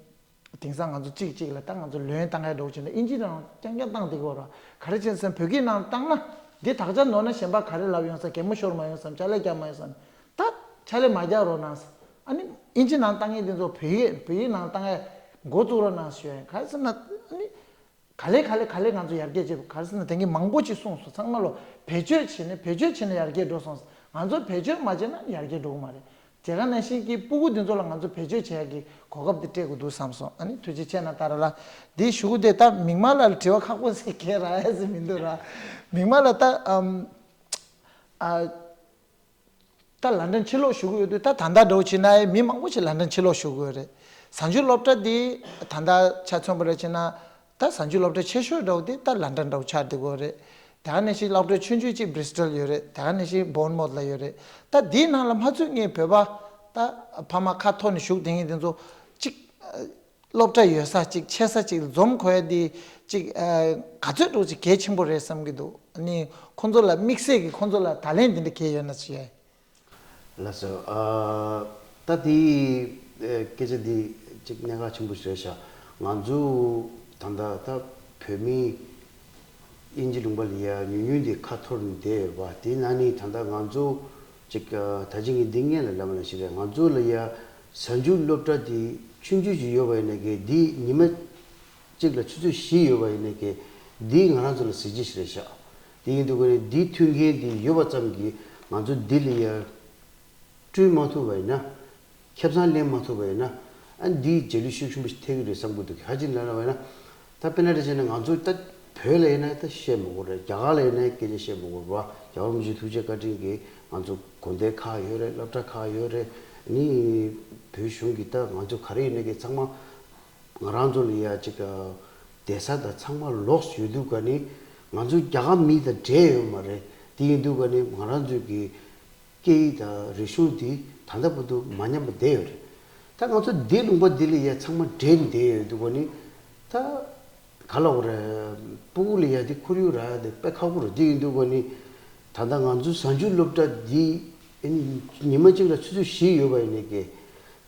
དེང་སང་ང་ཚོ་གཅིག་གཅིག་ལ་ད་ང་ཚོ་ལོན་བཏང་ཡ་འགྲོ་བྱས་ན་ཨིན་ཇི་ནང་རྐྱང་རྐྱང་བཏང་བསྡད་ཀྱི་ཡོད་རེད། ག་རེ་བྱས་ཟེར་ན་བོད་སྐད་ནང་བཏང་ན་འདི་དག་ཆ་ནོར་ན་གཞན་པ་ག་རེ་ལབ་ཡོང་ས། གད་མོ་ཤོར་མ་ཡོང་ས། ཕྱག་ལས་རྒྱག་མ་ཡོང་ས། ད་ཕྱག་ལས་མ་རྒྱག་རོགས་གནང་ཟེར། ཨ་ནི་ཨིན་ཇི་ནང་བཏང་མཁན་དེ་ཚོ་བོད་ཡིག་བོད་ཡིག་ནང་བཏང་ཡ་འགོ་བཙུགས་རོགས་གནང་ཞུ་ཡ་ཡིན། ག་རེ་ཟེར་ན་ཨ་ནི་ག་ལེ་ག་ལེ་ག་ལེ་ང་ཚོ་ཡར་རྒྱས་བྱེད་དགོས། ག་རེ་ཟེར་ན་དེང་གི་མང་པོ་ཅིག་གསུངས་སོང་། ཚང་མ་ལོ་བེད་སྤྱོད་བྱས་ནས་བེད་སྤྱོད་བྱས་ནས་ཡར་རྒྱས་འགྲོ་སོང་། ང་ཚོ་བེད་སྤྱོད་མ་བྱས་ན་ཡར་རྒྱས་འགྲོ་གི་མ་རེད། དེ་ག་ནང་བཞིན་གྱི་སྤུ་གུ་འདི་ཚོ་ལ་ང་ཚོ་བེད་སྤྱོད་བྱེད་ཡག་གི་གོ་སྐབས་འདི་སྤྲད་དགོས་འདུག་བསམ་སོང་། ཨ་ནི་ཐུགས་རྗེ་ཆེ་གནང་ཏཱ་ར་ལགས། འདི་ཞུ་གི་དེ་ད་མིག་དམར་ལ་དྲི་བ་ཁག་པོ་ཞིག་གས་རག་ཡ་ཟིག་མི་འདུག་ར། མིག་དམར་ལ་ད་ཨམ་ཨ་ད་ལན་ཀྲན་ཕྱིར་ལོག་ཞུ་གི་ཡོད་དུས་ད་ད་ལྟ་འདྲ་བོ་བྱས་ན་མི་མང་པོ་ཞིག་ལན་ཀྲན་ཕྱིར་ལོག་ཞུ་གི་ཡོད་རེད། གཟའ་མཇུག་སློབ་གྲྭ་འདི་ད་ལྟ་ཆ་མཚོན་པ་རེད་བྱས་ན། ད་གཟའ་མཇུག་སློབ་གྲྭ་ཆེ་ཤོས་འདྲ་བོ་དེ་ད་ལན་ཀྲན་འདྲ་བོ་ཆགས་བསྡད་ཀྱི་ཡོད་རེད། དེ་ག་ནང་བཞིན་སློབ་གྲྭ་ཆུང་ཆུང་གཅིག་བྷི་རི་སི་ཊལ་ཡོད་རེད། དེ་ག་ནང་བཞིན་བོརན་མོཐ་ལ་ཡོད་རེད། ད་དེའི་ནང་ལ་མ་ཚུད་ངས་བོད་པ་ ད་ཕ་མ་ཁ་འཐོར་ནས་བཞུགས་བསྡད་མཁན་དེ་ཚོ་གཅིག་སློབ་གྲྭ་ཡོད་ས་གཅིག་ཆེ་ས་གཅིག་འཛོམས་དགོས་ཡ་དེ་གཅིག་ག་ཚོད་འགྲོ་གཅིག་གལ་ཆེན་པོ་རེད་བསམ་གྱི་འདུག་ཨ་ནི་ཁོང་ཚོ་ལ་དམིགས་བསལ་གྱི་ཁོང་ཚོ་ལ་ད་ལན་དེ་འདྲ་གལ་ཡོད་ན་ཅི་ཡ། ལགས་སོ། ཨ། ད་དེ་ཨེ་སྐད་ཆ་འདི་གཅིག་གནད་འགག་ཆེན་པོ་ཞིག་རེད་ཤག་ང་ཚོ་ད་ལྟ་ད་བོད་མི་དབྱིན་ཇི་ལུང་པ་ལ་ཡ་ཉུང་ཉུང་དེ་ཁ་འཐོར་ནས་བསྡད་ཡོད་པ་དེ་ན་ནི་ད་ལྟ་ང་ཚོ་གཅིག་ཨ་ད་ཅི་ངས་འདི་སྔོན་ལ་ལབ་པ་ནང་བཞིན་རེད། ང་ཚོ་ལ་ཡ་གཟའ་མཇུག་སློབ་གྲྭ་དེ་ཆུང་ཆུང་ཞིག་ཡོད་པ་ཡིན་ན་གི་འདི་ཉི་མ་གཅིག་ལ་ཆུ་ཚོད་བཞི་ཡོད་པ་ཡིན་ན་གི་འདི་ང་རང་ཚོ་ལ་གཟི་བརྗིད་ཞིག་རེད་ཤག་དེ་ཡིན་དུས་ཀ་ནི་འདི་མཐུན་རྐྱེན་འདི་ཡོད་པ་ཙམ་གྱིས་ང་ཚོ་འདི་ལ་ཡ་སྤྲོད་མ་ཐུབ་པ་ཡིན་ན། ཁེ་བཟང་ལེན་མ་ཐུབ་པ་ཡིན་ན། ཨ་འདིའི་རྗེས་ལུས་ཤུགས་ཆེན་པོ་ཞིག་ཐེབས་ཀྱི་རེད་བསམ་གྱི་འདུག་ག་ཅི་ལབ་ན་བས་ན། ད་དཔེར་ན་འདྲ་བྱས་ན་ང་ཚོ་ད་བོད་ལ་ཡིན་ན་ད་བཤད་མི་དགོས་རེད། རྒྱ་གར་ལ་ཡིན་ན་སྐད་ཆ་བཤད་མི་དགོས་རེད་བ། རྒྱལ་བ་རིན་པོ་ཆེའི་ཐུགས་རྗེ་བཀའ་དྲིན་གྱིས་ང་ཚོ་དགོན་སྡེ་ཁག་ཡོད་རེད། སློབ་གྲྭ་ཁག་ཡོད་རེད། ནི་བོད་གཞུང་གིས་ད་ང་ཚོ་ག་རེ་ཡིན་ན་གི་ཚང་མ་ང་རང་ཚོ་ལ་ཡ་གཅིག་བསྡད་ས་དང་ཚང་མ་ལོགས་ཡོད་དུས་ཀ་ནི་ང་ཚོ་རྒྱ་གར་མི་དང་འབྲེལ་ཡོད་མ་རེད། དེ་ཡིན་དུས་ཀ་ནི་ང་རང་ཚོའི་གི་སྐད་ཡིག་དང་རིག་གཞུང་འདི་ད་ལྟ་བར་དུ་མ་ཉམས་པ་བསྡད་ཡོད་རེད། ད་ང་ཚོ་འདི་ལུང་པ་འདི་ལ་ཡ་ཚང་མ་འདྲེས་ནས་བསྡད་ཡོད་དུས་ཀ་ནི་ད་ག་ལ་འོ་རེད། སྤུ་གུ་ལ་ཡ་འདི་ཁོར་ཡུག་རག་ཡ་དེ་དཔེ་ཁག་པོ་རེད། དེ་ཡིན་དུས་ཀ་ནི་ད་ལྟ་ང་ཚོའི་གཟའ་མཇུག་སློབ་གྲྭ་འདི་ཨ་ནི་ཉི་མ་གཅིག་ལ་ཆུ་ཚོད་བཞི་ཡོད་པ་ཡིན་ནའི་ཀྱེ།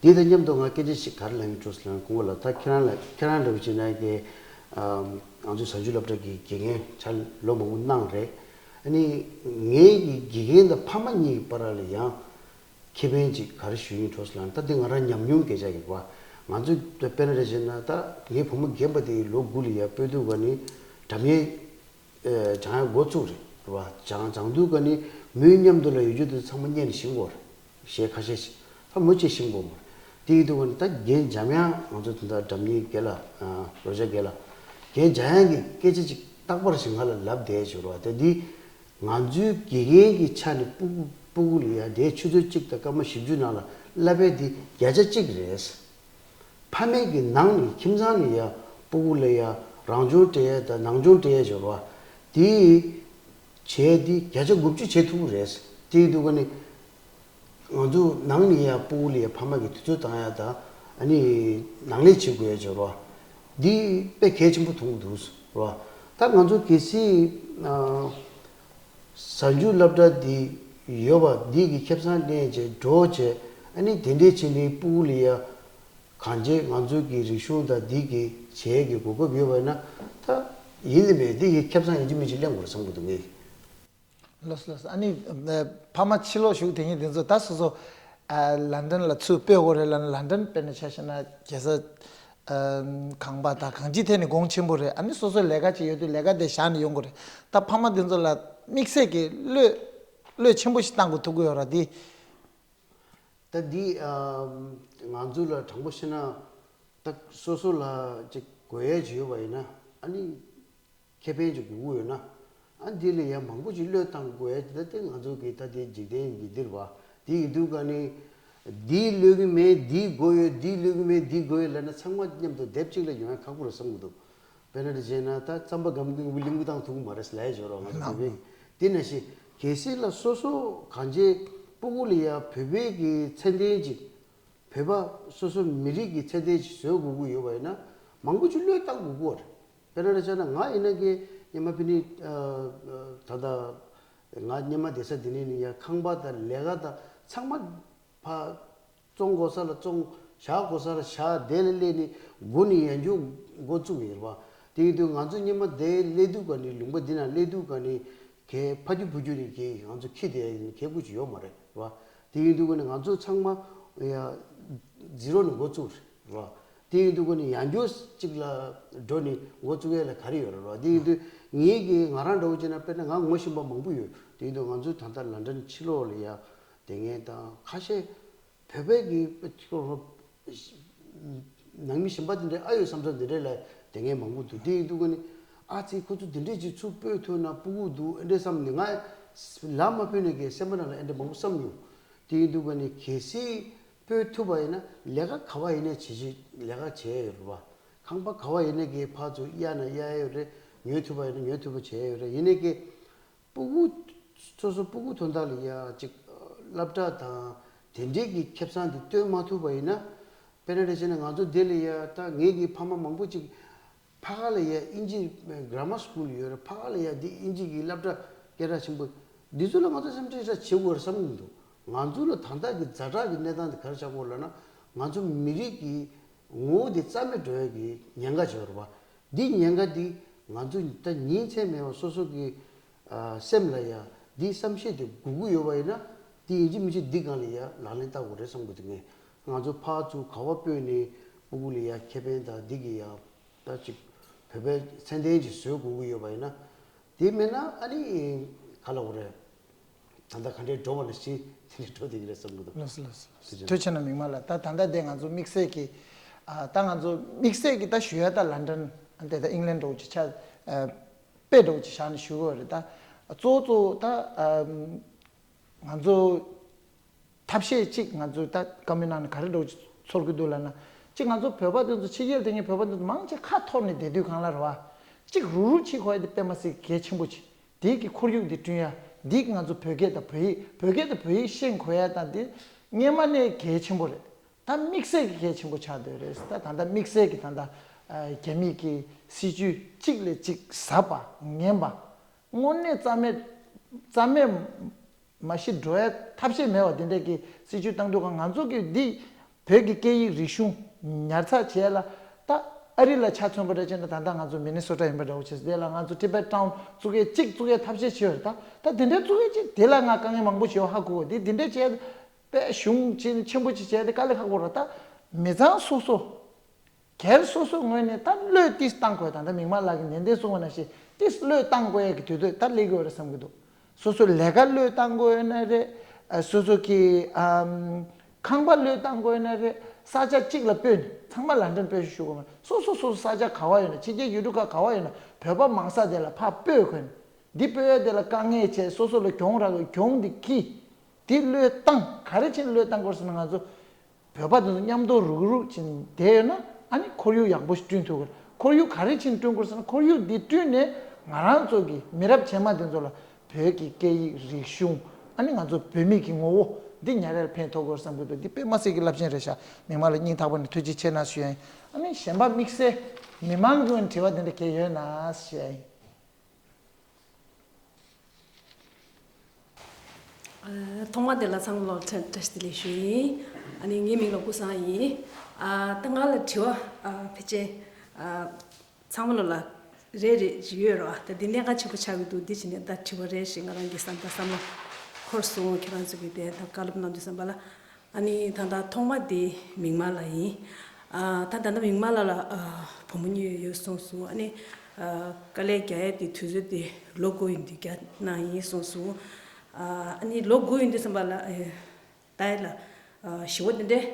དེ་དང་མཉམ་དུ་ང་སྐད་ཆ་ཞིག་ག་རེ་ལབ་ཡིན་འགྲོ་ཟེར་ན་སྐུ་ངོ་ལགས། ད་ཁྱེད་རང་ལ་ཁྱེད་རང་འདྲ་བོ་བྱས་ན་ཀྱེ་ང་ཚོའི་གཟའ་མཇུག་སློབ་གྲྭ་གི་དགེ་རྒན་ཆ་ལོ་མང་པོ་གནང་རེད། ཨ་ནི་ངའི་གི་དགེ་རྒན་དང་ཕ་མ་གཉིས་ཀྱི་བར་ལ་ཡང་ཁེ་ཕན་ཅིག་ག་རེ་ཞུ་ཡིན་འགྲོ་ཟེར་ན། ད་འདི་ང་རང་ཉམས་མྱོང་སྐད་ཆ་ཡིན་པ། ང་ཚོ་དཔེར་ན་རེ་བྱས་ན་ད་ངའི་བུ་མོ་རྒན་པ་དེ་ལོ་དགུ་ལ་ཡར་སྤོས་དུས་ཀ་ནི་སྒྲ་སྙན་སྦྱང་ཡ་འགོ་བཙུགས་རེད་བ། སྦྱང་སྦྱང་དུས་ཀ་ནི་མོའི་མཉམ་དུ་ལ་ཡོད་རྒྱུ་དེ་ཚང་མ་སྙན་ནས་ཤེས་ཀྱི་ཡོད་རེད། གཞས་ཁ་ཤས་ཤིག་ད་མོ་ཅིག་ཤེས་ཀྱི་ཡོད་མ་རེད། དེ་ཡིན་དུས་ཀ་ནི་ད་རྒན་འཇམ་དབྱངས་ང་ཚོ་དེ་འདྲ་སྒྲ་སྙན་རྒན་ལགས་རོ་ཇ་རྒན་ལགས་རྒན་འཇམ་དབྱངས་ཀྱི་སྐད་ཆ་ཅིག་རྟག་པར་ཞིག་ང་ལ་ལབ་བསྡད་བྱུང་རེད་བ། དེ་འདི་ང་ཚོའི་དགེ་རྒན་གྱི་ཆ་ནས་སྤུ་གུ་སྤུ་གུ་ལ་ཡ་དེའི་ཆུ་ཚོད་གཅིག་དང་སྐར་མ་བཞི་བཅུ་ནང་ལ་བསླབ་པའི་དེ་བརྒྱ་ཆ་གཅིག་རེད། ཕ་མེས་ཀྱི་ནང་ནས་ཁྱིམ་ཚང་ནས་ཡ་སྤུ་གུ་ལ་ཡ་རང་སྦྱོང་སྤྲད་ཡ་དང་ནང་སྦྱོང་སྤྲད་ཡ་སྦྱོར་བ་དེ་བྱས་དེ་བརྒྱ་ཆ་དགུ་བཅུ་བྱེད་ཐུབ་ཀྱི་རེད། དེ་ཡིན་དུས་ཀ་ནི་ང་ཚོ་ནང་ནས་ཡ་སྤུ་གུ་ལ་ཡ་ཕ་མ་གིས་དུས་ཚོད་བཏང་ཡ་དང་ཨ་ནི་ནང་ལས་བྱེད་དགོས་ཡ་སྦྱོར་བ་འདི་དཔེ་གལ་ཆེན་པོ་མཐོང་གི་འདུག་ར། ད་ང་ཚོ་གལ་སྲིད་གཟའ་མཇུག་སློབ་གྲྭ་འདི་ཡོད་པ་འདི་གི་ཁེ་བཟང་ལེན་བྱས་འགྲོ་བྱས་ཨ་ནི་དེ་འདྲའི་བྱས་ནས་སྤུ་གུ་ལ་ཡ་གང་བྱས་ང་ཚོ་གི་རིག་གཞུང་དང་འདི་གི་བྱས་ཀྱི་གོ་སྐབས་ཡོད་པ་ཡིན་ན་ད་ཡིན་ལ་མེད་འདི་གི་ཁེ་བཟང་ཡིན་གཅིག་མིན་གཅིག་ལེན་དགོས་རེད་བསམ་གྱི་འདུག་ངས། ལགས་སོ་ལགས་སོ། ཨ་ནི་ཕ་མ་ཕྱི་ལོགས་བཞུགས་དེ་ཉིད་དེ་ཚོ་ད་སོ་སོ་ལན་ཌན་ལ་ཚུར་སྤོས་དགོས་རེད་ལབ་ན། ལན་ཌན་དཔེར་ན་ཆ་བཞག་ན་རྒྱལ་ས་ཁང་པ་དང་གང་ཅིའི་ཐད་ནས་གོང་ཆེན་པོ་རེད། ཨ་ནི་སོ་སོའི་ལས་ཀ་ཅིག་ཡོད་དུས་ལས་ཀ་དེ་བཞག་ནས་ཡོང་དགོས་རེད། ད་ཕ་མ་དེ་ཚོ་ལ་དམིགས་བསལ་གྱི་བློས་བློས་ཆེན་པོ་ཞིག་བཏང་དགོས་ཐུག་གི་ཡོད་ར་དེ། ད་འདི་ང་ཚོ་ལ་དྲང་པོ་བཤད་ན་ད་སོ་སོ་ལ་ཅིག་དགོས་ཡས་ཅིག་ཡོད་པ་ཡིན་ན་ཨ་ནི། ཁེ་ཕན་ཅིག་དགོས་ཀྱི་ཡོད་ན། ཨ་འདི་ལ་ཡང་མང་པོ་ཅིག་བློས་བཏང་དགོས་ཡ་དེ་ད་ལྟ་ང་ཚོ་གི་ད་ལྟའི་འཇིག་རྟེན་འདི་འདིར་བ། འདི་ཡིན་དུས་ཀ་ནི། འདིའི་བློས་ཀྱི་མེད་འདིའི་དགོས་ཡོད་འདིའི་བློས་ཀྱི་མེད་འདིའི་དགོས་ཡོད་ལབ་ན་ཚང་མ་མཉམ་དུ་སྡེབ་གཅིག་ལ་ཡོང་ཡ་ཁག་པོ་རེད་བསམ་གྱི་འདུག་དཔེར་ན་རེ་བྱས་ན་ད་རྩམ་པ་སྒམ་གྱི་ངུ་གླིང་བུ་བཏང་ཐུབ་ཀྱི་མ་རེད་ལབ་ཡ་ཅིག་ཡོད་རེད་བ། ང་ཚོ་བོད་པའི་དེ་ནང་བཞིན་གལ་སྲིད་ལ་སོ་སོ་གང་བྱས་སྤུ་གུ་ལ་ཡ་བོད་པའི་གི་ཚད་ལྡན་ཅིག་བོད་པ་སོ་སོ་མི་རིགས་ཀྱི་ཚད་ལྡན་ཞིག་བཟོ་དགོས་ཀྱི་ཡོད་པ་ཡིན་ན་མང་པོ་ཅིག་བློས་བཏང་དགོས་ཀྱི་ཡོད་རེད། དཔེར་ན་རེ་བྱས་ན་ང་ཡིན་ན་གི་སྔོན་མ་ཕི་ནི་ད་ལྟ་ང་སྔོན་མ་བསྡད་ས་འདི་ནས་ནི་ཡང་ཁང་པ་དང་ལས་ཀ་དང་ཚང་མ་ཕ་བཙོང་དགོས་ས་ལ་བཙོང་བཞག་དགོས་ས་ལ་བཞག་དེ་ལ་སླེབས་ནི་སྒོ་ནས་ཡང་འགྱོ་འགོ་བཙུགས་ཡིན་རེད་བ། དེ་ཡིན་དུས་ང་ཚོ་སྔོན་མ་དེ་སླེབས་དུས་ག་ནི་ལུང་པ་འདི་ན་སླེབས་དུས་ག་ནི། གའི་ཕ་རྒྱུད་བུ་རྒྱུད་ནས་གའི་ང་ཚོ་ཁྱི་དེ་ཡིན་གའི་ཀུ་ཅི་ཡོད་མ་རེད་བ། དེ་ཡིན་དུས་ཀ་ནི་ང་ཚོ་ཚང་མ་ཡ་ཛི་རོ་ནས་འགོ་བཙུགས་རེད་བ། དེ་ཡིན་དུས་ཀ་ནི་ཡང་བསྐྱར་གཅིག་ལ་འགྲོ་ནས་འགོ་བཙུགས་ཡས་ལ་ག་རེ་ཡོད་རེད་བ། དེ་ཡིན་དུས་ངེད་ཀྱི་ང་རང་འདྲ་བོ་བྱས་ན་དཔེར་ན་ང་ངོ་ཤེས་པ་མང་པོ་ཡོད། དེ་ཡིན་དུས་ང་ཚོ་ད་ལྟ་ལན་ཌན་ཕྱི་ལོགས་ལ་ཡ་དེ་ངས་དང་ཁ་ཤས། བོད་པའི་གི་ནང་མི་གཞན་པ་དེ་འདྲའི་ཨ་ཡོད་བསམ་ས་དེ་འདྲའི་ལ་དེ་ངས་མང་པོ་འདུག་དེ་ཡིན་དུས་ཀ་ནི་ཨ་ཙི་ཁོ་ཚོ་དེ་འདྲའི་ཅིག་ཚུར་སྤོས་ཐུབ་ན་སྤུ་གུ་འདུག་ཨེ་འདྲའི་བསམ་ནས་ང་ལམ་མ་ཕུད་ནས་གི་སེམས་པ་ནང་ལ་ཨེ་འདྲ་མང་པོ་བསམ་མྱོང་། དེ་ཡིན་དུས་ཀ་ནི་གལ་སྲིད་སྤོས་ཐུབ་པ་ཡིན་ན་ལས་ཀ་ག་བ་ཡིན་ནའི་བྱེད་ཅིག་ལས་ཀ་བྱས་ཡོད་རེད་བ། ཁང་པ་ག་བ་ཡིན་ནའི་གི་ཕར་ཚུར་གཡར་ན་གཡར་ཡོད་རེད། ཉོ་ཐུབ་པ་ཡིན་ན་ཉོ་ཐུབ་པ་བྱས་ཡོད་རེད། ཡིན་ནའི་གི་སྤུ་གུ། སོ་སོ་སྤུ་གུ་དོན་དག་ལ་ཡ་ཅིག་སློབ་གྲྭ་དང་ དེ་འདྲའི་གི་ཁེ་བཟང་དེ་སྟོན་མ་ཐུབ་པ་ཡིན་ན། དཔེར་ན་རེ་བྱས་ན་ང་ཚོ་འདི་ལ་ཡ་ད་ངེད་ཀྱི་ཕ་མ་མང་པོ་ཅིག་ཕ་ག་ལ་ཡ་ཨིན་ཇི་གྷ་ར་མར་སི་ཀུལ་ཡོད་རེད། ཕ་ག་ལ་ཡ་འདི་ཨིན་ཇི་གི་སློབ་གྲྭ་སྐད་གྲགས་ཆེན་པོ། འདི་ཚོ་ལ་ང་ཚོ་སེམས་ཁྲལ་ཞེ་དྲག་བྱེད་དགོས་རེད་བསམ་གྱི་མི་འདུག་ང་ཚོ་ལ་ད་ལྟ་གི་ཛ་དྲག་གི་གནས་སྟངས་དེ་ག་རེ་ཆགས་ཀྱི་ཡོད་ལབ་ན། ང་ཚོ་མི་རིགས་ཀྱི་ངོ་བོ་དེ་རྩ་མེད་འགྲོ་ཡ་གི་ཉེན་ཁ་ཅིག་ཡོད་རེད་པ། འདི་ཉེན་ཁ་འདི་ང་ཚོ་ད་ཉིན་མཚན་མེད་པར་སོ་སོ་གི་ཨ་སེམས་ལ་ཡ་འདི་བསམ་ཤེས་དེ་དགོས་ཀྱི་ཡོད་པ་ཡིན་ན། འདི་ཡིན་གཅིག་མིན་གཅིག་འདི་སྒང་ལ་ཡ་ལག་ལེན་བསྟར་དགོས་རེད་བསམ་གྱི་འདུག་ངས། ང་ཚོ་ཕར་ཚུར་ག་པར་སྤོས་ནས་སྤུ་གུ་ལ་ཡ་ཁེ་ཕན་དང་འདི་གི་ཡ་ད་ཅིག་བོད་པའི་ཚད་ལྡན་ཅིག་བཟོ་དགོས་ཀྱི་ཡོད་པ་ཡིན་ན། དེ་མེད་ན་ཨ་ནི་ག་ལབ་དགོས་རེད། ད་ལྟ་ག་འདྲས་འགྲོ་བ་ནང་བཞིན་དེ་འདྲས་འགྲོ་བསྡད་ཀྱི་རེད་བསམ་གྱི་འདུག་ལགས་སོ། ལགས་སོ། ཟེར་གྱི་ཐུགས་རྗེ་ཆེ་གནང་། མིག་དམར་ལགས། ད་ད་ལྟ་དེ་ང་ཚོ་དམིགས་བསལ་གྱི་ཨ་ད་ང་ཚོ་དམིགས་བསལ་གྱི་ད་ཞུ་ཡ་ད་ལན་ཌན་དེ་ད་ཨིང་ལན་འདྲ་བོ་ཅིག་ཆགས། ཨ་དཔེ་འདྲ་བོ་ཅིག་བཞག་ནས་ཞུ་དགོས་རེད། ད་གཙོ་བོ་གཙོ་བོ་ད་ཨ་ང་ཚོ་ཐབས་ཤེས་གཅིག་ང་ཚོས་ད་བཀའ་མོལ་གནང་ནས་ག་རེ་འདྲ་བོ་ཅིག་ཚོར་གྱི་འདུག་ལབ་ན། གཅིག་ང་ཚོ་བོད་པ་དེ་ཚོ་ཕྱི་རྒྱལ་དེ་ངས་བོད་པ་དེ་ཚོ་མང་ཆེ་ཁ་འཐོར་ནས་བསྡད་དུས་སྒང་ལ་རེད་བ། གཅིག་རུག་རུག་བྱེད་དགོས་ཡ་དེ་དཔེ་མ་སྲིད་གལ་ཆེན་པོ་ཅིག་དེའི་གི་ཁོར་ཡུག་དེ་བསྐྲུན་ཡ། དེའི་གི་ང་ཚོ་བོད་སྐད་དང་བོད་ཡིག་བོད་སྐད་དང་བོད་ཡིག་ཤེས་དགོས་ཡ་དང་དེ་སྔོན་མ་ནས་གལ་ཆེན་པོ་རེད། ད་དམིགས་བསལ་གྱི་གལ་ཆེན་པོ་ཆགས་བསྡད་རེད། ད་ད་ལྟ་དམིགས་བསལ་གྱི་ད་ལྟ་རྒྱ་མིའི་གི་སྲིད་ཇུས་གཅིག་ལས་གཅིག་ཟབ་པ་ངན་པ། དངོས་གནས་རྩ་མེད་རྩ་མེད་མ་གཞི་འགྲོ་ཡ་ཐབས་ཤེས་མེད་པ་དེ་འདྲས་ཀྱི་སྲིད་ཇུས་བཏང་དུས་ག་ང་ཚོ་གི་འདི་བོད་ཀྱི་སྐད་ཡིག་རིག་གཞུང་ཉར་ཚགས་བྱེད་ཡ་ལ་ད་ཨ་རི་ལ་ཆ་མཚོན་པ་འདྲ་བྱས་ན། ད་ལྟ་ང་ཚོ་མི་ནི་སོ་ཊ་ཡིན་པ་འདྲ་བོ་བྱས་ཙང་དེ་ལ་ང་ཚོ་ཊི་བེཊ་ཊའུན་བཙུགས་ཡ་གཅིག་བཙུགས་ཡ་ཐབས་ཤེས་བྱས་ཡོད་རེད། ད་ད་དེ་འདྲས་བཙུགས་ཡ་གཅིག་དེ་ལ་ང་དཀའ་ངལ་མང་པོ་བྱེད་པ་ཧ་གོ་གི། དེ་དེ་འདྲས་བྱས་ཏེ་དཔེ་གཞུང་ཆེན་ཆེན་པོ་ཅིག་བྱས་ཏེ་དཀའ་ལས་ཁག་པོ་རེད། ད་མི་ཚང་སོ་སོ། སྒེར་སོ་སོའི་ངོས་ནས་ད་བློས་ཏོག་ཙམ་བཏང་དགོས། ད་ལྟ་མིག་དམར་ལགས་ཀྱིས་ནན་ཏན་གསུངས་པ་ནང་བཞིན་ཏོག་ཙམ་བློས་བཏང་དགོས་ཡ་གི་དུས་ཚོད་ད་སླེབས་ཡོད་རེད་བསམ་གྱི་འདུག་སོ་སོའི་ལས་ཀ་བློས་བཏང་དགོས་ཡོད་ན་རེད། ཨ་སོ་སོ་གི་ཨམ་ཁང་པ་བློས་བཏང་དགོས་ཡོད་ན་རེད། ས་ཆ་གཅིག་ལ་སྤོས་ནས་ཚང་མ་ལན་ཌན་སྤོས་ཤོག་ཞུ་དགོས་མ་རེད། སོ་སོ་སོ་སོ་ས་ཆ་ག་བ་ཡོད་ན། ཕྱི་རྒྱལ་ཡུལ་གྲུ་ཁག་ག་བ་ཡོད་ན་བོད་པ་མང་ས་དེ་ལ་ཕར་སྤོས་དགོས་ནས། འདི་སྤོས་ཡ་དེ་ལ་དཀའ་ངལ་བྱས་སོ་སོ་ལ་གྱོང་རག་གི་གྱོང་འདི་འཁྱེར། འདི་བློས་བཏང་། ག་རེ་བྱས་ནས་བློས་བཏང་དགོས་ཟེར་ན། ང་ཚོ་བོད་པ་དེ་ཚོ་མཉམ་དུ་རུག་རུག་བྱས་ནས་བསྡད་ཡོད་ན་ཨ་ནི་ཁོར་ཡུག་ཡག་པོ་ཞིག་བསྐྲུན་ཐུབ་ཀྱི་རེད། ཁོར་ཡུག་ག་རེ་བྱས་ནས་བསྐྲུན་དགོས་ཟེར་ན། ཁོར་ཡུག་འདི་བསྐྲུན་ནས་ང་རང་ཚོ་གི་མི་རབས་རྗེས་མ་དེ་ཚོ་ལ་བོད་ཀྱི་སྐད་ཡིག་རིག་གཞུང་། ཨ་ནི་ང་ཚོ་བོད་མི་གི་ངོ་བོ་འདི་ཉར་ཡར་ཕན་ཐོགས་དགོས་བསམ་གྱི་འདུག་འདི་དཔེ་མ་སྲིད་ཀྱི་རླབས་ཆེན་རེད་ཤག་མིག་དམར་ལ་སྙིང་ཐག་པ་ནས་ཐུགས་རྗེ་ཆེ་གནང་ཞུ་ཡ་ཡིན། ཨ་ནི་གཞན་པ་དམིགས་བསལ་མི་མང་གི་ངོས་ནས་དྲི་བ་དེ་འདྲ་གལ་ཡོད་ན་ཞུ་ཡ་ཡིན། ཐོག་མ་དེ་ལ་ཚང་མ་ལ་བཀྲ་ཤིས་བདེ་ལེགས་ཞུ་ཡིན། ཨ་ནི་ངའི་མིང་ལ་ཀུན་བཟང་ཡིན། ཨ་ད་ང་ལ་དྲི་བ་ཨ་ཕལ་ཆེར་ཨ་ཚང་མ་ལ་ལ་རེ་རེ་ཞིག་ཡོད་རེད་བ། ད་འདི་གནད་འགག་ཆེན་པོ་ཆགས་ཀྱི་འདུག་འདི་བྱས་ནས་ད་དྲི་བ་རེ་ཞིག་ང་རང་གི་བསམ་པ་བསམ་བློ་འཁོར་སོང་། ཁྱེད་རང་ཚོ་གིས་དེ་ད་བཀའ་སློབ་གནང་དུས་ཙམ་པ་ལ། ཨ་ནི་ད་ལྟ་ཐོག་མ་དེ་མིག་དམར་ལགས་ཡིན། ཨ་ད་ད་ལྟ་མིག་དམར་ལགས་ལ་ཨ་བུ་མོ་གཉིས་ཡོད་གསུངས་སོང་། ཨ་ནི་ཨ་དཀའ་ལས་རྒྱག་ཡས་དེ་དུས་ཚོད་དེ་ལོ་དགུ་ཡིན་དུས་རྒྱག་གནང་ཡིན་གསུངས་སོང་། ཨ་ཨ་ནི་ལོ་དགུ་ཡིན་དུས་ཙམ་པ་ལ་ཨ་ད་ཡ་ལ་ཨ་ཞི་བ་དེ་འདྲས་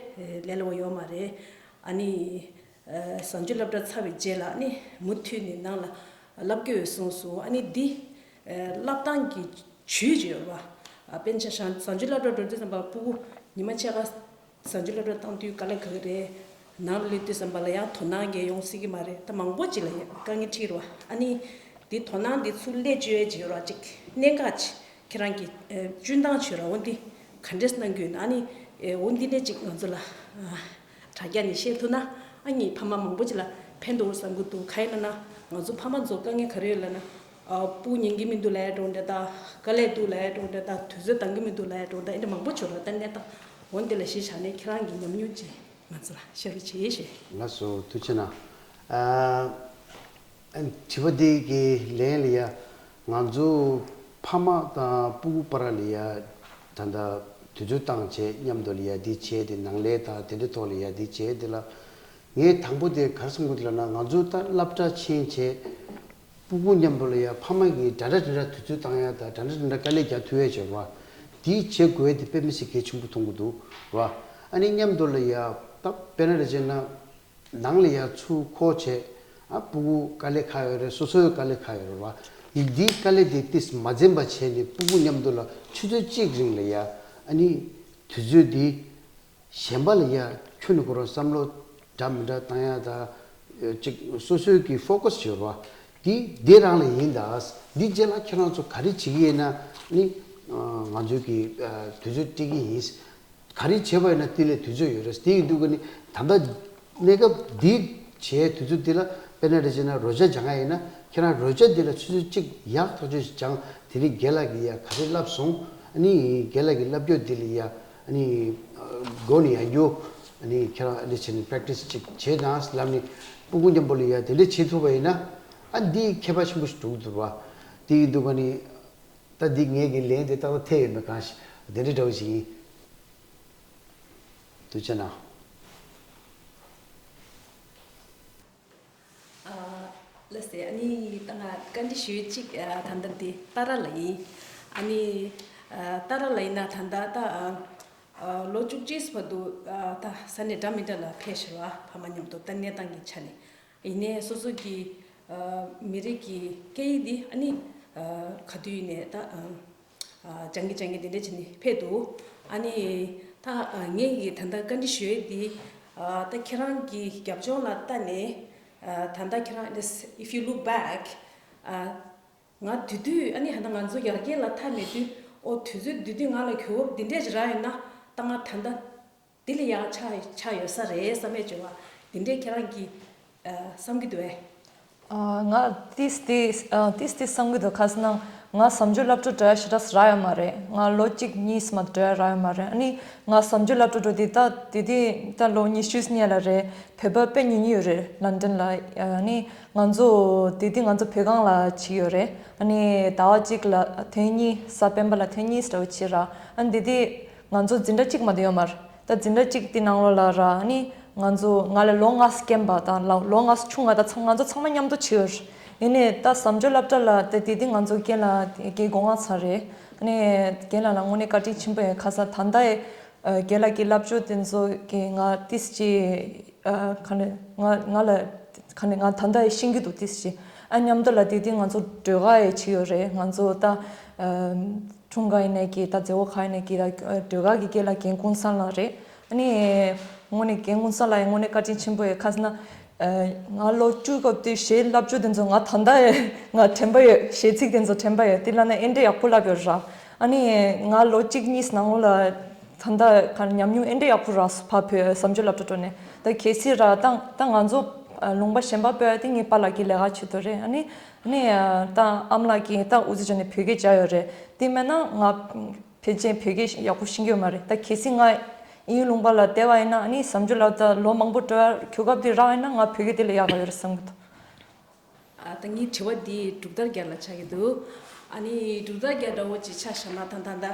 ལས་སླ་བོ་ཡོད་མ་རེད། ཨ་ནི་ཨ་གཟའ་མཇུག་སློབ་གྲྭ་ཚར་བའི་རྗེས་ལ་ཨ་ནི་མུ་མཐུད་ནས་ནང་ལ་བསླབ་ཀྱི་ཡོད་གསུངས་སོང་། ཨ་ནི་འདི་ཨ་བསླབ་སྟངས་ཀྱི་ཇུས་ཅིག་ཡོད་རེད་བ། ཨ་དཔེར་ན་ཆ་བཞག་ན་གཟའ་མཇུག་སློབ་གྲྭ་འགྲོ་དུས་ཙམ་པ་སྤུ་གུ་ཉི་མ་ཕྱེད་ཀ་གཟའ་མཇུག་སློབ་གྲྭ་བཏང་དུས་དཀའ་ལས་ཁག་གི་རེད། ནང་ལ་སླེབས་དུས་ཙམ་པ་ལ་ཡང་དོ་སྣང་གང་ཡང་ཡོང་སྲིད་ཀྱི་མ་རེད། ད་མང་པོ་ཅིག་ལ་ཡང་དཀའ་ངལ་འཕྲད་ཀྱི་རེད་བ། ཨ་ནི་འདི་དོ་སྣང་འདི་ཚུར་སླེབས་བཅུག་ཡས་ཅིག་ཡོད་རེད་བ། ཅིག་གནད་འགག་ཅིག་ཁྱེད་རང་གིས་ཨ་སྤྱོད་སྟངས་ཅིག་ཡོད་རེད་བ། འོ་འདི་ག་འདྲས་གནང་གི་ཡོད་ན། ཨ་ནི་ཨ་འོ་འདི་ནས་ཅིག་ང་ཚོ་ལ་ཨ་དྲ་རྒྱ་ནས་བཤད་ཐུབ་ན། ཨ་ནི་ཕ་མ་མང་པོ་ཅིག་ལ་ཕན་ཐོགས་བསམ་གྱི་འདུག་གང་ཡིན་ལབ་ན་ང་ཚོ་ཕ་མ་ཚོ་དཀའ་ངལ་ག་རེ་ཡོད་ལབ་ན། ཨ་སྤུ་གུ་ཉན་གྱི་མི་འདུག་ལབ་ཡ་འདྲ་བོ་འདྲ་དང་། དཀའ་ལས་འདུག་ལབ་ཡ་འདྲ་བོ་འདྲ་དང་། དུས་ཚོད་འདང་གི་མི་འདུག་ལབ་ཡ་འདྲ་བོ་འདྲ། ཨེ་འདྲ་མང་པོ་བྱུང་རེད། ད་གནས་སྟངས་འོ་འདི་ལ་གཞི་བཞག་ནས་ཁྱེད་རང་གི་ཉམས་མྱོང་ཅིག་ང་ཚོ་ལ་ཤེར་བྱེད་ཞུ། ལགས་སོ། ཐུགས་རྗེ་གནང་། ཨ་དྲི་བ་འདི་གི་ལན་ལ་ཡ། ང་ཚོ་ཕ་མ་དང་སྤུ་གུ་བར་ལ་ཡ་ད་ལྟ་དུས་ཚོད་བཏང་བྱས་མཉམ་དུ་ལ་ཡ་འདི་བྱས་ཏེ་ནང་ལས་དང་དེ་འདྲའི་ཐོག་ལ་ཡ་འདི་བྱས་དེ་ལ། ངས་དང་པོ་དེ་ག་རེ་གསུང་གི་འདུག་ལབ་ན། ང་ཚོ་ད་སློབ་གྲྭ་ཕྱིན་བྱས་སྤུ་གུ་མཉམ་དུ་ལ་ཡ་ཕ་མ་གིས་འདྲ་འདྲ་འདྲ་འདྲ་དུས་ཚོད་བཏང་ཡ་དང་འདྲ་འདྲ་འདྲ་འདྲ་དཀའ་ལས་རྒྱག་ཐུབ་ཡ་བྱེད་རོགས། འདི་བྱེད་དགོས་ཡ་དེ་དཔེ་མི་སྲིད་གལ་ཆེན་པོ་མཐོང་གི་འདུག་ར། ཨ་ནི་མཉམ་དུ་ལ་ཡ་ད་དཔེར་ན་རེ་བྱས་ན་ནང་ལ་ཡ་ཚུར་འཁོར་བྱས། ཨ་སྤུ་གུ་དཀའ་ལས་ཁག་ཡོད་རེད། སོ་སོའི་དཀའ་ལས་ཁག་ཡོད་རེད་བ། འདི་དཀའ་ལས་དེ་ཏིས་མ་འཛེམ་པ་བྱས་ནས་སྤུ་གུ་མཉམ་དུ་ལ་ཆུ་ཚོད་གཅིག་རིང་ལ་ཡ། ཨ་ནི་དུས་ཚོད་འདི་གཞན་པ་ལ་ཡ་ཁྱོན་ནས་ཁོ་རང་བསམ་བློ་འདྲ་མི་འདྲ་བཏང་ཡ་ད་ཅིག་སོ་སོའི་གི་ཕོ་ཀ་སི་ཡོད་རེད་བ། འདི་འདི་རང་ལ་ཡིན་ད། འདི་རྗེས་ལ་ཁྱེད་རང་ཚོ་ག་རེ་བྱེད་ཀྱི་ཡིན་ན་ནི་ང་ཚོའི་གི་དུས་ཚོད་སྤྲད་ཀྱི་ཡིན། ག་རེ་བྱས་པ་ཡིན་ན་དེ་ལས་དུས་ཚོད་ཡོད་རེད། དེ་ཡིན་དུས་ཀ་ནི་ད་ལྟ་གནས་སྐབས་འདི་བྱས་དུས་ཚོད་འདི་ལ་དཔེར་ན་རེ་བྱས་ན་རོལ་ཆ་སྦྱང་ཡ་ཡིན་ན་ཁྱེད་རང་རོལ་ཆ་འདི་ལ་ཆུ་ཚོད་གཅིག་ཡག་ཐག་ཆོད་ཅིག་སྦྱང་། དེ་རིང་རྒན་ལགས་ཀྱིས་ཡ་ག་རེ་བསླབས་སོང་། ཨ་ནི་རྒན་ལགས་ཀྱི་བསླབ་བྱ་འདི་ལ་ཡ་ཨ་ནི་མགོ་ནས་ཡར་རྒྱུགས། ཨ་ནི་ཁྱེད་རང་ཨ་ནི་བྱས་ནས་པེ་རེག་ཊི་སི་ཅིག་བྱས་དང་ལབ་ནས་སྤུ་གུ་མཉམ་པོ་ལ་ཡ་དེ་འདྲ་བྱེད་ཐུབ་པ་ཡིན་ན་ཨ་འདི་ཁྱད་པར་ཆེན་པོ་ཞིག་འགྲོ་གི་འདུག་བ། དེ་ཡིན་དུས་ཀ་ནི་ད་འདི་ངས་ཀྱི་ལན་དེ་ཏག་ཏག་ཐེབས་ཡོད་མེད་གང་ཤེས། དེ་འདྲ་འདྲ་བོ་ཞིག་ཡིན། ཐུགས་རྗེ་གནང་། ལགས་སེ། ཨ་ནི་ད་ང་བཀའ་འདྲི་ཞུ་ཡས་གཅིག་ད་ལྟ་འདི་ཏཱ་ར་ལགས་ཡིན། ཨ་ནི་ཏཱ་ར་ལགས་ཡིན་ན་ད་ལྟ་ད་ལོ་བཅུ་གཅིག་བར་དུ་ད་ས་གནས་འདྲ་མི་འདྲ་ལ་ཕེབས་ཤག་བ། ཕ་མ་མཉམ་དུ་ད་གནས་སྟངས་ཀྱི་ཆ་ནས། ཡིན་ནའི་སོ་སོ་གི་མི་རིགས་ཀྱི་སྐད་ཡིག་འདི་ཨ་ནི་ག་དུས་ཡིན་ནའི་ད་སྦྱང་གི་སྦྱང་གི་འདི་འདྲ་བྱས་ནས་ཕེབས་འདུག་ཨ་ནི་ད་ངས་ཀྱི་ད་ལྟ་བཀའ་འདྲི་ཞུ་ཡས་འདི་ད་ཁྱེད་རང་གི་རྒྱབ་ལྗོངས་ལ་ལྟ་ནས་ད་ལྟ་ཁྱེད་རང་this, if you look back, ང་དེ་དུས་ཨ་ནི་ད་ལྟ་ང་ཚོ་ཡར་རྒྱས་ལ་མཐའ་མེད་དུས་ཨོ་དུས་ཚོད་དེ་དུས་ང་ལ་གོ་སྐབས་འདི་འདྲས་ཅིག་རག་ཡོད་ན་ད་ང་ད་ལྟ་འདི་ལས་ཡག་ཆགས་ཆགས་ཡོད་ས་རེད་བསམ་པའི་འགྱུར་བ་འདི་འདྲས་ཁྱེད་རང་གིས་བསམ་གྱི་འདུག་གས། ང་ཏིས་ཏིས་ཏིས་ཏིས་བསམ་གྱི་འདུག་ག་ཟེར་ན་ང་གཟབ་མཆོར་སློབ་གྲྭ་འགྲོ་ཡ་ཞེ་དྲག་རག་ཡོད་མ་རེད། ང་ལོ་གཅིག་གཉིས་མ་འགྲོ་ཡ་རག་ཡོད་མ་རེད། ཨ་ནི་ང་གཟབ་མཆོར་སློབ་གྲྭ་འགྲོ་དུས་ད་དེ་དུས་ད་ལོ་ཉི་ཤུ་ནས་ལ་རེད། བོད་པ་དཔེ་ཉུང་ཉུང་ཡོད་རེད་ལན་ཌན་ལ། ཨ་ནི་ང་ཚོ་དེ་དུས་ང་ཚོ་བོད་ཁང་ལ་ཅིག་ཡོད་རེད། ཨ་ནི་ཟླ་བ་གཅིག་ལ་ཐེངས་གཉིས་གཟའ་སྤེན་པ་ལ་ཐེངས་གཉིས་འདྲ་བོ་བྱེད་ར། ཨ་ནི་དེ་དུས་ང་ཚོ་འཛིན་གྲྭ་གཅིག་མ་གཏོགས་ཡོད་མ་རེད། ད་འཛིན་གྲྭ་གཅིག་དེ་ནང་ལོགས་ལ་ར་ཨ་ནི་ང་ཚོ་ང་ལས་ལོ་ལྔ་རྒན་པ་དང་ལོ་ལོ་ལྔ་ཆུང་ང་དང་ཚང་ང་ཚོ་ཚང་མ་མཉམ་དུ་བྱེད་ཡོད་རེད། ཡིན་ནའི་ད་གཟབ་མཆོར་སློབ་གྲྭ་ལ་ད་དེ་དུས་ང་ཚོ་རྒན་ལགས་དགེ་སྒོ་ང་ཚ་རེད། ཨ་ནི་རྒན་ལགས་ལ་དངོས་གནས་བཀའ་དྲིན་ཆེན་པོ་ཡོད། ག་ས་ད་ལྟ་ཡི་རྒན་ལགས་ཀྱི་བསླབ་བྱ་དེ་ཚོ་གི་ང་ཏིས་ཅི་ཨ་ག་ནས་ང་ང་ལ་ག་ནས་ང་ད་ལྟ་ཡི་ཤེས་ཀྱི་འདུག་ཏིས་ཅི། ཨ་མཉམ་དུ་ལ་དེ་དུས་ང་ཚོ་ཟློས་གར་ཡི་བྱེད་ཡོད་རེད། ང་ཚོ་ད་ཨ་འཁྲུངས་སྐར་ཡིན་ནའི་གི་ད་མཛད་སྒོ་ག་ཡིན་ནའི་གི་ད་ཟློས་གར་གི་སྐད་ལ་རྒན་ཀུན་བཟང་ལགས་རེད། ཨ་ནི་དངོས་གནས་རྒན་ཀུན་བཟང་ལགས་ཡི་དངོས་གནས་བཀའ་དྲིན་ཆེན་པོ་ཡོད། ག་ཟེར་ན་ང་ལོ་བཅུ་སྐབས་དུས་གཞས་བསླབ་བྱ་དེ་ཚོ་ང་ད་ལྟ་ཡང་ང་དྲན་པ་ཡོད། གཞས་ཚིག་དེ་ཚོ་དྲན་པ་ཡོད། དེ་ལ་ན་ཨེ་འདྲ་ཡག་པོ་བསླབ་ཡོད་ར། ཨ་ནི་ང་ལོ་གཅིག་གཉིས་ནང་ལོགས་ལ་ད་ལྟ་ག་ཉམས་མྱོང་ཨེ་འདྲ་ཡག་པོ་རག་སོང་། ཕ་བོད་གཟབ་མཆོར་སློབ་གྲྭ་འགྲོ་ནས་ད་གལ་སྲིད་ར་ད་ད་ང་ཚོ་ལུང་པ་གཞན་པ་སྤོས་ཏེ་ངའི་པཱ་ལགས་ཀྱི་ལས་ཀ་བྱེད་དོ་རེད། ཨ་ནི་ཨ་ནི་ད་ཨ་མ་ལགས་ཀྱིས་ད་འུ་ཚོ་ཅག་ནས་བོད་སྐད་བྱ་ཡོད་རེད། དེ་མེད་ན་ང་ཕལ་ཆེར་བོད་སྐད་ཡག་པོ་ཤེས་ཀྱི་ཡོད་མ་རེད། ད་གལ་སྲིད་ང་དབྱིན་ཡུལ་ལུང་པ་ལ་བསྡད་པ་ཡིན་ན་ཨ་ནི་གཟབ་མཆོར་ལ་ད་ལོ་མང་པོ་འགྲོ་ཡ་གོ་སྐབས་དེ་རག་ཡིན་ན་ང་བོད་སྐད་དེ་ལས་ཡག་ག་ཡོད་རེད་བསམ་གྱི་འདུག་ཨ་ད་ངའི་དྲི་བ་འདི་འབྲུག་ཐར་རྒྱལ་ལ་ཆགས་ཀྱི་འདུག་ཨ་ནི་འབྲུག་ཐར་རྒྱལ་འདྲ་བོ་ཅིག་ཆ་བཞག་ན་ད་ད་ད་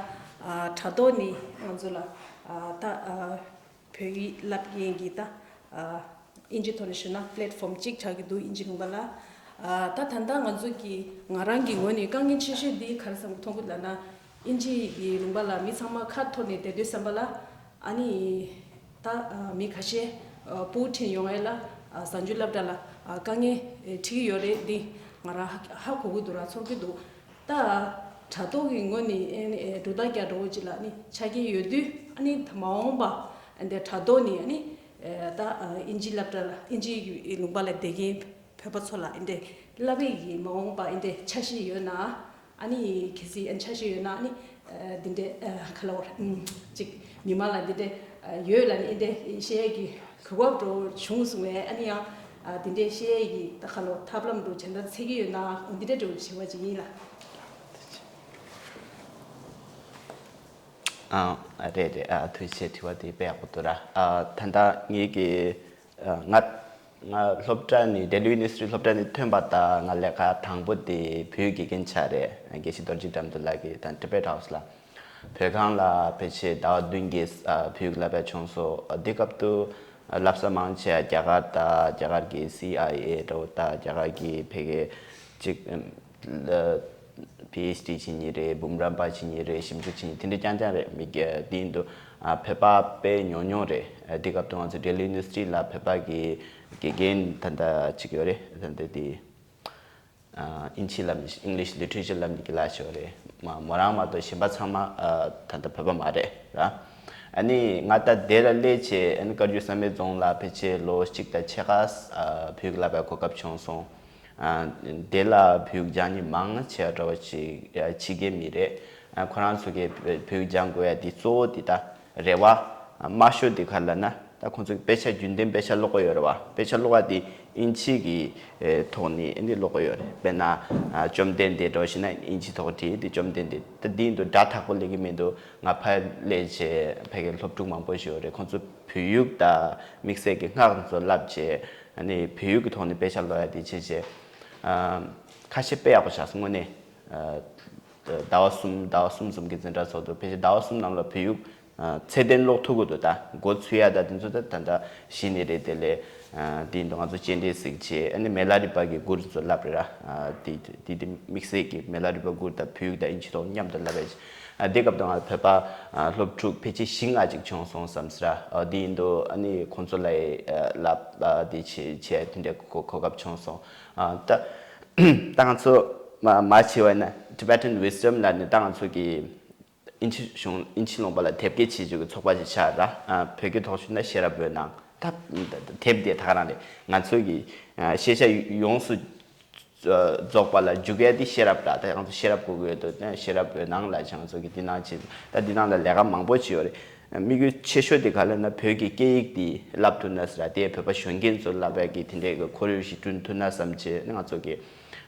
ཨ་དྲ་ཐོག་ནས་ང་ཚོ་ལ་ཨ་ད་ཨ་བོད་ཡིག་བསླབ་མཁན་གྱི་ད་ཨ་དབྱིན་ཇི་ཐོག་ནས་ཞུ་ན་པི་ལེཊ་ཕོམ་གཅིག་ཆགས་ཀྱི་འདུག་དབྱིན་ཇི་ལུང་པ་ལ། ཨ་ད་ད་ལྟ་ང་ཚོ་གི་ང་རང་གི་ངོས་ནས་དཀའ་ངལ་ཆེ་ཤོས་འདི་ག་རེ་བསམ་གྱི་མཐོང་གི་ལབ་ན། དབྱིན་ཇི་གི་ལུང་པ་ལ་མི་ཚང་མ་ཁ་འཐོར་ནས་བསྡད་དུས་ཙམ་པ་ལ་ཨ་ནི་ད་ཨ་མི་ཁ་ཤས་ཨ་སྤུ་གུ་ཁྲིད་ཡོང་ཡས་ལ་ཨ་གཟབ་མཆོར་སློབ་གྲྭ་ལ་ཨ་དཀའ་ངལ་འཕྲད་ཀྱི་ཡོད་རེད། འདི་ང་རང་ཧ་ཧ་གོ་གི་འདུག་ར། ཚོར་གི་འདུག་ད་དྲ་ཐོག་གི་ངོས་ནས་ཨེ་ནི་ཨེ་འབྲུག་ཐར་རྒྱལ་འདྲ་བོ་ཅིག་ལ་ནི་ཆ་རྐྱེན་ཡོད་དུས་ཨ་ནི་ད་མ་འོངས་པ་ཨ་འདི་དྲ་ཐོག་ནས་ཨ་ནི་ཨེ་ད་ཨ་དབྱིན་ཇི་སློབ་གྲྭ་ལ་དབྱིན་ཇི་ལུང་པ་ལ་བསྡད་མཁན་བོད་པ་ཚོ་ལ་ཨ་འདི་བསླབ་པའི་གི་མ་འོངས་པ་ཨ་འདི་འཆར་གཞི་ཡོད་ན་ཨ་ནི་གལ་སྲིད་ཨ་འཆར་གཞི་ཡོད་ན་ཨ་ནི་ཨ་འདི་འདྲའི་ཨ་ག་ལབ་དགོས་རེད། ཨམ་ཅིག་མི་མང་ལ་འདི་འདྲའི་ཨ་ཡོད་ལ་ནི་ཨ་འདི་བཤད་ཡས་ཀྱི་གོ་སྐབས་འདྲ་བོ་བྱུང་སོང་བས་ཨ་ནི་ཡང་ཨ་འདི་འདྲའི་བཤད་ཡས་ཀྱི་ད་ག་ལབ་ཐབས་ལམ་འདྲ་བོ་བྱེད་འདང་འཚོལ་གྱི་ཡོད་ན་འོ་འདི་འདྲ་འདྲ་བོ་བྱེད་པ་ཅིག་ཡིན་ལ། ཨ་རེད་རེད། ཨ་ཐུགས་རྗེ་ཆེ། དྲི་བ་དེ་དཔེ་ཡག་པོ་འདུག་ར། ཨ་ད་ལྟ་ངེད་ཀྱི་ཨ་ང་ང་སློབ་གྲྭ་ནས་ཌེལ་ཡུ་ནི་ཝར་སི་ཊི་སློབ་གྲྭ་ནས་ཐོན་པ་དང་ང་ལས་ཀ་དང་པོ་དེ་བོད་དགེ་རྒན་ཆགས་རེད། དགེ་བཤེས་རྡོ་རྗེ་དགྲ་འདུལ་ལགས་ཀྱིས་དང་ཊི་བེཊ་ཧའུ་སི་ལ་བོད་ཁང་ལ་ཕལ་ཆེར་ཟླ་བ་བདུན་གྱི་ཨ་བོད་ཡིག་བསླབ་པ་བྱུང་སོང་། ཨ་དེ་སྐབས་དུ་ཨ་བསླབ་ས་མང་ཆེ་བ་རྒྱ་གར་དང་རྒྱ་གར་གྱི་སི་ཨའི་ཨེ་འདྲ་བོ་དང་རྒྱ་གར་གྱི་ཕ་གི་ཅིག་ཨམ་ལ་པི་ཨེཆ་ཌི་བྱེད་མཁན་རེད། འབུམ་རམས་པ་བྱེད་མཁན་རེད། ཞིབ་འཇུག་བྱེད་མཁན་དེ་འདྲ་རྐྱང་རྐྱང་རེད། མི་སྐྱ་དེ་ཡིན་དུས་ཨ་བོད་པ་དཔེ་ཉུང་ཉུང་རེད། ཨ་དེ་སྐབས་དུ་ང་ཚོ་ཌེལ་ཡུ་ནི་ཝར་སི་ཊི་ལ་བོད་པ་གི་དགེ་རྒན་ད་ལྟ་གཅིག་ཡོད་རེད། ད་ལྟ་དེ་ཨ་དབྱིན་ཇི་བསླབ་མཁན་ཞིག English Literature བསླབ་མཁན་གྱི་ལགས་ཤོག་རེད། མ་མོ་རང་མ་གཏོགས་གཞན་པ་ཚང་མ་ཨ་ད་ལྟ་བོད་པ་མ་རེད་ར། ཨ་ནི་ང་ད་དེ་ལ་སླེབས་བྱས་ཨ་ནི་བཀའ་བརྒྱུད་བསམ་ཡས་རྫོང་ལ་ཕལ་ཆེར་ལོ་གཅིག་དང་ཕྱེད་ཀ་ཨ་བོད་ཡིག་བསླབ་པའི་གོ་སྐབས་བྱུང་སོང་། ཨ་དེ་ལ་བོད་ཡིག་སྦྱང་མཁན་མང་ཆེ་བ་འདྲ་བོ་ཅིག་ཕྱི་རྒྱལ་མི་རེད། ཨ་ཁོ་རང་ཚོ་གིས་བོད་ཡིག་སྦྱང་དགོས་ཡ་དེ་གཙོ་བོ་དེ་ད་ རེ་བ་མ་ཤོར་དེ་ག་ལ་ན། ད་ཁོང་ཚོ་དཔེ་ཆ་རྒྱུན་ལྡན་དཔེ་ཆ་ཀློག་གི་ཡོད་རེད་བ། དཔེ་ཆ་ཀློག་པ་དེ་ཨིན་ཇི་གི་ཨེ་ཐོག་ནས་ཨེ་འདི་ཀློག་གི་ཡོད་རེད། དཔེར་ན་ཨ་བཅོམ་ལྡན་འདས་འགྲོ་ཞིག་ན་ཨིན་ཇི་ཐོག་བྲིས་དེ་བཅོམ་ལྡན་འདས། ད་འདི་ཡིན་དུས་སྒྲ་དག་པོ་སླེབས་ཀྱི་མི་འདུག་ང་ཕར་སླེབས་བྱས་ཕ་གིའི་སློབ་ཕྲུག་མང་པོ་ཞིག་ཡོད་རེད། ཁོང་ཚོ་བོད་ཡིག་དང་དམིགས་བསལ་གྱི་སྔགས་ཚོ་བསླབ་བྱས། ཨ་ནི་བོད་ཡིག་གི་ཐོག་ནས་དཔེ་ཆ་ཀློག་ཡ་དེ་བྱས་བྱས། ཨ་ཁ་ཤས་དཔེ་ཡག་པོ་བཞག་སོང་། དངོས་གནས། ཨ་ཟླ་བ་གསུམ་ཟླ་བ་གསུམ་གསུམ་གྱི་འཛིན་གྲྭ་ཚོགས་འདུ་ཕལ་ཆེར་ཟླ་བ་གསུམ་ནང་ལ་བོད་ཡིག་ཚད་ལྡན་ཀློག་ཐུབ་ཀྱི་འདུག་ད་འགོ་ཚུགས་ཡ་ད་དེ་ཚོ་ད་ད་ལྟ་གཞི་ནས་རེད། དེ་ལས་དེ་ཡིན་དུས་ང་ཚོ་སྤྱན་འབྲས་གཟིགས་བྱས། ཨ་ནི་མེ་ལ་རི་པ་གི་མགུར་ཚོ་བསླབ་རེད་ར། དེ་དེ་དེ་དམིགས་བསལ་གྱི་མེ་ལ་རི་པ་མགུར་དང་བོད་ཡིག་དང་ཨིན་ཇི་ཐོག་མཉམ་དུ་བསླབ་རེད། དེ་སྐབས་དུ་ང་བོད་པ་སློབ་ཕྲུག་ཕལ་ཆེར་བཞི་ལྔ་ཅིག་བྱུང་སོང་བསམ་ཟེར་ར། དེ་ཡིན་དུས་ཨ་ནི་ཁོང་ཚོ་ལ་བསླབ་དེ་བྱེད་བྱེད་དེ་འདྲའི་གོ་གོ་སྐབས་བྱུང་སོང་། ད་ད་ང་ཚོ་མ་མ་བྱས་པ་ན་Tibetan Wisdom ལ་ནི་ད་ང་ཚོ་གི་ཨིན་ཇི་གཞུང་ཨིན་ཇི་ལུང་པ་ལ་དེབ་སྐྱེལ་བྱེད་རྒྱུ་གི་ཚོགས་པ་ཞིག་ཆགས་ར། བོད་སྐད་ཐོག་ཞུས་ན་ཤེས་རབ་འོད་སྣང་། ད་དེབ་དེ་ད་ག་རང་རེད། ང་ཚོ་གི་ཤེས་བྱ་ཡོངས་སུ་རྫོགས་པ་ལ་འཇུག་ཡ་དེ་ཤེས་རབ་ར། ད་ང་ཚོ་ཤེས་རབ་དགོས་ཀྱི་ཡོད་དོ། ད་ཤེས་རབ་འོད་སྣང་ལ་ང་ཚོ་གི་འདི་ནང་ཆེ་ད་འདི་ནང་ལ་ལས་ཀ་མང་པོ་བྱས་ཡོད་རེད། དམིགས་ཡུལ་ཆེ་ཤོས་དེ་ག་ལ་ན་བོད་ཀྱི་སྐད་ཡིག་དེ་བསླབ་ཐུབ་ན་ཟེར་ར། དེ་བོད་པ་གཞོན་སྐྱེས་ཚོ་བསླབ་ཡ་གི་དེ་འདྲའི་གི་ཁོར་ཡུག་ཞིག་བསྐྲུན་ཐུབ་ན་བསམ་བྱས་ནས་ང་ཚོ་གི་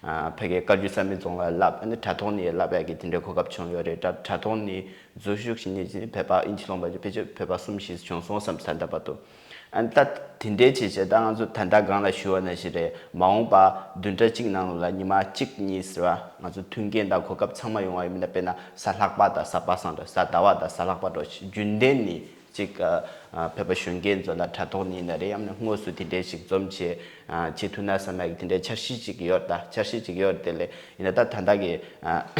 ཕ་གིའི་བཀའ་བརྒྱུད་བསམ་ཡས་རྫོང་ལ་བསླབ། ཨ་ནི་དྲ་ཐོག་ནས་བསླབ་ཡ་གི་དེ་འདྲའི་གོ་སྐབས་བྱུང་ཡོད་རེད། དྲ་དྲ་ཐོག་ནས་འཛུལ་ཞུགས་ཞིག་ནས་བྱས་ནས་བོད་པ་ཨིན་ཇི་ལུང་པ་ཅིག་ཕལ་ཆེར་བོད་པ་གསུམ་བཞི་བྱུང་སོང་བསམ་ད་ལྟ་བར་དུ། ཨ་ནི་ད་དེ་འདྲའི་བྱས་བྱས་ད་ང་ཚོ་ད་ལྟ་སྒང་ལ་ཞུ་བ་ནང་བཞིན་རེད། མ་འོངས་པ་བདུན་ཕྲག་གཅིག་ནང་ལ་ཉི་མ་གཅིག་གཉིས་ཟེར་བ་ང་ཚོ་མཐུན་རྐྱེན་དང་གོ་སྐབས་ཚང་མ་ཡོང་བ་ཡིན་ན། དཔེར་ན་གཟའ་ལྷག་པ་དང་གཟའ་པ་སངས་རེད། གཟའ་ཟླ་བ་དང་གཟའ་ལྷག་པ་འདྲ་བོ་ཞིག་རྒྱུན་ལྡན་ནས་ཅིག་ཨ་ཨ་བོད་པ་གཞོན་སྐྱེས་ཚོ་ལ་དྲ་ཐོག་ནས་ཡིན་ན་རེད། ཡང་ན་དངོས་སུ་དེ་འདྲའི་ཞིག་འཛོམས་བྱས་ཨ་བྱེད་ཐུབ་ན་བསམ་ཡག་གི་དེ་འདྲའི་འཆར་གཞི་ཅིག་ཡོད། ད་འཆར་གཞི་ཅིག་ཡོད། དེ་ལས་ཡིན་ན་ད་ད་ལྟ་གི་ཨ་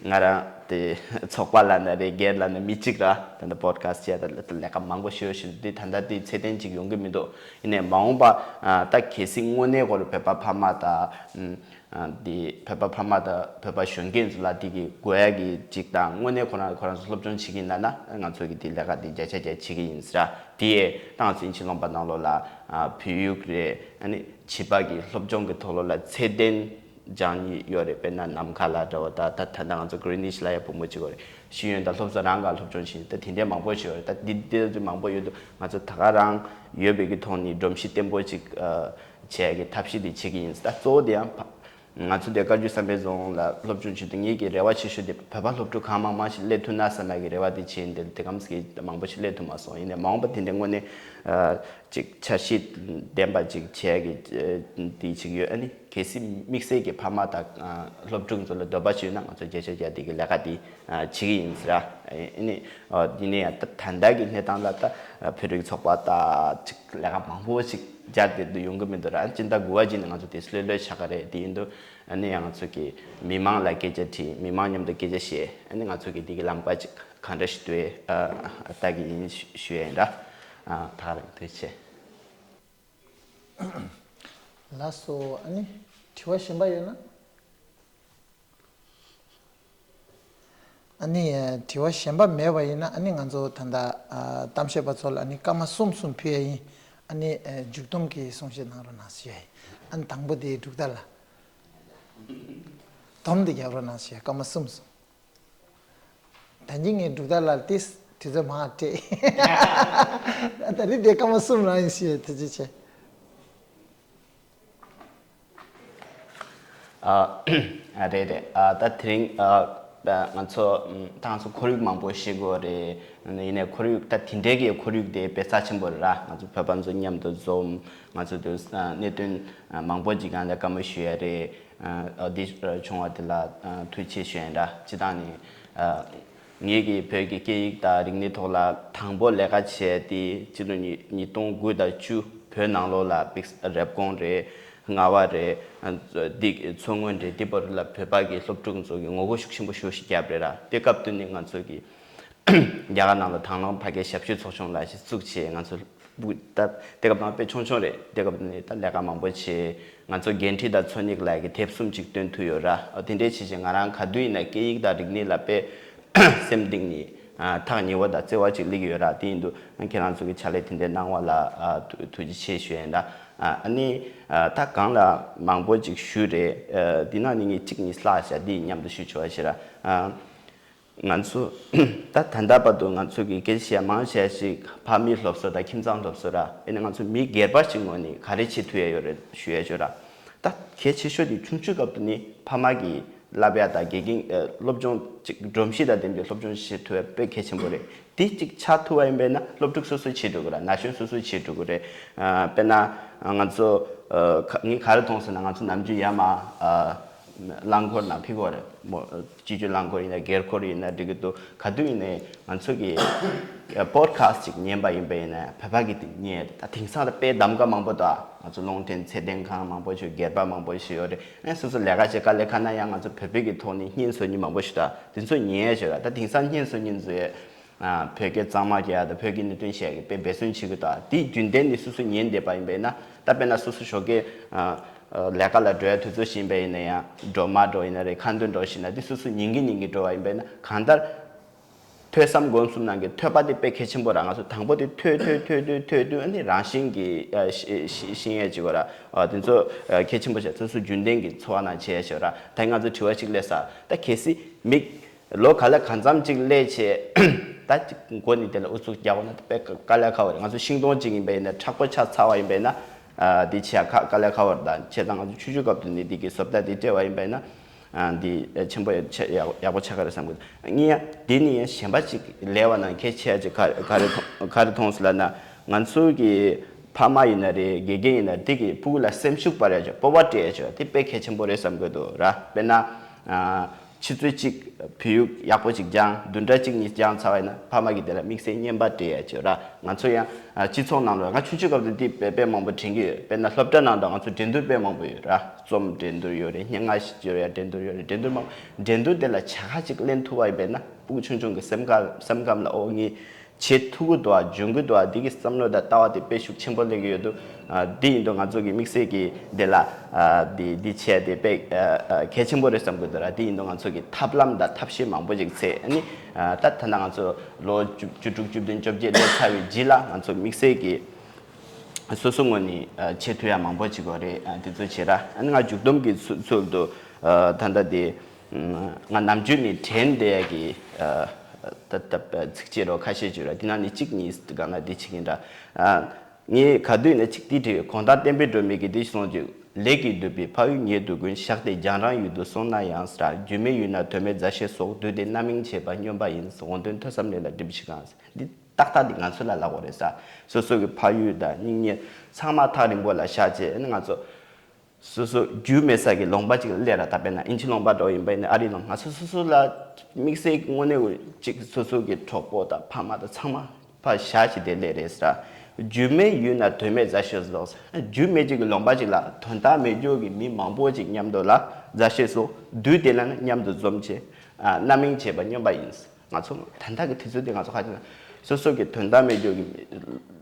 ང་རང་དེ་ཚོགས་པ་ལབ་ན་རེད། སྒེར་ལབ་ན་མི་གཅིག་ར། ད་ལྟ་པོཌ་ཁ་སི་ཊི་བྱས་ད་ལ་ད་ལས་ཀ་མང་པོ་ཞེ་པོ་ཞིག་འདུག་ད་ལྟ་དེ་ཚད་ལྡན་ཅིག་ཡོང་གི་མི་འདུག་ཡིན་ནའི་མ་འོངས་པ་ཨ་ད་གལ་སྲིད་དངོས་གནས་ཁོ་རང་བོད་པ་ཕ་མ་དང་ཨ་དེ་བོད་པ་ཕ་མ་དང་བོད་པ་གཞོན་སྐྱེས་ཚོ་ལ་དེ་གི་དགོས་ཡ་གི་ཅིག་དང་། དངོས་གནས་ཁོ་རང་ཁོ་རང་ཚོ་སློབ་སྦྱོང་བྱེད་ཀྱི་ཡིན་ན་ན་ང་ཚོ་གི་དེ་ལས་ཀ་དེ་བརྒྱ་ཆ་བརྒྱ་བྱེད་ཀྱི་ཡིན་ཟེར་ར། དེ་ཡས་ད་ང་ཚོ་ཨིན་ཇི་ལུང་པ་ནང་ལོགས་ལ་ཨ་བོད་ཡིག་རེད། ཨ་ནི་བྱིས་པ་གི་སློབ་སྦྱོང་གི་ཐོག་ལོགས་ལ་ཚད་ལྡན་སྦྱང་ཡི་ཡོད་རེད། དཔེར་ན་ནམ་མཁའ་ལ་འདྲ་བོ་ད་ད་ད་ལྟ་ང་ཚོ་གྷི་རི་ནིཆ་ལ་ཡ་བུ་མོ་གཅིག་ཡོད་རེད། ཤེས་ཡོན་དང་སློབ་གསོ་རང་ག་སློབ་སྦྱོང་བྱེད་ད་དེ་འདྲའི་མང་པོ་ཞིག་ཡོད་རེད། ད་འདི་འདི་ཚོ་མང་པོ་ཡོད་དུས་ང་ཚོ་ད་ག་རང་ཡོད་པའི་གི་ཐོག་ནས་སྒྲོམ་གཞི་བརྟན་པོ་ཅིག་ཨ་བྱེད་ཡ་གི་ཐབས་ཤེས་དེ་བྱེད་ཀྱི་ཡིན། ད་གཙོ་བོ་དེ་ཡང་ཕ་ང་ཚོ་དེ་བཀའ་བརྒྱུད་བསམ་འཕེལ་རྫོང་ལ་སློབ་སྦྱོང་བྱེད་དུས་ངེད་ཀྱི་རེ་བ་ཆེ་ཤོས་དེ་བོད་པ་སློབ་ཕྲུག་གང་མང་མང་ཞིག་སླེབས་ཐུབ་ན་བསམ་ཡ་གི་རེ་བ་དེ་བྱས་ཡིན། དེ་དེ་གམ་ཞིག་མང་པོ་ཞིག་སླེབས་ཐུབ་མ་སོང་། ཡིན་ནའི་མ་འོངས་པ་དེ་འདྲའི་དངོས་གནས་ཨ་ཅིག་འཆར་གཞི་ལྡན་པ་ཅིག་བྱེད་ཡ་གི་ཨ་དེ་ཅིག་ཡོད། ཨ་ནི་གལ་སྲིད་དམིགས་བསལ་གྱི་ཕ་མ་དང་ཨ་སློབ་ཕྲུག་ཚོ་ལ་འདོད་པ་ཞིག་ཡོད་ན་ང་ཚོ་བརྒྱ་ཆ་བརྒྱ་དེ་གི་ལས་ཀ་དེ་ཨ་བྱེད་ཀྱི་ཡིན་ཟེར་ར། ཨ་ནི་ཨ་དེ་ནས་ཡང་ད་ད་ལྟ་གི་གནས་སྟངས་ལ་ད་ཨ་བོད་རིགས་ཚོགས་པ་དང་ཅིག་ལས་ཀ་མང་པོ་ཞིག་སྦྱར་ཏེ་འདུག་ཡོང་གི་མི་འདུག་ར། སྤྱི་ཟླ་དགུ་པ་ཅིག་ནས་ང་ཚོ་དེ་ལྷོད་ལྷོད་ཆགས་ཀྱི་རེད། དེ་ཡིན་དུས་ཨ་ནི་ཡང་ང་ཚོ་གི་མི་མང་ལ་སྐད་ཆ་དྲིས། མི་མང་མཉམ་དུ་སྐད་ཆ་བཤད། ཨ་ནི་ང་ཚོ་གི་འདི་གི་ལམ་ཁ་ཅིག་གང་འདྲ་ཞིག་བཏོད་ཨ་ལྟ་གི་ཡིན་ཞུ་ཞུ་ཡ་ཡིན་ར། ཨ་ད་ག་རང་ཐུགས་རྗེ་ཆེ། ལགས་སོ། ཨ་ནི་དྲི་བ་གཞན་པ་ཡོད་ན། ཨ་ནི་དྲི་བ་གཞན་པ་མེད་པ་ཡིན་ན། ཨ་ནི་ང་ཚོ་ད་ལྟ་ཨ་གཏམ་བཤད་པ་ཚོ་ལ་ཨ་ནི་སྐར་མ་གསུམ་གསུམ་ཕུལ་ཡ་ཡིན། ཨ་ནི་ཨ་མཇུག་སྡོམ་གྱི་གསུང་བཤད་གནང་རོགས་གནང་ཞུ་ཡ་ཡིན། ཨ་ནི་དང་པོ་དེ་འབྲུག་ཐར་ལགས། སྡོམ་དེ་རྒྱབ་རོགས་གནང་ཞུ་ཡ། སྐར་མ་གསུམ་གསུམ། ད་གིན་ངས་འབྲུག་ཐར་ལགས་ཏིས་དུས་ཚོད་མང་སྤྲད། ད་རེས་དེ་སྐར་མ་གསུམ་རང་ཡིན་ཞུ་ཡ། ཐུགས་རྗེ་ཆེ། ཨ་རེད་རེད། ཨ་ད་དེ་རིང་ཨ་ད་ང་ཚོ་ཨམ་ད་ང་ཚོ་ཁོར་ཡུག་མང་པོ་ཤེས་དགོས་རེད། ཡིན་ནའི་ཁོར་ཡུག་ད་དེ་འདྲའི་གི་ཁོར་ཡུག་དེ་དཔེ་རྩ་ཆེན་པོ་རེད་ར། ང་ཚོ་བོད་པ་ཚོ་མཉམ་དུ་འཛོམས། ང་ཚོ་དུ་ཨ་གནད་དོན་ཨ་མང་པོ་ཅིག་སྒང་ལ་བཀའ་མོལ་ཞུ་ཡ་རེད། ཨ་འདི་བྱུང་བ་དེ་ལ་ཨ་ཐུགས་རྗེ་ཆེ་ཞུ་ཡ་ཡིན་ར། སྤྱིར་བཏང་ནི་ཨ་ངེད་ཀྱིས་བོད་ཀྱི་སྐད་ཡིག་དང་རིག་གནས་ཐོག་ལ་དང་པོ་ལས་ཀ་བྱས་ཏེ་སྤྱི་ལོ་ཉིས་ཉིས་སྟོང་དགུ་དང་བཅུ་བོད་ནང་ལོགས་ལ་དཔེ་རེབ་གོང་རེད། རྔ་བ་རེད། ཨ་འདི་མཚོ་སྔོན་རེད། འདི་བར་ལ་བོད་པ་གི་སློབ་ཕྲུག་ཚོ་གི་ངོ་རྒོལ་ཤུགས་ཆེན་པོ་ཞེ་པོ་ཞིག་བརྒྱབ་རེད་ར། དེ་སྐབས་དུ་ནི་ང་ཚོ་གི་རྒྱ་གར་ནང་ལ་དང་བླངས་ཕ་གིའི་ཞབས་ཞུའི་ཚོགས་ཆུང་ལབ་ཞིག་བཙུགས་བྱས། ང་ཚོ་སྤུ་ད་དེ་སྐབས་དང་དཔེ་ཆུང་ཆུང་རེད། དེ་སྐབས་ནི་ད་ལས་ཀ་མང་པོ་བྱས། ང་ཚོ་འགན་འཁྲི་དང་འཚོ་སྙེག་ལབ་ཀྱི་དེབ་གསུམ་ཅིག་བཏོན་ཐུབ་ཡོད་ར། ཨ་དེ་འདྲའི་བྱས་བྱས་ང་རང་ག་དུས་ཡིན་ན་སྐད་ཡིག་དང་རིག་གནས་ལ་དཔེ་སེམས་གཏིང་ནས་ཨ་ཐག་ཉེ་བོ་དང་བརྩེ་བ་ཅིག་སླེབས་ཡོད་ར། དེ་ཡིན་དུས་ཁྱེད་རང་ཚོ་གི་ཕྱག་ལས་དེ་འདྲའི་གནང་བ་ལ་ཨ་ཐུ་ཐུགས་རྗེ་ཆེ་ཞུ་ཡ་ཡིན་ར། ཨ་ཨ་ནི་ཨ་ད་གང་ལ་མང་པོ་ཅིག་ཞུས་རེད། ཨ་འདི་ནང་ནས་ངས་གཅིག་གཉིས་བཀླགས་བཞག་འདི་མཉམ་དུ་ཞུ་ཆོག་པ་བྱེད་ར། ཨ། ང་ཚོ་ད་ད་ལྟ་བར་དུ་ང་ཚོ་གི་སྐད་ཆ་བཤད་མང་ཆེ་ཞིག་ཕ་མའི་སློབ་གསོ་དང་ཁྱིམ་ཚང་སློབ་གསོ་ར། ཨེ་ནི་ང་ཚོ་མི་སྒེར་པ་ཞིག་ངོས་ནས་ག་རེ་བྱེད་ཐུབ་ཡ་ཡོད་རེད་ཞུ་ཡ་ཡོད་ར། ད་གལ་ཆེ་ཤོས་དེ་ཆུང་ཆུང་སྐབས་དུ་ནི་ཕ་མ་གི་བསླབ་ཡ་དང་དགེ་རྒན་ཨ་སློབ་སྦྱོང་ཅིག་སྒྲོམ་གཞི་དང་ལྡན་པའི་སློབ་སྦྱོང་བྱེད་ཐུབ་ཡ་དཔེ་གལ་ཆེན་པོ་རེད། དེ་གཅིག་ཆགས་ཐུབ་པ་ཡིན་པས་ན་སློབ་ཕྲུག་སོ་སོ་བྱེད་འགྲོ་གི་ར། ན་གཞོན་སོ་སོ་བྱེད་འགྲོ་གི་རེད། ཨ་དཔེར་ན་ང་ཚོ་ཨ་ཁ་ངས་ག་རེ་མཐོང་ཟེར་ན། ང་ཚོ་ནམ་རྒྱུན་ཡར་མར་ཨ་རླངས་འཁོར་ནང་ཕེབས་ཀྱི་ཡོད་རེད་མོ། སྤྱི་སྤྱོད་རླངས་འཁོར་ཡིན་ན། སྒེར་འཁོར་ཡིན་ན་འགྲིག་གི་འདུག་ག་དུས་ཡིན་ནའི་ང་ཚོ་གི་པོ་ཌི་ཁ་སི་ཊི་ཅིག་ཉན་པ་ཡིན་པ་ཡིན་ན་བོད་པ་གི་དེ་ཉན། ད་དེང་སང་ད་དཔེ་གདམ་ག་མང་པོ་འདུག་ང་ཚོ་ལུང་བསྟན་ཚད་ལྡན་ཁང་མང་པོ་ཞིག་སྒེར་པ་མང་པོ་ཞིག་ཡོད་རེད། ཨ་སོ་སོ་ལས་ཀ་བྱེད་དཀའ་ལས་ཁག་ན་ཡང་ང་ཚོ་བོད་པའི་གི་ཐོག་ནས་བརྙན་བཟོ་མཁན་མང་པོ་ཞིག་འདུག་དེ་ཚོ་ཉན་ཡ་ཞིག་ར། ད་དེང་སང་བརྙན་བཟོ་མཁན་ཚོས་ཨ་བོད་སྐད་གཙང་མ་རྒྱག་ཡ་དང་བོད་སྐད་ནུས་སྟོན་བྱེད་ཡ་གི་དཔེ་འབད་བརྩོན་བྱེད་ཀྱི་འདུག་དེའི་རྒྱུན་ལྡན་ནས་སོ་སོ་ཉན་བསྡད་པ་ཡིན་པས་ན། ད་དཔེར་ན་སོ་སོ་ཞོགས་ཀས་ཨ་ཨ་ལས་ཀ་ལ་འགྲོ་ཡ་དུས་ཚོད་ཞིག་ཡིན་པ་ཡིན་ན་ཡང་། འགྲོ་མ་འགྲོ་ཡིན་ན་རེད། ཁ་འདོན་འགྲོ་ཞིག་ན་དེ་སོ་སོ་ཉན་གི་ཉན་གི་འགྲོ་བ་ཡིན་པས་ན། གང་ལྟར་ཐོས་བསམ་སྒོམ་གསུམ་ནང་གི་ཐོས་པ་དེ་དཔེ་གལ་ཆེན་པོ་ར། ང་ཚོ་དང་པོ་དེ་ཐོས་ཐོས་ཐོས་ཐོས་ཐོས་དུས་ཨ་ནི་རང་བཞིན་གྱིས་ཨ་ཤེས་ཤེས་ཤེས་ཡས་ཅིག་ཡོད་ར། ཨ་དེ་ཚོ་ཨ་གལ་ཆེན་པོ་བྱས། སོ་སོ་རྒྱུན་ལྡན་གྱི་འཚོ་བ་ནང་བྱེད་ཡས་ཅིག་ཡོད་ར། ད་ང་ཚོ་དྲི་བ་ཅིག་སླེབས་ས། ད་གལ་སྲིད་མི་ལོ་ག་ལ་གང་འཚམ་ཅིག་སླེབས་བྱས་ད་ཅིག་མགོ་ནས་དེ་ལ་ཨུ་ཚུགས་རྒྱག་དགོས་ན་ད་དཔེ་དཀའ་ལས་ཁག་པོ་རེད། ང་ཚོ་ཤིང་སྡོང་ཅིག་ཡིན་པ་ཡིན་ན། མཁྲེགས་པོ་ཆགས་ཚར་བ་ཡིན་པ་ཡིན་ན། ཨ་དེ་བྱེད་ཡ་ཁག་དཀའ་ལས་ཁག་པོ་རེད། ད་བྱས་ཙང་ང་ཚོ་ཆུང་ཆུང་སྐབས་དུ་ནས་དེ་གི་བཟོ་ལྟ་དེ་སྤྲད་པ་ཡིན་པ་ཡིན་ན། ཨ་འདི་ཆེན་པོ་ཡག་ཆེ་ཡག་ཡག་པོ་ཆགས་ཀྱི་རེད་བསམ་གི་འདུག་ངས་ཡང་དེ་ནི་ཡང་གཞན་པ་ཅིག་ལས་པ་ན་གལ་ཆེ་ཡ་ཅིག་ག་ག་རེ་མཐོང་ག་རེ་མཐོང་སོང་ལབ་ན། ང་ཚོ་གི་ཕ་མ་ཡིན་ན་རེད། དགེ་རྒན་ཡིན་ན་རེད། དེ་གི་ཕྲུ་གུ་ལ་སེམས་ཤུགས་སྤར་ཡ་ཅིག་སྤོབས་པ་སྤྲད་ཡ་ཅིག་དེ་དཔེ་གལ་ཆེན་པོ་རེད་བསམ་གི་འདུག་ར། དཔེར་ན་ཨ་ཆུ་ཚོད་གཅིག་བོད་ཡིག་ཡག་པོ་ཅིག་སྦྱངས། བདུན་ཕྲག་གཅིག་གཉིས་སྦྱངས་ཚར་བ་ཡིན་ན་ཕ་མ་གིས་དེ་ལ་དམིགས་བསལ་རྔན་པ་སྤྲད་ཡ་ཅིག་ར། ང་ཚོ་ཡང་ཨ་སྤྱི་ཚོགས་ནང་ལ་ང་ཆུང་ཆུང་སྐབས་དུ་དེ་དཔེ་དཔེ་མང་པོ་དྲན་གྱི་ཡོད། དཔེར་ན་སློབ་གྲྭ་ནང་དུ་ང་ཚོ་འགྲན་བསྡུར་དཔེ་མང་པོ་ཡོད་ར། རྩོམ་འགྲན་བསྡུར་ཡོད་རེད། སྙན་ངག་ཤེས་ཡོད་རེད། འགྲན་བསྡུར་ཡོད་རེད། འགྲན་བསྡུར་མང་པོ། འགྲན་བསྡུར་དེ་ལ་བྱ་དགའ་ཅིག་ལེན་ཐུབ་པ་ཡིན་པས་ན་ཕྲུ་གུ་ཆུང་ཆུང་གི་སེམས་ཁ་སེམས་ཁམས་ལ་ཨོ་ངས་བྱེད་ཐུབ་ཀྱི་འདུག་ཨ། འཇོན་གྱི་འདུག་ཨ། འདི་གི་བསམ་བློ་དང་ལྟ་བ་དེ་དཔེ་ཤུགས་ཆེན་པོ་སླེབས་ཀྱི་ཡོད་འདུག་ཨ་འདི་ཡིན་དུས་ང་ཚོ་གི་དམིགས་བསལ་གྱི་འདི་ལ་ཨ་འདི་འདི་བྱས་ཏེ་དཔེ་ཨ་ཨ་གལ་ཆེན་པོ་རེད་བསམ་གྱི་འདུག་ར། འདི་ཡིན་དུས་ང་ཚོ་གི་ཐབས་ལམ་དང་ཐབས་ཤེས་མང་པོ་ཅིག་བཙལ། ཨ་ནི་ཨ་ད་ད་ལྟ་ང་ཚོ་ལོ་བཅུ་བཅུ་དྲུག་བཅུ་བདུན་བཅོ་བརྒྱད་སླེབས་ཚར་བའི་རྗེས་ལ་ང་ཚོ་དམིགས་བསལ་གྱི་སོ་སོ་ངོས་ནས་ཨ་བྱེད་ཐུབ་ཡ་མང་པོ་ཅིག་ཡོད་རེད། ཨ་དེ་ཚོ་བྱེད་ར། ཨ་ནི་ང་མཇུག་སྡོམ་གྱི་ཚུ་ཚུལ་དུ་ཨ་ད་ལྟ་དེ་ང་ནམ་རྒྱུན་ནས་དྲན་བསྡད་ཡ་གི་ཨ་ད་ད་ཚིགས་བཅད་རོ་ཁ་ཤས་ཅིག་ཡོད་ར། དེ་ནང་ནས་གཅིག་གཉིས་སྒང་ལ་འདི་བྱེད་ཀྱིན་འདྲ། ཨ་ངས་ག་དུས་ནས་གཅིག་འདི་བྲིས་ཡོད། དགོང་དག་བསྟན་པའི་སྒྲོན་མེ་གིས་འདི་གསུངས་ཀྱི། ལས་ཀྱིས་བསྡུས་པའི་ཕ་ཡུལ་ཉེ་དུ་ཀུན། བཞག་སྟེ་རྒྱང་རིང་ཡུལ་དུ་སོང་ན་ཡང་ཟེར། རྒྱུས་མེད་ཡུལ་ན་དོན་མེད་མཛའ་བཤེས་སོགས། དུས་དེ་རྣམ་གཡེང་བྱེད་པ་སྨྱོན་པ་ཡིན། འོང་དོན་ཐོས་བསམ་ལས་ལ་སྒྲིབ་ཞིག་གང་། འདི་ཏག་ཏག་འདི་ང་ཚོ་ལ་ལབ་དགོས་རེད་ས། སོ་སོ་གི་ཕ་ཡུལ་དང་སྙིང་ཉེ་ཚང་མ་ཐག་རིང་པོ་ལ་བཞག་བྱས། ཨ་ནི་ང་ཚོ་སོ་སོ་རྒྱུས་མེད་ས་གི་ལུང་པ་ཅིག་ལ་སླེབས་ར། ད་དཔེར་ན་ཨིན་ཇི་ལུང་པ་འདྲ་བོ་ཡིན་པ་ཡིན་ན། ཨ་རིའི་ལུང་། ང་ཚོ་སོ་སོ་ལ་དམིགས་བསལ་གྱི་དངོས་གནས་ཅིག་སོ་སོ་གི་གྲོགས་པོ་དང་ཕ་མ་དང་ཚང་མ་ཕར་བཞག་བྱས་དེ་སླེབས་རེད་ས། རྒྱུས་མེད་ཡུལ་ན་དོན་མེད་མཛའ་བཤེས་སོགས། རྒྱུས་མེད་ཅིག་གི་ལུང་པ་ཅིག་ལ་དོན་དག་མེད་རྒྱུ་གི་མི་མང་པོ་ཅིག་མཉམ་དུ་ལ་མཛའ་བཤེས་སོགས། དུས་དེ་ལ་ནི་མཉམ་དུ་འཛོམས་བྱས། ཨ་རྣམ་གཡེང་བྱེད་པ་སྨྱོན་པ་ཡིན། ང་ཚོ་ད་ལྟ་གི་དུས་ཚོད་འདི་ང་ཚོ་ཧ་ཅང་སོ་སོ་གི་དོན་དག་མེད་རྒྱུ་གི་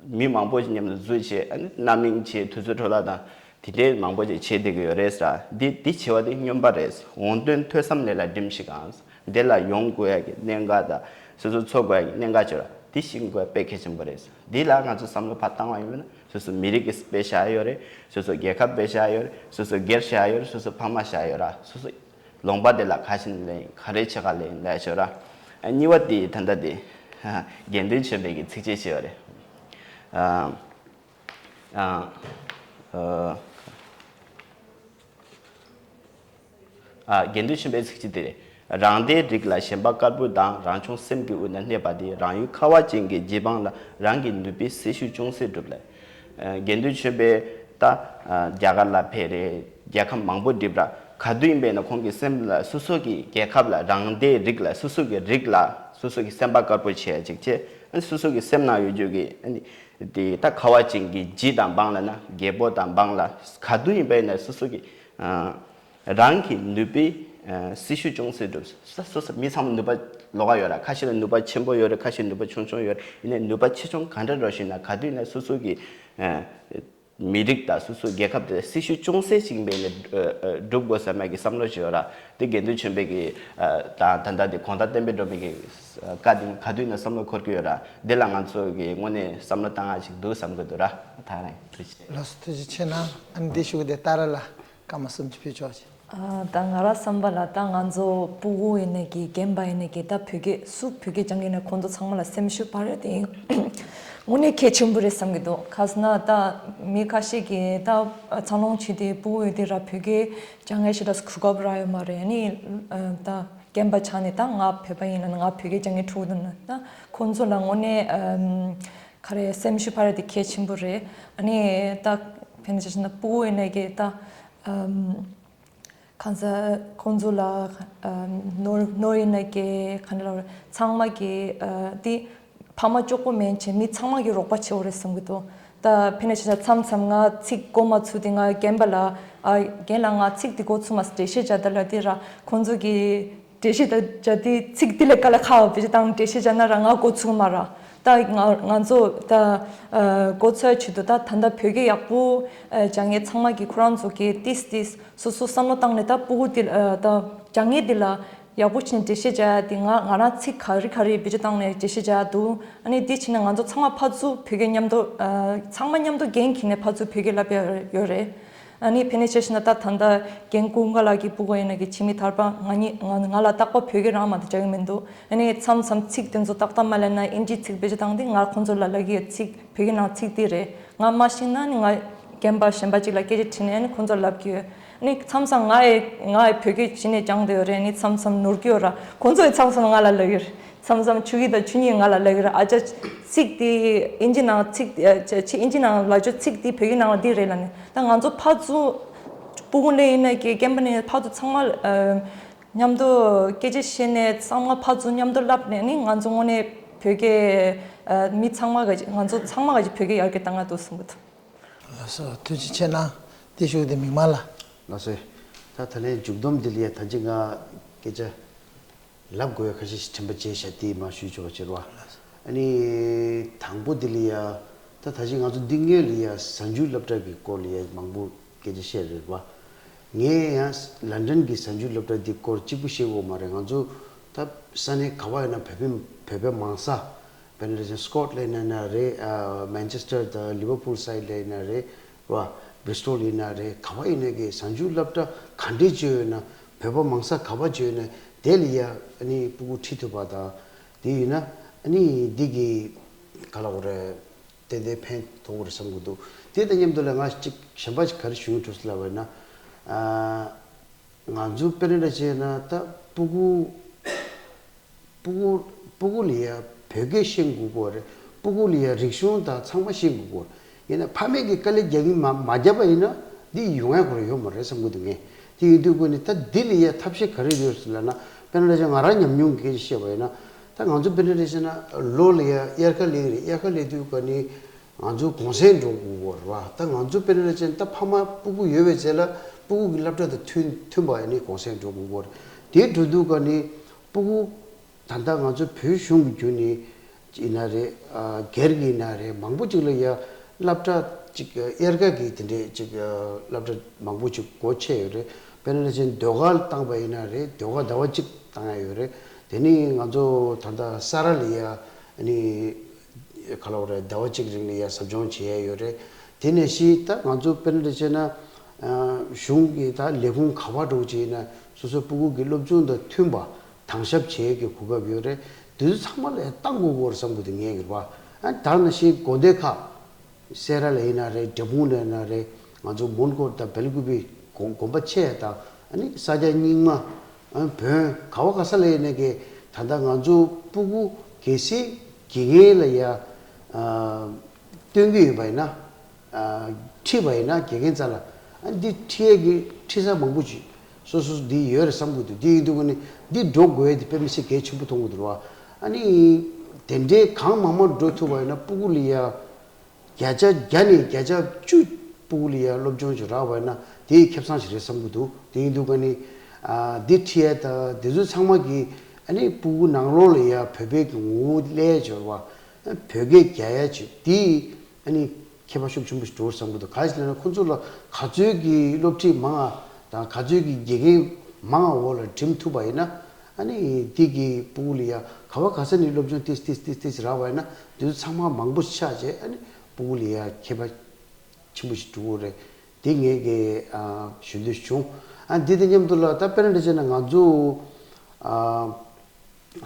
མི་མང་པོ་ཞིག་མཉམ་དུ་འཛུལ་བྱས། ཨ་ནི་རྣམ་གཡེང་བྱས། དུས་ཚོད་འཕྲོ་བརླག་དང་དེ་འདྲའི་མང་པོ་ཞིག་བྱེད་བསྡད་ཀྱི་ཡོད་རེད་ཟེར། འདི་འདི་བྱེད་པ་དེ་སྨྱོན་པ་རེད། འོང་དོན་ཐོས་བསམ་ལས་ལ་སྒྲིམ་ཞིག་གང་། འདི་ལ་ཡོང་དགོས་ཡ་གི་གནད་འགག་དང་སོ་སོ་འཚོ་དགོས་ཡ་གི་གནད་འགག་བྱོས་ར། འདི་ཤེས་དགོས་ཡ་དཔེ་གལ་ཆེན་པོ་རེད། འདི་ལ་ང་ཚོ་བསམ་བློ་ཕར་བཏང་བ་ཡིན་ན། སོ་སོ་མི་རིགས་ཀྱི་དཔེ་བཞག་ཡོད་རེད། སོ་སོ་རྒྱལ་ཁབ་དཔེ་བཞག་ཡོད་རེད། སོ་སོ་སྒེར་བཞག་ཡོད་རེད། སོ་སོ་ཕ་མ་བཞག་ཡོད་ར། སོ་སོ་ལུང་པ་དེ་ལ་ག་ཞིག་ལེན། ག་རེ་བྱེད་ག་ལེན་ལས་ཤོད་ར། ཨ་གཉིས་པ་དེ་ད་ལྟ་དེ་དགེ་འདུན་ཆོས་འཕེལ་གྱི་ཚིགས་བཅད་ཅིག་ཡོད་རེད། ཨ་ཨ་ཨ་དགེ་འདུན་ཆོས་འཕེལ་ཚིགས་བཅད་དེ་རེད། རང་སྡེའི་རིགས་ལ་ཞེན་པ་དཀར་པོ་དང་། རང་བྱུང་སེམས་ཀྱི་དབུས་ན་གནས་པ་དེ། རང་ཡུལ་ཁ་བ་ཅན་གྱི་རྗེ་འབངས་ལ། རང་གི་ནུས་པའི་སྲི་ཞུ་ཅུང་ཟད་བསྒྲུབས་ལ། ཨ་དགེ་འདུན་ཆོས་འཕེལ་ད་ཨ་རྒྱ་གར་ལ་ཕེབས་རེད། རྒྱལ་ཁབ་མང་པོ་འགྲིམས་ར། ག་དུས་ཡིན་པས་ན་ཁོང་གི་སེམས་ལ་སོ་སོ་གི་རྒྱལ་ཁབ་ལ། རང་སྡེའི་རིགས་ལ། སོ་སོ་གི་རིགས་ལ་སོ་སོ་གི་སེམས་པ་དཀར་པོ་བྱེད་ཡ་ཅིག་བྱས། ཨ་ནི་སོ་སོ་གི་སེམས་ནང་ཡོད་རྒྱུ་གི་ཨ་ནི་དེ་ད་ཁ་བ་ཅན་གྱི་རྗེ་དང་འབངས་ལ་ན། རྒྱལ་པོ་དང་འབངས་ལ། ག་དུས་ཡིན་པས་ན་སོ་སོ་གི་ཨ་རང་གི་ནུས་པའི་ཨ་སྲི་ཞུ་ཅུང་ཟད་བསྒྲུབས། ས་སོ་སོ་མི་ཚང་མ་ནུས་པ་ལོགས་ཀ་ཡོད་ར། ཁ་ཤས་ལ་ནུས་པ་ཆེན་པོ་ཡོད་རེད། ཁ་ཤས་ནུས་པ་ཆུང་ཆུང་ཡོད་རེད། ཡིན་ནའི་ནུས་པ་ཆེ་ཆུང་ག་འདྲ་འདྲ་ཞིག་ན་ག་དུས་ན་སོ་སོ་གི་ཨ་མི་རིགས་དང་སོ་སོ་རྒྱལ་ཁབ་དེ་སྲི་ཞུ་ཅུང་ཟད་ཅིག་ཡིན་པའི་ནས་ཨ་ཨ་སྒྲུབ་དགོས་བསམ་ཡ་གི་བསམ་བློ་ཞིག་ཡོད་ར། དེ་དགེ་འདུན་ཆོས་འཕེལ་གི་ཨ་དང་ད་ལྟ་དེ་དགོང་དག་བསྟན་པའི་སྒྲོན་མེ་གི་ཨ་བཀའ་དེ་ག་དུས་ན་བསམ་བློ་འཁོར་གི་ཡོད་ར། དེ་ལ་ང་ཚོ་གི་དངོས་གནས་བསམ་བློ་བཏང་ཡ་ཞིག་འདུག་བསམ་གི་འདུག་ར། ད་རེད། ཐུགས་རྗེ་ཆེ། ལགས་སོ། ཐུགས་རྗེ་ཆེ་གནང་། ཨ་ནི་འདི་ཞུ་གི་དེ་ལྟར་ལ་སྐར་མ་གསུམ་གྱི་ཕུལ་ཆོག་ཅིག་ཨ། ད་ང་རང་བསམ་པ་ལ་ད་ང་ཚོ་སྤུ་གུ་ཡིན་ནའི་གི་རྒན་པ་ཡིན་ནའི་གི་ད་བོད་སྐད་སུ་བོད་སྐད་སྦྱང་གི་ཡིན་ན་ཁོང་ཚོ་ཚང་མ་ལ་སེམས་ཤུགས་སྤར་ཡ་དེ་དངོས་གནས་གལ་ཆེན་པོ་རེད་བསམ་གྱི་འདུག་ག་ཟེར་ན་ད་མི་ཁ་ཤས་ཀྱིས་ད་འཚར་ལོངས་བྱས་ཏེ་སྤུ་གུ་ཡོད་དེ་ར་བོད་སྐད་སྦྱང་ཡ་ཞེ་དྲག་གོ་སྐབས་རག་ཡོད་མ་རེད། ཨ་ནི་ད་རྒན་པ་ཆགས་ནས་ད་ང་བོད་པ་ཡིན་ན་ང་བོད་སྐད་སྦྱང་གི་འཁྲུག་འདུག་ན་ད་ཁོང་ཚོ་ལ་དངོས་གནས་ཨམ། ག་རེ་སེམས་ཤུགས་སྤར་ཡ་དེ་གལ་ཆེན་པོ་རེད། ཨ་ནི་ད་ཕན་ཆ་ཤེས་ན་སྤུ་གུ་ཡིན་ན་གི་ད་ཨམ། གང་ཟག་ཁོང་ཚོ་ལ་ཨམ། ནོར་ནོར་ཡིན་ན་གི་ག་འདྲ་ལབ་རེད། ཚང་མ་གི་ཨ། དེ་ཕ་མ་གཅིག་པོ་མན་ཆད་མི་ཚང་མ་གི་རོགས་པ་བྱེད་འོ་རེད་བསམ་གི་འདུག་ད་ཕན་ཆ་ཤེས་ན་མཚམས་མཚམས་ང་ཚིག་གོ་མ་ཚུགས་དེ་ང་རྒན་པ་ལ་ཨ། རྒན་ལགས་ང་ཚིག་དེ་གོ་ཚུགས་མ་སོང་འགྲེལ་བཤད་བྱ་ད་ལབ་དེ་ར་ཁོང་ཚོ་གི་འགྲེལ་བཤད་ད་བྱ་དེ་ཚིག་དེ་ལ་དཀའ་ལས་ཁག་བེད་སྤྱོད་བཏང་འགྲེལ་བཤད་བྱ་ན་ར་ང་གོ་ཚུགས་མ་ར། ད་ང་ང་ཚོ་ད་ཨ། གོ་ཚོད་ཆེད་དུ་ད་ད་ལྟ་བོད་སྐད་ཡག་པོ་ཨ། སྦྱང་མཁན་ཚང་མ་གི་ཁོ་རང་ཚོ་གི་ཏིས་ཏིས་སོ་སོ་བསམ་བློ་བཏང་ནས་ད་སྤུ་གུ་དེ་ཨ། ད་སྦྱང་མཁན་དེ་ལ་ཡག་པོ་བྱས་ནས་འགྲེལ་བཤད་བྱ་ཡ་དེ་ང་ང་རང་ཚིག་ག་རེ་ག་རེ་བེད་སྤྱོད་བཏང་ནས་འགྲེལ་བཤད་བྱ་ཡ་འདུག་ཨ་ནི་དེ་བྱས་ན་ང་ཚོ་ཚང་མ་ཕར་ཚུར་བོད་སྐད་མཉམ་དུ་ཨ། ཚང་མ་མཉམ་དུ་འགན་འཁྱེར་ནས་ཕར་ཚུར་བོད་སྐད་ལབ་ཡ་ཡོད་རེད། ཨ་ནི་ཕན་ནི་ཆ་ཤེས་ན་ད་ད་ལྟ་རྒན་ཀུན་དགའ་ལགས་ཀྱི་སྤུ་གུ་ཡིན་ན་གི་ཕྱི་མི་ཐར་པ་ང་གཉིས་ང་ང་ལ་རྟག་པར་བོད་སྐད་རང་མ་གཏོགས་བྱ་གི་མི་འདུག་ཨ་ནི་མཚམས་མཚམས་ཚིག་དེ་ཚོ་ཏག་ཏག་མ་ལབ་ན་ཨིན་ཇིའི་ཚིག་བེད་སྤྱོད་བཏང་སྟེ་ང་ཁོང་ཚོ་ལ་ལབ་ཀྱི་ཡོད། ཚིག་བོད་སྐད་ནང་ཚིག་འདི་རེད། ང་མ་ཤེས་ན་ནི་ང་རྒན་པ་གཞན་པ་ཅིག་ལ་སྐད་ཆ་དྲིས་ནས་ནི་ཁོང་ཚོ་ལབ་ཀྱི་ཡོད། ཨ་ནི་མཚམས་མཚམས་ང་ཡི་ང་ཡི་བོད་སྐད་གཞི་ནས་སྦྱངས་བསྡད་ཡོད་རེད། ཨ་ནི་མཚམས་མཚམས་ནོར་གྱི་ཡོད་ར། ཁོང་ཚོ་ཡི་མཚམས་མཚམས་ང་ལ་ལབ་ཀྱི་ཡོད་རེད། མཚམས་མཚམས་ཆུ་ཡི་དང་ཆུ་གཉིས་ང་ལ་ལབ་ཀྱི་རེད། ཨ་ཅག་ཚིག་དེ་ཨིན་ཇི་ནང་ཚིག་ཨ་ཅག་ཅི་ཨིན་ཇི་ནང་ལབ་ཆོག་ཚིག་དེ་བོད་ཡིག་ནང་ལ་འདི་རེད་ལབ་ནས། ད་ང་ཚོ་ཕར་ཚུར་སྤུ་གུ་ནས་ཡིན་ན་གི་རྒན་པ་ནས་ཕར་ཚུར་ཚང་མ་ཨ་མཉམ་དུ་སྐད་ཆ་བཤད་ནས་ཚང་མ་ཕར་ཚུར་མཉམ་དུ་ལབ་ནས་ནི་ང་ཚོ་དངོས་གནས་བོད་སྐད་ཨ་མི་ཚང་མ་ག་ང་ཚོ་ཚང་མ་ག་བོད་སྐད་ཡར་རྒྱས་བཏང་ང་འདུག་གསུང་གི་འདུག་ལགས་སོ། ཐུགས་རྗེ་ཆེ་གནང་། དེ་ཞུ་དེ་མིག་དམར་ལ། ལགས་སོ། ད་ད་ལན་མཇུག་སྡོམ་འདི་ལ་ཡ་ད་ཅི་ང་སྐད་ཆ་ལབ་དགོས་ཡ་ཁ་ཤས་ཤིག་དྲན་པ་བརྗེད་བཞག་དེ་མ་ཞུས་ཆོག་པ་བྱེད་རོགས། ཨ་ནི་དང་པོ་འདི་ལ་ཡ་ད་ད་ཅི་ང་ཚོ་འདི་སྔོན་ལ་ཡ་གཟའ་མཇུག་སློབ་གྲྭ་གི་སྐོར་ལ་ཡ་མང་པོ་སྐད་ཆ་བཤད་རེད་བ། ངས་ཡང་ལན་ཌན་གྱི་གཟའ་མཇུག་སློབ་གྲྭ་འདི་སྐོར་གཅིག་པུ་བཤད་དགོས་མ་རེད། ང་ཚོ་ད་ས་གནས་ག་བ་ཡོད་ན་བོད་པའི་བོད་པའི་མང་ས། དཔེར་ན་ལ་སི་ཀོཊ་ལེན་ན་རེད། ཨ་མན་ཆེ་སི་ཊར་དང་ལི་ཝར་ཕུལ་སའིཌ་ལ་ཡིན་ན་རེད་བ། བྷི་རི་སི་ཊོལ་ཡིན་ན་རེད། ག་བ་ཡིན་ན་གི་གཟའ་མཇུག་སློབ་གྲྭ་ག་འདྲས་བྱོས་ཡོད་ན། བོད་པ་མང་ས་ག་བ་བྱོས་ཡོད་ན་དེ་ལ་ཡ་ཨ་ནི་སྤུ་གུ་ཁྲིད་ཐུབ་པ་དང་། དེ་ཡིན་ན་ཨ་ནི་འདི་གི་ག་ལ་འོ་རེད། ཏན་ཏན་ཕན་ཐོགས་རེད་བསམ་གི་འདུག་དེ་དང་མཉམ་དུ་ལ་ང་གཅིག་གཞན་པ་ཞིག་ག་རེ་ཞུ་འགྲོ་སྲིད་ལབ་པ་ཡིན་ན། ཨ་ང་ཚོ་དཔེར་ན་བྱས་ན་ད་སྤུ་གུ་སྤུ་གུ་སྤུ་གུ་ལ་ཡ་བོད་སྐད་ཤེས་དགོས་ཀྱི་རེད། སྤུ་གུ་ལ་ཡ་རིག་གཞུང་དང་ཚང་མ་ཤེས་དགོས་ཀྱི་རེད། ཡིན་ན་ཕ་མས་ཀྱི་དཀའ་ལས་རྒྱག་གིན་མ་མ་བརྒྱབ་པ་ཡིན་ན་འདི་ཡོང་ཡ་ཁོ་རང་ཡོད་མ་རེད་བསམ་གི་འདུག་ངས། དེ་ཡིན་དུས་ཀུན་ནས་ད་འདི་ལ་ཡ་ཐབས་ཤེས་ག་རེ་ཡོད་ཟེར་ལབ་ན། དཔེར་ན་ང་རང་ཉམས་མྱོང་གི་སྐད་ཆ་བཤད་པ་ཡིན་ན། ད་ང་ཚོ་དཔེར་ན་རེ་བྱས་ན་ལོ་ལ་ཡ་དབྱར་ཁ་སླེབས་རེད། དབྱར་ཁ་སླེབས་དུས་ཀ་ནི་ང་ཚོ་གུང་སེང་འགྲོ་དགོས་ཀྱི་རེད་བ། ད་ང་ཚོ་དཔེར་ན་རེ་བྱས་ན་ད་ཕ་མ་སྤུ་གུ་ཡོད་པའི་རྗེས་ལ་སྤུ་གུ་གི་སློབ་གྲྭ་དང་མཐུན་མཐུན་པ་ཡིན་ནི་གུང་སེང་འགྲོ་དགོས་ཀྱི་རེད། དེ་འགྲོ་དུས་ཀ་ནི་སྤུ་གུ་ད་ལྟ་ང་ཚོ་བོད་གཞུང་གི་བརྒྱུད་ནས་ཡིན་ན་རེད། ཨ་སྒེར་གྱི་ཡིན་ན་རེད། མང་པོ་ཅིག་ལ་ཡ་སློབ་གྲྭ་ཅིག་དབྱར་ཁ་གི་དེ་འདྲས་ཅིག་སློབ་གྲྭ་མང་པོ་ཅིག་སྒོ་ཕྱེ་ཡོད་རེད། དཔེར་ན་ལ་ཅན་ཟློས་གར་བཏང་པ་ཡིན་ན་རེད། ཟློས་གར་ཟླ་བ་གཅིག་བཏང་ཡ་ཡོད་རེད། དེ་ནི་ང་ཚོ་ད་ལྟ་ས་ར་ལ་ཡ་ཨ་ནི་ག་ལ་བ་རེད། ཟླ་བ་གཅིག་རིང་ལ་ཡ་ཟབ་སྦྱོང་བྱེད་ཡ་ཡོད་རེད། དེ་ནས་གཞི་ད་ང་ཚོ་དཔེར་ན་ལ་ཅན་ན་གཞུང་གི་ད་ལས་ཁུངས་ག་བ་འགྲོ་བྱས་ཡིན་ན་སོ་སོའི་སྤུ་གུ་གི་སློབ་སྦྱོང་དང་མཐུན་པ། དྭངས་ཞབས་བྱེད་ཀྱི་གོ་སྐབས་ཡོད་རེད། དེ་ཚོ་ཚང་མ་ལ་བཏང་དགོས་ཀྱི་ཡོད་རེད་བསམ་གི་འདུག་ངས་གི་རེད་བ། ཨ་ད་ནང་བཞིན་དགོན་སྡེ་ཁག་སེ་ར་ལ་ཡིན་ན་རེད། འབྲས་སྤུངས་ལ་ཡིན་ན་རེད། ང་ཚོ་མོན་གྷོ་དང་སྦེལ་ཀུ་པི་དགོན་དགོན་པ་ཆེ་དང་ཨ་ནི་ས་སྐྱ་རྙིང་མ། ཨ་བོན་ག་བ་ག་ས་ལ་ཡིན་ན་གི་ད་ལྟ་ང་ཚོ་སྤུ་གུ་གལ་སྲིད་དགེ་རྒན་ལ་ཡ་ཨ་སྟོན་གྱི་ཡོད་པ་ཡིན་ན། ཨ་ཁྲིད་པ་ཡིན་ན་དགེ་རྒན་རྩ་ལ་ཨ་འདི་ཁྲིད་ཡས་ཀྱི་ཁྲིད་ས་མང་པོ་ཅིག་སོ་སོ་འདི་ཡོད་རེད་བསམ་གི་འདུག་འདི་ཡིན་དུས་ཀ་ནི་འདི་འགྲོ་དགོས་ཡས་དེ་དཔེ་མི་སྲིད་གལ་ཆེན་པོ་མཐོང་གི་འདུག་ར་བ། ཨ་ནི་དེ་འདྲའི་གང་མང་མང་འགྲོ་ཐུབ་པ་ཡིན་ན་སྤུ་གུ་ལ་ཡ་བརྒྱ་ཆ་བརྒྱ་ནས་བརྒྱ་ཆ་བཅུ་སྤུ་གུ་ལ་ཡ་སློབ་སྦྱོང་ཅིག་རག་པ་ཡིན་ན་དེ་ཡི་ཁེ་བཟང་ཞིག་རེད་བསམ་གི་འདུག་དེ་ཡིན་དུས་ཀ་ནི་ཨ་འདི་ཁྲིད་ཡས་དང་དེ་ཚོ་ཚང་མ་གི་ཨ་ནི་སྤུ་གུ་ནང་ལོགས་ལ་ཡ་བོད་པའི་གི་ངོ་བོ་སླེབས་ཡས་ཅིག་ར་བ། བོད་སྐད་རྒྱག་ཡ་ཅིག་དེ་ཨ་ནི། ཁྱད་པར་ཤུགས་ཆེན་པོ་ཞིག་འགྲོ་བསམ་གྱི་འདུག་ག་རེ་ཟེར་ན་ཁོ་ཚོ་ལ་ག་ཚོད་ཀྱི་སློབ་ཁྲིད་མང་བ་དང་ག་ཚོད་ཀྱི་དགེ་རྒན་མང་བ་འོག་ལ་འགྲིམ་ཐུབ་པ་ཡིན་ན་ཨ་ནི་འདི་གི་སྤུ་གུ་ལ་ཡ་ག་བ་ག་ས་ནས་སློབ་སྦྱོང་ཏིས་ཏིས་ཏིས་ཏིས་རག་པ་ཡིན་ན་འདི་ཚོ་ཚང་མ་མང་པོ་ཆགས་རྗེས་ཨ་ནི་སྤུ་གུ་ལ་ཡ་ཁྱད་པར་ཆེན་པོ་ཞིག་འགྲོ་གི་རེད། འདི་ངས་ཀྱི་ཨ་ཞུ་འདོད་བྱུང་ ཨ་འདི་དང་མཉམ་དུ་ལ་ད་དཔེར་ན་བྱས་ན་ང་ཚོ་ཨ་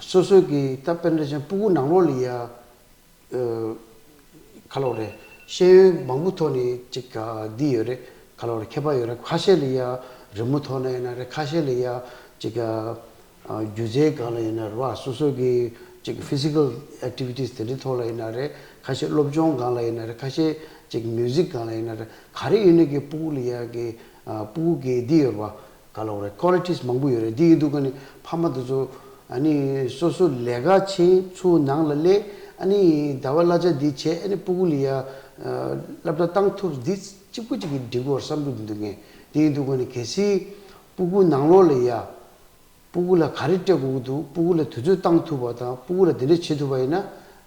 སོ་སོ་གི་ད་དཔེར་ན་བྱས་ན་སྤུ་གུ་ནང་ལོགས་ལ་ཡ་ཨ་ག་ལབ་རེད། ཤེས་ཡོན་མང་པོ་ཐོག་ནས་ཅིག་ག་འདི་ཡོད་རེད། ག་ལབ་རེད། ཁྱད་པར་ཡོད་རེད། ཁ་ཤས་ལ་ཡ་རི་མོ་ཐོག་ནས་ཡིན་ན་རེད། ཁ་ཤས་ལ་ཡ་ཅིག་ག་ཨ་སྒྱུ་རྩལ་སྒང་ལ་ཡིན་ན་རེད་བ། སོ་སོ་གི་ཅིག་physical activities དེ་འདྲའི་ཐོག་ལ་ཡིན་ན་རེད། ཁ་ཤས་སློབ་སྦྱོང་སྒང་ལ་ཡིན་ན་རེད། ཁ་ཤས་ཅིག་music སྒང་ལ་ཡིན་ན་རེད། ག་རེ་ཡིན་ནའི་གི་སྤུ་གུ་ལ་ཡ་གི་ཨ་སྤུ་གུ་གི་འདི་ཡོད་རེད་བ། ག་ལབ་རེད། qualities མང་པོ་ཡོད་རེད། འདི་ཡིན་དུས་ཀ་ནི་ཕ་མ་དེ་ཚོ་ཨ་ནི་སོ་སོ་ལས་ཀ་བྱེད། ཚུར་ནང་ལ་སླེབས། ཨ་ནི་ཟླ་བ་གླ་ཆ་འདི་བྱས། ཨ་ནི་སྤུ་གུ་ལ་ཡ་ཨ་སློབ་གྲྭ་བཏང་ཐུབ། འདི་གཅིག་པུ་གཅིག་གིས་འགྲིག་གི་རེད་བསམ་གྱི་མི་འདུག་ངས། འདི་ཡིན་དུས་ཀ་ནི་གལ་སྲིད་སྤུ་གུ་ནང་ལོགས་ལ་ཡ་སྤུ་གུ་ལ་ག་རེ་སྤྲད་དགོས་ཀྱི་འདུག་སྤུ་གུ་ལ་དུས་ཚོད་བཏང་ཐུབ་པ་དང་། སྤུ་གུ་ལ་དེ་འདྲ་བྱེད་ཐུབ་པ་ཡིན་ན།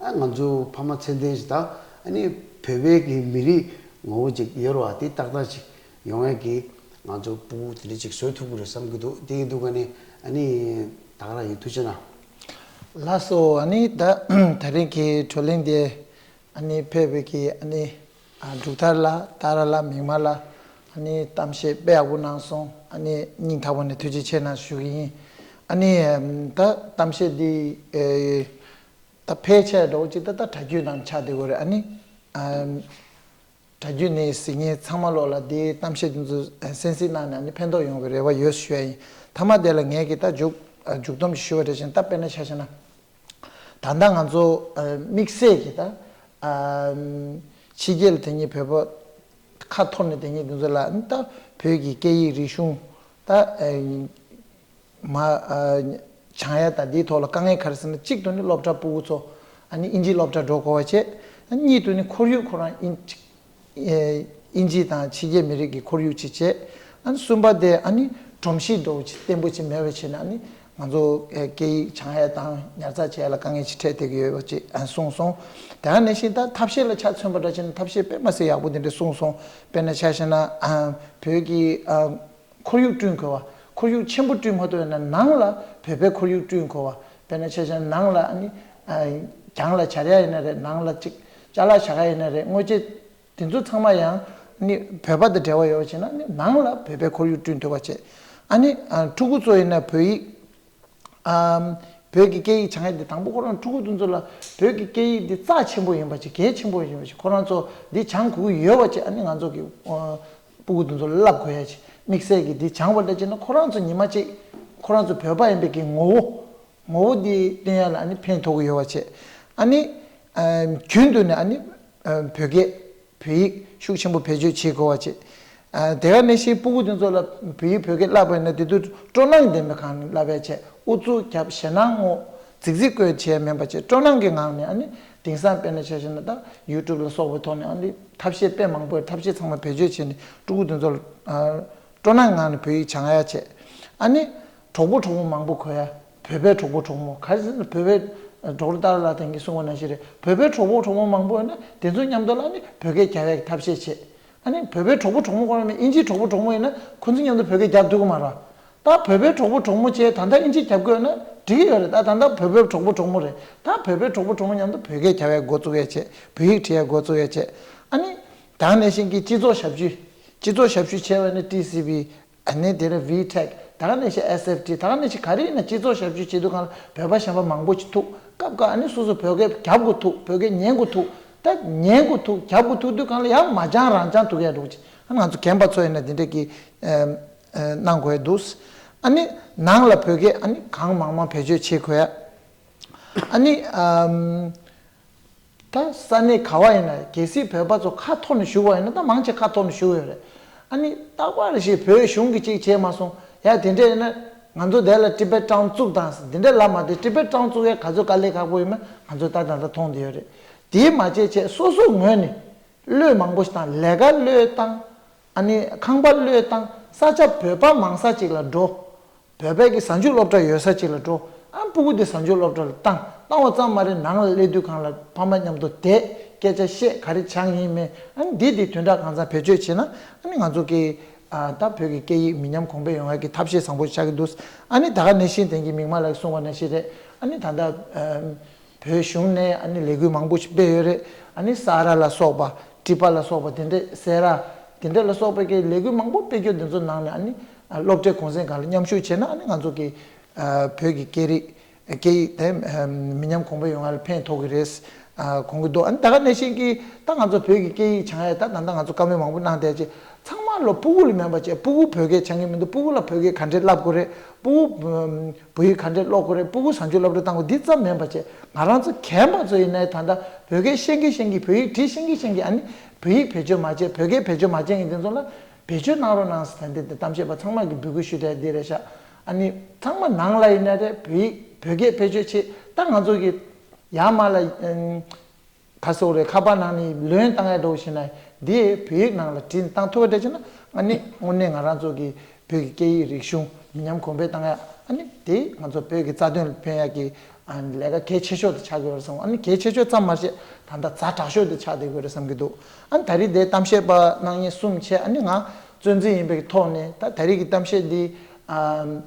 ཨ་ང་ཚོ་ཕ་མ་ཚད་ལྡན་ཞིག་དང་། ཨ་ནི་བོད་པའི་གི་མི་རིགས་ངོ་བོ་ཅིག་ཡོད་རེད་བ། དེ་ཏག་ཏག་ཅིག་ཡོང་ཡ་གི་ང་ཚོ་སྤུ་གུ་དེ་འདྲ་ཅིག་བཟོ་ཐུབ་ཀྱི་རེད་བསམ་གྱི་འདུག་དེ་ཡིན་དུས་ཀ་ནི་ཨ་ནི་ད་ག་རང་ཡིན། ཐུགས་རྗེ་གནང་། ལགས་སོ། ཨ་ནི་ད་ད་རིང་གི་བགྲོ་གླེང་དེ་ཨ་ནི་ཕེབས་པའི་གི་ཨ་ནི་ཨ་འབྲུག་ཐར་ལགས། ཏཱ་ར་ལགས། མིག་དམར་ལགས། ཨ་ནི་གཏམ་བཤད་དཔེ་ཡག་པོ་གནང་སོང་། ཨ་ནི་སྙིང་ཐག་པ་ནས་ཐུགས་རྗེ་ཆེ་གནང་ཞུ་གི་ཡིན། ཨ་ནི་ཨམ་ད་གཏམ་བཤད་འདི་ཨེ་ད་ཕལ་ཆེར་འདྲ་བོ་ཅིག་ད་ད་གྲ་རྒྱུན་དང་ཆགས་བསྡད་ཡོད་རེད། ཨ་ནི་ཨམ་གྲ་རྒྱུན་ནས་གཟིགས་མཁན་ཚང་མ་ལོག་ལ་འདིའི་གཏམ་བཤད་འདི་ཚོ་ཨ་གསན་གཟིགས་གནང་ནས་ཨ་ནི་ཕན་ཐོགས་ཡོང་གི་རེ་བ་ཡོད་ཞུ་ཡ་ཡིན། མཐའ་མ་དེ་ལ་ངས་ཀྱི་ད་མཇུག་ཨ་མཇུག་སྡོམ་ཞུ་བ་འདྲ་བྱས་ན། ད་དཔེར་ན་ཆ་བཞག་ན། ད་ལྟ་ང་ཚོ་ཨ་དམིགས་བསལ་གྱི་ད་ཨ་ཕྱི་རྒྱལ་ལ་དེ་ཉིད་བོད་པ་ཁ་འཐོར་ནས་དེ་ཉིད་འདི་ཚོ་ལ་ད་བོད་ཀྱི་སྐད་ཡིག་རིག་གཞུང་ད་ཨ་མ་ཨ་སྦྱང་ཡ་ད་འདིའི་ཐོག་ལ་དཀའ་ངལ་ག་རེ་ཟེར་ན། གཅིག་ཏུ་ནི་སློབ་གྲྭ་སྤུ་གུ་ཚོ་ཨ་ནི་ཨིན་ཇིའི་སློབ་གྲྭ་འགྲོ་དགོས་པ་བྱས། ཨ་གཉིས་དུ་ནི་ཁོར་ཡུག་ཁོ་རང་ཨིན་ཨིན་ཇི་དང་ཕྱི་རྒྱལ་མི་རིགས་ཀྱི་ཁོར་ཡུག་ཅིག་བྱས། ཨ་ནི་གསུམ་པ་དེ་ཨ་ནི་སྒྲོམ་གཞི་འདྲ་བོ་ཅིག་བརྟན་པོ་ཅིག་མེད་པ་བྱས་ན། ཨ་ནི་ང་ཚོ་སྐད་ཡིག་སྦྱང་ཡ་དང་ཉར་ཚགས་བྱེད་ཡ་ལ་དཀའ་ངལ་ཅིག་འཕྲད་བསྡད་ཀྱི་ཡོད་པ་ཅིག་ཨ་གསུངས་སོང་། དེ་ག་ནང་བཞིན་ད་ཐབས་ཤེས་ལ་ཆ་མཚོན་པ་འདྲ་བྱས་ན་ཐབས་ཤེས་དཔེ་མ་སྲིད་ཡག་པོ་དེ་འདྲ་གསུངས་སོང་། དཔེར་ན་ཆ་བཞག་ན་ཨ་བོད་ཀྱི་ཨ་ཁོར་ཡུག་བསྐྲུན་དགོས་པ། ཁོར་ཡུག་ཆེན་པོ་བསྐྲུན་མ་ཐུབ་ཡོད་ན་ནང་ལ་བོད་པའི་ཁོར་ཡུག་བསྐྲུན་དགོས་པ། དཔེར་ན་ཆ་བཞག་ན་ནང་ལ་ཨ་ནི་ཨ་གྱང་ལ་སྦྱར་ཡ་ཡིན་ན་རེད། ནང་ལ་ཅིག་ཅ་ལག་བཞག་ཡ་ཡིན་ན་རེད། དངོས་ཆས་དེ་ཚོ་ཚང་མ་ཡང་ནི་བོད་པ་དང་འབྲེལ་བ་ཡོད་པ་བྱས་ན་ནི་ནང་ལ་བོད་པའི་ཁོར་ཡུག་བསྐྲུན་ཐུབ་པ་བྱས། ཨ་ནི་ཨ་ཕྲུ་གུ་ཚོ་ཡིན་ན་བོད་ཡིག་ཨམ་བོད་ཀྱི་སྐད་ཡིག་སྦྱང་ཡ་དེ་དང་པོ་ཁོ་རང་ཕྲུ་གུ་དེ་ཚོ་ལ་བོད་ཀྱི་སྐད་ཡིག་འདི་རྩ་ཆེན་པོ་ཡིན་པ་ཅིག་གལ་ཆེན་པོ་ཡིན་པ་ཅིག་ཁོ་རང་ཚོ་འདི་སྦྱང་དགོས་ཀྱི་ཡོད་པ་ཅིག་ཨ་ནི་ང་ཚོ་གི་ཨ་ཕྲུ་གུ་དེ་ཚོ་ལ་བསླབ་དགོས་ཡ་ཅིག་དམིགས་བསལ་གྱི་འདི་སྦྱང་བ་འདྲ་བྱས་ན་ཁོ་རང་ཚོ་ཉི་མ་ཅིག་ཁོ་རང་ཚོ་བོད་པ་ཡིན་པའི་གི་ངོ་བོ། ངོ་བོ་འདི་སྟོན་ཡ་ལ་ཨ་ནི་ཕན་ཐོགས་ཀྱི་ཡོད་པ་བྱས། ཨ་ནི་ཨ་རྒྱུན་དུ་ནས་ཨ་ནི་ཨ་བོད་སྐད་བོད་ཡིག་ཤུགས་ཆེན་པོ་བེད་སྤྱོད་བྱེད་དགོས་པ་བྱས། ཨ་དེ་ག་ནང་བཞིན་སྤུ་གུ་དེ་ཚོ་ལ་བོད་ཡིག་བོད་སྐད་བསླབ་པ་ཡིན་ན་དེ་དུས་སྤྲོ་སྣང་ལྡན་པའི་ངང་ནས་བསླབ་ཡ་བྱས། ཨུ་ཚུགས་རྒྱབ། ཞེད་སྣང་སྔོག། རྫིག་རྫིག་བཀོད་བྱས་མིན་པ་བྱས། སྤྲོ་སྣང་གི་ངང་ནས་ཨ་ནི་དེང་སང་དཔེར་ན་ཆ་བཞག་ན་ད་ཡུ་ཊུབ་ལ་སོགས་པའི་ཐོག་ནས་ཨ་ནི་ཐབས་ཤེས་དཔེ་མང་པོ་ཐབས་ཤེས་ཚང་མ་བེད་སྤྱོད་བྱས་ནས་ཕྲུ་གུ་དེ་ཚོ་ལ་ཨ་སྤྲོ་སྣང་ངང་ནས་བོད་ཡིག་སྦྱང་ཡ་བྱས། ཨ་ནི་གྲོགས་པོ་གྲོགས་མོ་མང་པོ་དགོས་ཡ། བོད་པའི་གྲོགས་པོ་གྲོགས་མོ། ག་རེ་ཟེར་ན་བོད་པའི་ཌོག་ཊར་ཏཱ་ར་ལགས་དེང་གི་གསུངས་པ་ནང་བཞིན་རེད། བོད་པའི་གྲོགས་པོ་གྲོགས་མོ་མང་པོ་ཡོད་ན་དེ་ཚོ་མཉམ་དུ་ལ་ནི་བོད་སྐད་རྒྱག་ཡག་གི་ཐབས་ཤེས་བྱེད། ཨ་ནི་བོད་པའི་གྲོགས་པོ་གྲོགས་མོ་ཁོ་རང་ནི་ཨིན་ཇིའི་གྲོགས་པོ་གྲོགས་མོ་ཡིན་ན་ཁོ་ཚོ་མཉམ་དུ་བོད་སྐད་རྒྱག་ཐུབ་ཀྱི་མ་རེད། ད་བོད་པའི་གྲོགས་པོ་གྲོགས་མོ་བྱས་ད་ལྟ་ཨིན་ཇི་རྒྱབ་དགོས་ན་འགྲིག་གི་ཡོད་རེད། ད་ད་ལྟ་བོད་པའི་གྲོགས་པོ་གྲོགས་མོ་རེད། ད་བོད་པའི་གྲོགས་པོ་གྲོགས་མོ་མཉམ་དུ་བོད་སྐད་རྒྱག་ཡག་འགོ་བཙུགས་ཡག་བྱེད། བོད་ཡིག་བྲིས་ཡག་འགོ་བཙུགས་ཡག་བྱེད། ཨ་ནི་ད་ག་ནང་བཞིན་གྱི་སྤྱི་ཚོགས་ཞབས་ཞུ། སྤྱི་ཚོགས་ཞབས་ཞུ་བྱས་པ་ནི་ཊི་སི་ཝི། ཨ་ནི་དེ་ནས་ཝི་ཊེག། ད་ག་ནང་བཞིན་ཨེས་ཨེཕ་ཊི། ད་ག་ནང་བཞིན་ག་རེ་ཡིན་ན་སྤྱི་ཚོགས་ཞབས་ཞུ་བྱེད་དུས་སྒང་ལ་བོད་པ་གཞན་པ་མང་པོ་ཅིག་ཐུག་སྐབས་འགའ་ཨ་ནི་སོ་སོ་བོད་སྐད་རྒྱབ་དགོས་ཐུག་བོད་སྐད་ཉན་དགོས་ཐུག་ད་ཉན་དགོས་ཐུག་རྒྱབ་དགོས་ཐུག་དུས་སྒང་ལ་ཡང་མ་སྦྱང་རང་སྦྱང་ཐུག་ཡ་འགྲོ་གི་ཅིག་ཨ་ང་ཚོ་རྒན་པ་ཚོ་ཡིན་ན་དེ་འདྲས་ཀྱི་ཨ་ཨ་གནང་དགོས་ཡ་འདུག་ཨ་ནི་ནང་ལ་བོད་སྐད་ཨ་ནི་གང་མང་མང་བེད་སྤྱོད་བྱེད་དགོས་ཡ། ཨ་ནི་ཨམ། ད་ས་གནས་ག་བ་ཡིན་ན་གལ་སྲིད་བོད་པ་ཚོ་ཁ་འཐོར་ནས་བཞུགས་པ་ཡིན་ན། ད་མང་ཆེ་ཁ་འཐོར་ནས་བཞུགས་ཡོད་རེད། ཨ་ནི་རྟག་པར་ཞིག་བོད་གཞུང་གིས་ཅིག་བྱས་མ་སོང་ཡ། དེ་འདྲ་ཡིན་ན་ང་ཚོ་དེ་ལ་ཊི་བེཊ་ཊའུན་བཙུགས་དང་འདི་འདྲ་ལབ་མ་བསྡད། ཊི་བེཊ་ཊའུན་བཙུགས་ཡ་ག་ཚོད་དཀའ་ལས་ཁག་པོ་ཡིན་མིན་ང་ཚོ་ད་ད་ལྟ་མཐོང་བསྡད་ཡོད་རེད། དེའི་མ་བྱས་བྱས་སོ་སོ་ངོས་ནས་བློས་མང་པོ་ཞིག་བཏང་། ལས་ཀ་བློས་བཏང་། ཨ་ནི་ཁང་པ་བློས་བཏང་། ས་ཆ་བོད་པ་མང་ས་ཅིག་ལ་འགྲོ། བོད་པའི་གི་གཟའ་མཇུག་སློབ་གྲྭ་ཡོད་ས་ཅིག་ལ་འགྲོ། ཨ་སྤུ་གུ་དེ་གཟའ་མཇུག་སློབ་གྲྭ་ལ་བཏང་། བཏང་བ་ཙམ་མ་རེད། ནང་ལ་སླེབས་དུས་སྒང་ལ་ཕ་མ་མཉམ་དུ་བསྡད། སྐད་ཆ་བཤད། ག་རེ་སྦྱངས་ཡིན་མིན། ཨ་ནི་འདི་དེ་དོན་དག་གང་ཚང་བེད་སྤྱོད་བྱས་ན། ཨ་ནི་ང་ཚོ་གི་ཨ་ད་བོད་ཀྱི་སྐད་ཡིག་མི་ཉམས་གོང་འཕེལ་ཡོང་ཡག་གི་ཐབས་ཤེས་བཟང་པོ་ཆགས་ཀྱི་འདུག་ཨ་ནི་ད་ག་ནང་བཞིན་དེང་གི་མིག་དམར་ལགས་གསུངས་པ་ནང་བཞིན་རེད། ཨ་ནི་ད་ལྟ་ཨམ། བོད་གཞུང་ནས་ཨ་ནི་ལས་འགུལ་མང་པོ་ཞིག་སྤེལ་ཡོད་རེད། ཨ་ནི་ས་ར་ལ་སོགས་པ། ཊི་པ་ལ་སོགས་པ། དེ་འདྲ་སེ་ར། དེ་འདྲ་ལ་སོགས་པའི་གི་ལས་འགུལ་མང་པོ་སྤེལ་རྒྱུ་དེ་ཚོ་ནང་ནས་ཨ་ནི་ སློབ་གྲྭའི་གུང་སེང་སྒང་ལ་མཉམ་ཞུགས་བྱས་ན། ཨ་ནི་ང་ཚོ་གི་བོད་ཀྱི་སྐད་རིགས་སྐད་ཡིག་དེ་མི་ཉམས་གོང་འཕེལ་ཡོང་བ་ལ་ཕན་ཐོགས་ཀྱི་རེད་དགོངས་ཀྱི་འདུག་ཨ་ནི་ད་ག་ནང་བཞིན་གྱི་ད་ང་ཚོ་བོད་ཀྱི་སྐད་ཡིག་སྦྱང་ཡས་ད་ད་ལྟ་ང་ཚོ་བཀའ་མོལ་མང་པོ་གནང་བསྡད་ཅེས། ཚང་མ་ལོ་སྤུ་གུ་ལ་མིན་པ་བྱས། སྤུ་གུ་བོད་སྐད་སྦྱང་གི་མི་འདུག་སྤུ་གུ་ལ་བོད་སྐད་ག་འདྲས་བསླབ་དགོས་རེད། སྤུ་གུ་བོད་ཡིག་ག་འདྲས་ཀློག་དགོས་རེད། སྤུ་གུ་བཟང་སྤྱོད་སློབ་གྲྭ་བཏང་དགོས། འདི་ཙམ་མིན་པ་བྱས། ང་རང་ཚོ་རྒན་པ་ཚོ་ཡིན་ནའི་ད་ལྟ་བོད་སྐད་ཤེས་ཀྱི་ཤེས་ཀྱི། བོད་ཡིག་འབྲི་ཤེས་ཀྱི་ཤེས་ཀྱི། ཨ་ནི་བོད་ཡིག་བེད་སྤྱོད་མ་བྱས། བོད་སྐད་བེད་སྤྱོད་མ་བྱས་མཁན་དེ་ཚོ་ལ་བེད་སྤྱོད་གནང་རོགས་གནང་ཟེར། ད་འདི་འདི་གཏམ་བཤད་པ་ཚང་མ་གི་འབོད་སྐུལ་ཞུ་ཡས་འདི་རེད་ཤག་ཨ་ནི་ཚང་མ་ནང་ལ་ཡིན་ན་རེད། བོད་ཡིག་བོད་སྐད་བེད་སྤྱོད་བྱེད། ད་ང་ཚོ་གི་ཡར་མར་ལ་ཨམ་ག་སོག་རེད། ཁ་པར་ནང་ནས་ལོན་བཏང་ཡས་འདྲ་བོ་བྱས་ན། འདི་བོད་ཡིག་ནང་ལ་བྲིས་ནས་བཏང་ཐུབ་པ་འདྲ་བྱས་ན། ཨ་ནི་དངོས་གནས་ང་རང་ཚོ་གི་བོད་ཀྱི་སྐད་ཡིག་རིག་གཞུང་མི་ཉམས་གོང་འཕེལ་བཏང་ཡ། ཨ་ནི་དེ་ང་ཚོ་བོད་ཀྱི་རྩ་དོན་ལ་ཕན་ཡ་གི་ཨ་ནི་ལས་ཀ་གལ་ཆེ་ཤོས་དེ་ཆགས་ཀྱི་ཡོད་རེད་བསམ། ཨ་ནི་གལ་ཆེ་ཤོས་ཙམ་མ་ཟད་ད་ལྟ་ཛ་དྲག་ཤོས་དེ་ཆགས་བསྡད་ཀྱི་ཡོད་རེད་བསམ་གྱི་འདུག་ཨ་ནི་ད་རེས་དེ་གཏམ་བཤད་པ་གནང་མཁན་གསུམ་བྱས། ཨ་ནི་ང་གཙོ་འཛིན་ཡིན་པའི་ཐོག་ནས་ད་ད་རེས་ཀྱི་གཏམ་བཤད་འདི་ཨ།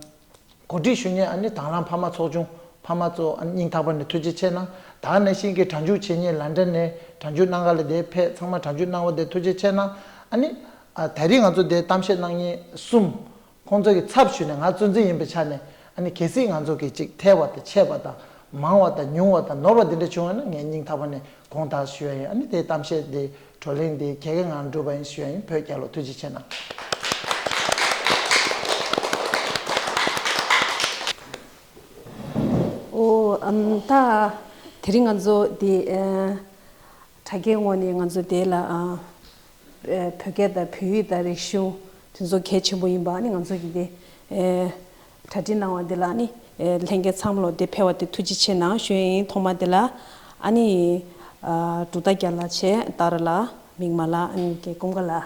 གོ་སྒྲིག་ཞུ་མཁན་ཨ་ནི་དང་བླངས་ཕ་མ་ཚོགས་ཆུང་། ཕ་མ་ཚོ་ཨ་ནི་སྙིང་ཐག་པ་ནས་ཐུགས་རྗེ་ཆེ་གནང་། ད་ག་ནང་བཞིན་གྱི་སྒྲ་འཇུག་བྱེད་མཁན་ལན་ཀྲན་ནས་སྒྲ་འཇུག་གནང་ག་ལ་དེ་ཕེབས། ཚང་མ་སྒྲ་འཇུག་གནང་བ་དེ་ཐུགས་རྗེ་ཆེ་གནང་། ཨ་ནི་ཨ་ད་རེས་ང་ཚོ་དེ་གཏམ་བཤད་གནང་མཁན་གསུམ། ཁོང་ཚོ་གི་ཚབ་ཞུས་ནས་ང་གཙོ་འཛིན་ཡིན་པའི་ཆ་ནས། ཨ་ནི་གལ་སྲིད་ང་ཚོ་གི་ཅིག་ཐལ་བ་དང་ཆད་པ་དང་མང་བ་དང་ཉུང་བ་དང་ནོར་བ་དེ་འདྲ་བྱུང་བ་ན་ངས་སྙིང་ཐག་པ་ནས་དགོངས་དག་ཞུ་ཡ་ཡིན། ཨ་ནི་དེ་གཏམ་བཤད་དེ་བགྲོ་གླེང་དེ་གལ་གལ་ངང་འགྲུབ་པ་ཡིན་ཞུ་ཡ་ཡིན། བོད་རྒྱལ་ལོ། ཐུགས་རྗེ་ཆེ་གནང་། ཨོ། ཨམ། ད་དེ་རིང་ང་ཚོ་འདི་ཨ་དྲ་རྒྱའི་ངོས་ནས་ང་ཚོ་དེ་ལ་ཨ་ཨ་བོད་སྐད་དང་བོད་ཡིག་དང་རིག་གཞུང་དེ་ཚོ་གལ་ཆེན་པོ་ཡིན་པ། ཨ་ནི་ང་ཚོ་གི་དེ་ཨ་གྲ་སྒྲིག་གནང་བ་འདི་ལ་ཨ་ནི་ཨ་ལྷན་རྒྱས་ཚང་མ་ལོ་དེ་ཕེབས་པ་དེ་ཐུགས་རྗེ་ཆེ་གནང་ཞུ་ཡ་ཡིན། ཐོག་མ་དེ་ལ་ཨ་ནི་ཨ་འབྲུག་རྟ་རྒྱལ་ལགས་བྱས། ཏཱ་ར་ལགས། མིག་དམར་ལགས། ཨ་ནི་རྒན་ཀུན་དགའ་ལགས།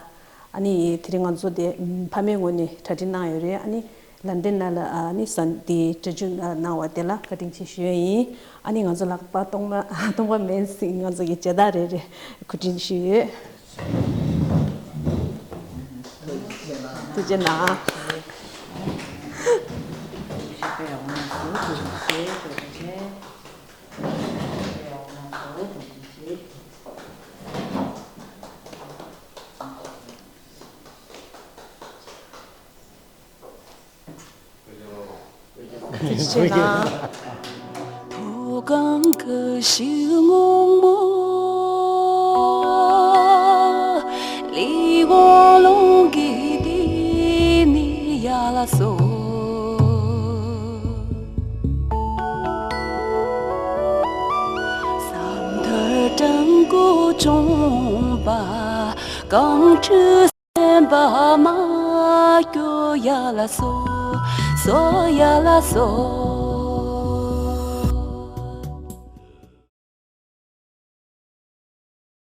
ཨ་ནི་དེ་རིང་ང་ཚོ་དེ་ཕ་མའི་ངོས་ནས་གྲ་སྒྲིག་གནང་ཡོད་རེད། ཨ་ནི་ལན་ཀྲན་ནང་ལ་ཨ་ནི་ས་འདི་གྲ་སྒྲིག་གནང་བ་དེ་ལ་བཀའ་དྲིན་ཆེ་ཞུ་ཡ་ཡིན། ཨ་ནི་ང་ཚོ་ལག་པ་སྟོང་པ་སྟོང་པ་མེད་ཟིན། ང་ཚོ་གི་མཇལ་དར་རེ་རེ་གོ་སྒྲིག་ཞུས་ཡོད། ཐུགས་རྗེ་གནང་། ཐུགས་རྗེ་གནང་།